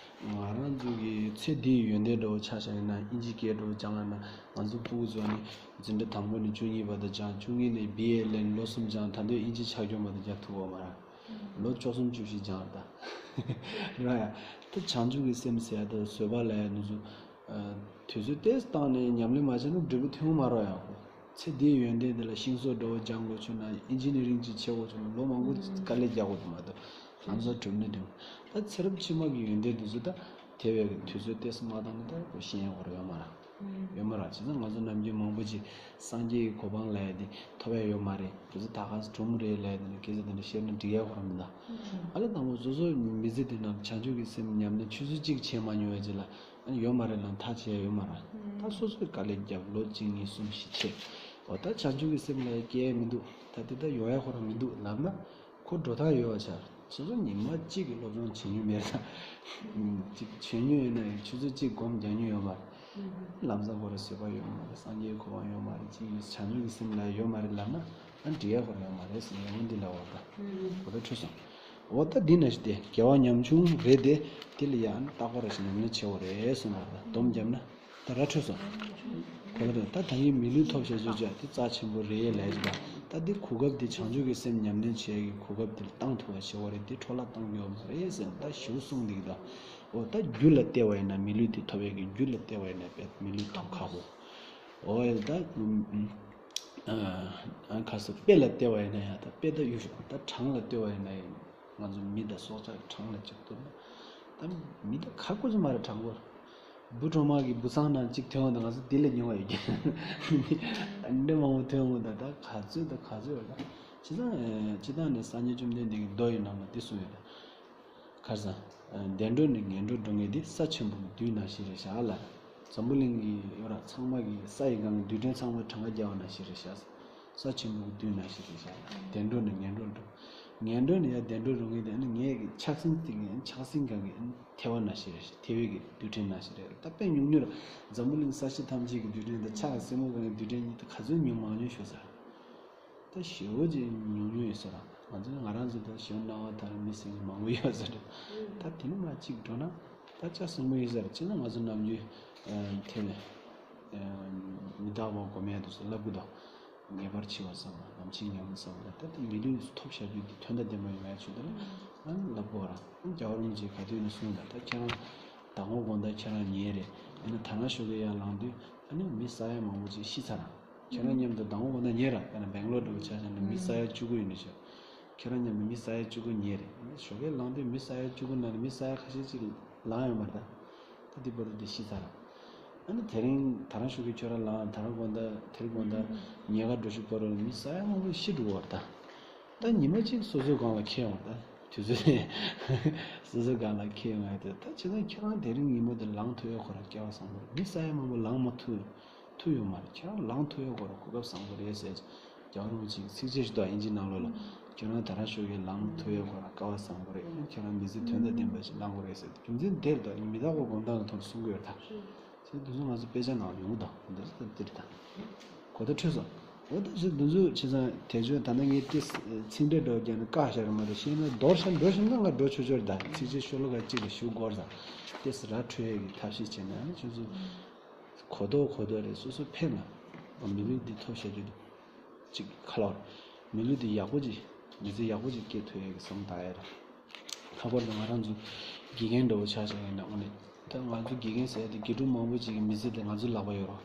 ང་རང་ཚོ་གི་ཚེ་འདིའི་ཡོན་ཏན་འདྲ་བོ་ཆ་བཞག་ཡིན་ན། དབྱིན་ཇིའི་སྐད་འདྲ་བོ་སྦྱང་ཡིན་ན། ང་ཚོ་སྤུ་གུ་ཚོ་ནི་འཛིན་གྲྭ་དང་པོ་ནས་བཅུ་གཉིས་བར་དུ་སྦྱངས། བཅུ་གཉིས་ནས་བི་ཨེ་ལེན་ལོ་གསུམ་སྦྱངས། ད་དུང་དབྱིན་ཇི་ཆ་སྐྱོང་བར་དུ་རྒྱག་ཐུབ་ཡོད་མ་རེད། ལོ་བཅུ་གསུམ་བཅུ་བཞི་སྦྱངས་རེད་ད། རེད་ཡ། ད་བྱང་ཆུབ་ཀྱི་སེམས་ཟེར་ཡ་དང་བཟོད་པ་ལབ་ཡ་འདི་ཚོ། དུས་ཚོད་ཏོག་ཙམ་བཏང་ནས་ཉམས་ལེན་མ་བྱས་ན་འབྲས་བུ་ཐོན་མ་རེད་ཡ། ཁོ་ཚེ་འདིའི་ཡོན་ཏན་འདི་ལ་ཤིང་བཟོ་འདྲ་བོ་སྦྱང་དགོས་བྱུང་ན། ཨིན་ཇི་ནི་རིང་ཅིག་བྱེད་དགོས་བྱུང་ན། ལོ་མང་པོ་དཀའ་ལས་རྒྱག་དགོས་འདུག་མ་གཏོགས་ལམ་སང་གྲུབ་ནི་འདུག་ད་ཚེ་རབས་ཕྱི་མ་གི་ཡོན་ཏན་འདི་ཚོ་ད་དེ་བས་ཀྱི་དུས་ཚོད་ཏོག་ཙམ་མ་བཏང་ན་ད་ཁོ་ཤེས་ཡ་ཁོ་རང་ཡོད་མ་རེད། ཡོད་མ་རེད། བྱས་ཙང་ང་ཚོ་ནམ་རྒྱུན་མང་པོ་ཅིག་སངས་རྒྱས་ཀྱི་གོ་འཕང་ལབ་ཡ་དེ་ཐོབ་ཡ་ཡོད་མ་རེད། དེ་ཚོ་ད་ག་སེ་གྲུབ་མ་རེད་ལབ་ཡ་དེ་འདྲ་སྐད་ཆ་དེ་འདྲ་བཤད་ན་འགྲིག་ཡ་ཁོ་རང་མི་འདུག་ཨ་ལས་དང་པོ་སོ་སོའི་མི་ཚེ་འདི་ནང་བྱང་ཆུབ་ཀྱི་སེམས་ཉམས་ལེན་ཆུ་ཚོད་གཅིག་བྱས་མ་མྱོང་བའི་རྗེས་ལ། ཨ་ནི་ཡོད་མ་རེད་ལབ་ཐག་བཅད་ཡ་ཡོད་མ་རེད། ད་སོ་སོས་དཀའ་ལས་བརྒྱབ། ལོ་གཅིག་གཉིས་གསུམ་བཞི་བྱས། འོ་ད་བྱང་ཆུབ་ཀྱི་སེམས་ལ་སྐྱེ་ཡ་མི་འདུག་ད་དེ་ད་ཡོང་ཡ་ཁོ་རང་མི་འདུག་ལབ་ན། ཁོ་འགྲོ་སྟངས་ཡོད་པ་ཆགས། སོ་སོ་ཉི་མ་གཅིག་གི་སློབ་སྦྱོང་བྱེད་མྱོང་མེད་ཙང་། ཅིག་བྱེད་མྱོང་ཡོད་ན་ཡང་ཆུ་ཚོད་གཅིག་སྒོམ་རྒྱག་མྱོང་ཡོད་མ་རེད། ལམ་སང་ཁོ་རང་བཟོད་པ་ཡོད་མ་རེད། སངས་རྒྱས་གོ་འཕང་ཡོད་མ་རེད། ཅིག་བྱང་ཆུབ་ཀྱི་སེམས་ལ་ཡོད་མ་རེད་ལབ་ན། ཨ་འགྲིག་ཡ་ཁོ་རང་ཡོད་མ་རེད་ཟེར་ནས་འོ་འདི་ལབ་པ་རེད་ད། འོ་ད་འཕྲོད་སོང་། འོ་ད་འདི་ན་ཞིག་དེ་དགེ་བ་ཉམ་ཆུང་རེད་དེ། དེ་ལ་ཡང་རྟག་པར་ཞིག་ཉམས་ལེན་བྱེད་དགོས་རེད་ཟེར་ན། འོ་ད་སྡོམ་བརྒྱབ་ན་ད་ར་འཕྲོད་སོང་། གོ་ལ་རེད་ད། ད་ཡིན་མི་ལུས་ཐོབ་བྱ་སྤྱོད་བྱ་དེ་རྩ་ཆེན་པོ་རེད་ལབ་ཀྱི་ད། ད་འདི་གོ་སྐབས་འདི་བྱང་ཆུབ་ཀྱི་སེམས་ཉམས་ལེན་བྱེད་ཡ་གི་གོ་སྐབས་འདི་ལ་བཏང་ཐུབ་པ་བྱེད་དགོས་རེད། འདི་འཕྲོ་བརླག་བཏང་རྒྱུ་ཡོད་མ་རེད་ཟེར་ན་ད་ཞེ་པོ་གསུངས་འདུག་ད། འོ་ད་རྒྱུ་ལ་བལྟས་པ་ཡིན་ན་མི་ལུས་འདི་ཐོབ་ཡ་གི་རྒྱུ་ལ་བལྟས་པ་ཡིན་ན་དཔེ་མི་ལུས་ཐོབ་ཁག་པོ། འོ་ད། ཨ་ཁ་སོ་དཔེ་ལ་བལྟས་པ་ཡིན་ན་ཡང་ད་དཔེ་ད་གཡུག་ཞོག་ད་གྲངས་ལ་བལྟས་པ་ཡིན་ན་ཡང་ང་ཚོ་མི་དང་སྲོག་ཆགས་གྲངས་ལ་གཅིག་ཏུ་ན་ད་མི་ད་ཁ་ཁོ་ཚོ་མ་རེད་གྲངས་པོ། འབུ་གྲོག་མ་གི་འབུ་ཚང་ནང་གཅིག་ཐོན་འོང་ད་ང་ཚོ་དེ་ལས་ཉུང་བ་ཡོད་ཀྱི། ད་འདྲ་མང་པོ་ཐོན་འོང་ད་ད་ག་ཚོད་ད་ག་ཚོད་རེད་ད། སྤྱི་བཏང་སྤྱི་བཏང་ནས་སངས་རྒྱས་བཅོམ་ལྡན་འདས་ཀྱི་མདོ་ཡི་ནང་ལ་དེ་གསུངས་ཡོད་ད། ཁར་སང་། བདེ་འགྲོ་ནས་ངན་འགྲོར་འགྲོ་མཁན་དེ་ས་ཆེན་པོ་གི་རྡུལ་ནང་བཞིན་རེད་བཞག་ལ། འཛམ་བུ་གླིང་གི་ཡོད་ར་ཚང་མ་གི་ས་ཡི་སྒང་གི་རྡུལ་ཕྲན་ཚང་མ་གྲངས་ཀ་བརྒྱབ་པ་ནང་བཞིན་རེད་བཞག་ས་ཆེན་པོ་གི་རྡུལ་ནང་བཞིན་རེད་བཞག་ལ། བདེ་འགྲོ་ནས་ངན་འགྲོར་འགྲོ། ངན་འགྲོ་ནས་ཡང་བདེ་འགྲོར་འགྲོ་མཁན་དེ་ཨ་ནི་ངས་གི་ཆགས་སེམས་དེ་གི་ཆགས་སེམས་སྒང་གི་ཨ་ནི་ཐལ་བ་ནང་བཞིན་རེད་བཞག་ཐལ་བའི་གི་རྡུལ་ཕྲན་ནང་བཞིན་རེད་ད་དཔེ་ཉུང་ཉུང་ར། འཛམ་བུ་གླིང་ས་གཞི་ཐམས་ཅད་ཀྱི་རྡུལ་ཕྲན་དང་ཕྱག་གི་སེན་མོ་སྒང་གི་རྡུལ་ཕྲན་གཉིས་དེ་ག་ཚོད་ཉུང་མང་ཉུང་ཤོད་ས། ད་ཞེ་པོ་ཅིག་ཉུང་ཉུང་ཡོད་ས་ར། ང་ཚོ་ང་རང་ཚོ་ད་ཞེ་པོ་སྣང་བ་དང་མི་སེམས་མང་པོ་ཡོད་ས་རེད། ད་དེ་ནི་མ་གཅིག་འགྲོ་ན་ད་ལྕགས་སྲིན་མོ་ཡོད་ས་རེད། ཅི་ན་ང་ཚོ་ནམ་རྒྱུན་ཐེ་ལེ་མི་རྟག་པ་སྒོམ་ཡ་དུ་སུ་ལབ་གི་དོ། ངེས་པར་འཆི་བ་བསམ་ལ་ལམ་འཆི་ཉམས་བསམ་ལ་ད་དེ་མི་ལུས་ཐོབ་བྱ་རྒྱུ་དེ་དོན་དང་ལྡན་པ་ཡོང་ཡ་ཆུ་དུ་ལ་ལབ་གོ་ར། རྒྱལ་བ་རིན་པོ་ཆེ་ག་དུས་ནས་གསུངས་ད་ད་ཁྱེད་རང་ཟླ་ངོ་དགོང་དག་ཁྱེད་རང་ཉལ་རེད། ཡིན་ན་ད་ན་ཞོགས་ཀས་ཡར་ལངས་དུས་ཨ་ནི་མི་ས་ཡ་མང་པོ་ཅིག་ཤི་ཚར་ར། ཁྱེད་རང་མཉམ་དུ་ཟླ་ངོ་དགོང་དག་ཉལ་ར། དཔེར་ན་སྦེང་ལོར་འདྲ་བོ་ཆ་བཞག་ན་མི་ས་ཡ་བཅུ་དགུ་ཡོད་ནི་ཤོག་ཁྱེད་རང་མཉམ་དུ་མི་ས་ཡ་བཅུ་དགུ་ཉལ་རེད། ཨ་ནི་ཞོགས་ཀས་ལངས་དུས་མི་ས་ཡ་བཅུ་དགུ་ནང་ནས་མི་ས་ཡ་ཁ་ཤས་ཅིག་ལངས་ཡོད་མ་རེད་ད། ད་འདི་བར་དུ་འདི་ཤི་ཚར་ར། ཨ་ནི་དེ་རིང་ད་རང་ཞོགས་ཀས་ཁྱོད་རང་ལངས་ད་རང་དགོང་དག་དེ་རིང་དགོང་དག་ཉལ་ག་འགྲོ་ཤུགས་པ་རུ་མི་ས་ཡ་མང་པོ་ཤི་འགྲོ་བ་རེད་ད། ད་ཉི་མ་གཅིག་སོ་སོའི་སྒང་ལ་འཁེལ་ཡོང་ད། དུས་ཚོད་ནས་སོ་སོའི་སྒང་ལ་འཁེལ་ཡོང་ཡ་དེ་ད་ཅི་ད་ཁྱེད་རང་དེ་རིང་ཉིན་མོ་དེ་ལངས་ཐུབ་ཡོད་ཁོ་རང་སྐལ་བ་བཟང་པོ་རེད། མི་ས་ཡ་མང་པོ་ལངས་མ་ཐུབ་ཐུབ་ཡོད་མ་རེད། ཁྱེད་རང་ལངས་ཐུབ་ཡོད་ཁོ་རང་གོ་སྐབས་བཟང་པོ་རེད་ཟེར། རྒྱལ་བ་རིན་པོ་ཆེ་གི་ཚིགས་བཅད་ཞིག་འདུག་ཨིན་ཇི་ནང་ལོགས་ལ། ཁྱེད་རང་ད་རང་ཤོག་གི་ལངས་ཐུབ་ཡོད་ཁོ་རང་སྐལ་བ་བཟང་པོ་རེད། ཁྱེད་རང་མི་ཚེ་དོན་དང་ལྡན་པ་ཞིག་ལངས་དགོས་རེད་ཟེར། རྒྱུ་མཚན་དེར་ད་མི་རྟག་པ་སྒོམ་སྟངས་ལ་ཐོག་གསུང་གི་ཡོད་ད། ཚེ་དུས་ཚོད་ང་ཚོ་དཔེ་ཆ་ནང་ཡོང་གི་དང་འདིར་ད་འདིར་ད། གོ་བརྡ་འཕྲོད་སོང་། འོ་ད་ཚེ་དུས་ཚོད་ཆེ་ཚང་དེ་ཚོད་ད་ནི་ངས་ཏེ་ཚིག་འགྲེལ་འགྲོ་རྒྱག་ནས་བཀག་བཞག་གི་མ་རེད། ཤེས་ན་རྡོར་ཤ་འགྲོ་བཞིན་ན་ང་འགྲོ་ཆོག་ཆོག་རེད་ད། ཚིག་བཅད་ཤོ་ལོ་ཀ་གཅིག་ལ་ཞུ་དགོས་ས་ཏེ་སི་ར་འཕྲོད་ཡས་ཀྱི་ཐབས་ཤེས་བྱས་ན་ཨ་ནི་ཁྱོད་ཚོ་གོ་རྟོགས་གོ་རྟོགས་རེད། སོ་སོ་ཕན་ལ་མི་ལུས་འདི་ཐོབ་བྱ་རྒྱུ་དེ། ཅིག་ཁ་ལོར། མི་ལུས་འདི་ཡག་པོ་ཅིག་མི་ཚེ་ཡག་པོ་ཅིག་སྐྱེལ་ཐུབ་ཡས་ཀྱི་བསམ་བཏང་ཡས་ར། ལྷག་པར་དུ་ང་རང་ཚོ་དགེ་རྒན་འདྲ་བོ་ཆགས་བཞག་ཡིན་ན་ཨ་ནི། ད་ང་ཚོ་དགེ་རྒན་ཟེར་ཡས་དེ་དགེ་ཕྲུག་མང་པོ་ཅིག་གི་མི་ཚེ་དེ་ང་ཚོའི་ལག་པ་ཡོད་རོ།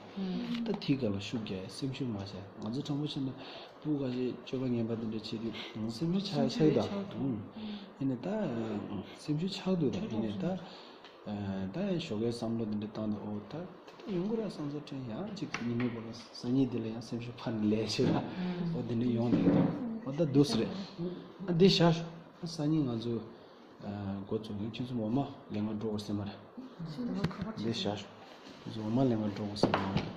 ད་དེའི་སྐབས་ལ་ཤུགས་རྒྱག་ཡས་སེམས་ཤུགས་མ་བྱས། ང་ཚོ་དྲང་པོ་བཤད་ན་སྤུ་གུ་ཁ་ཤས་སྤྱོད་པ་ངན་པ་དེ་འདྲ་བྱེད་དུས་ང་ཚོ་སེམས་ཤུགས་ཆག་ཆག་ཡོད་ད། ཡིན་ནའི་ད་སེམས་ཤུགས་ཆག་འདུག་ད། ཡིན་ནའི་ད། ད་ཡང་ཞོགས་ཀའི་བསམ་བློ་འདི་འདྲ་བཏང་དུས་འོ་ད་དེ་འདྲ་ཡོང་གི་རེད་བསམ་ཚུལ་དྲན། ཡང་ཅིག་ཉི་མའི་སྐོར་ལ་སང་ཉིན་འདི་ལ་ཡང་སེམས་ཤུགས་འཕར་ནས་ལས་བྱེད་ལ་འོ་འདི་འདྲ་ཡོང་བསྡད་ཀྱི་འདུག་འོ་ད་འདུག་སེ་རེད། ཨ་འདི་བཞག་ཤོག་སང་ཉིན་ང་ཚོ་འགོ་བཙུགས་ནས་ཁྱེད་ཚོ་འོ་མ་ལེན་ག་འགྲོ་དགོས་ཟེར་མ་རེད། འདི་བཞག་ཤོག་ཁྱེད་ཚོ་འོ་མ་ལེན་ག་འགྲོ་དགོས་ཟེར་མ་རེད།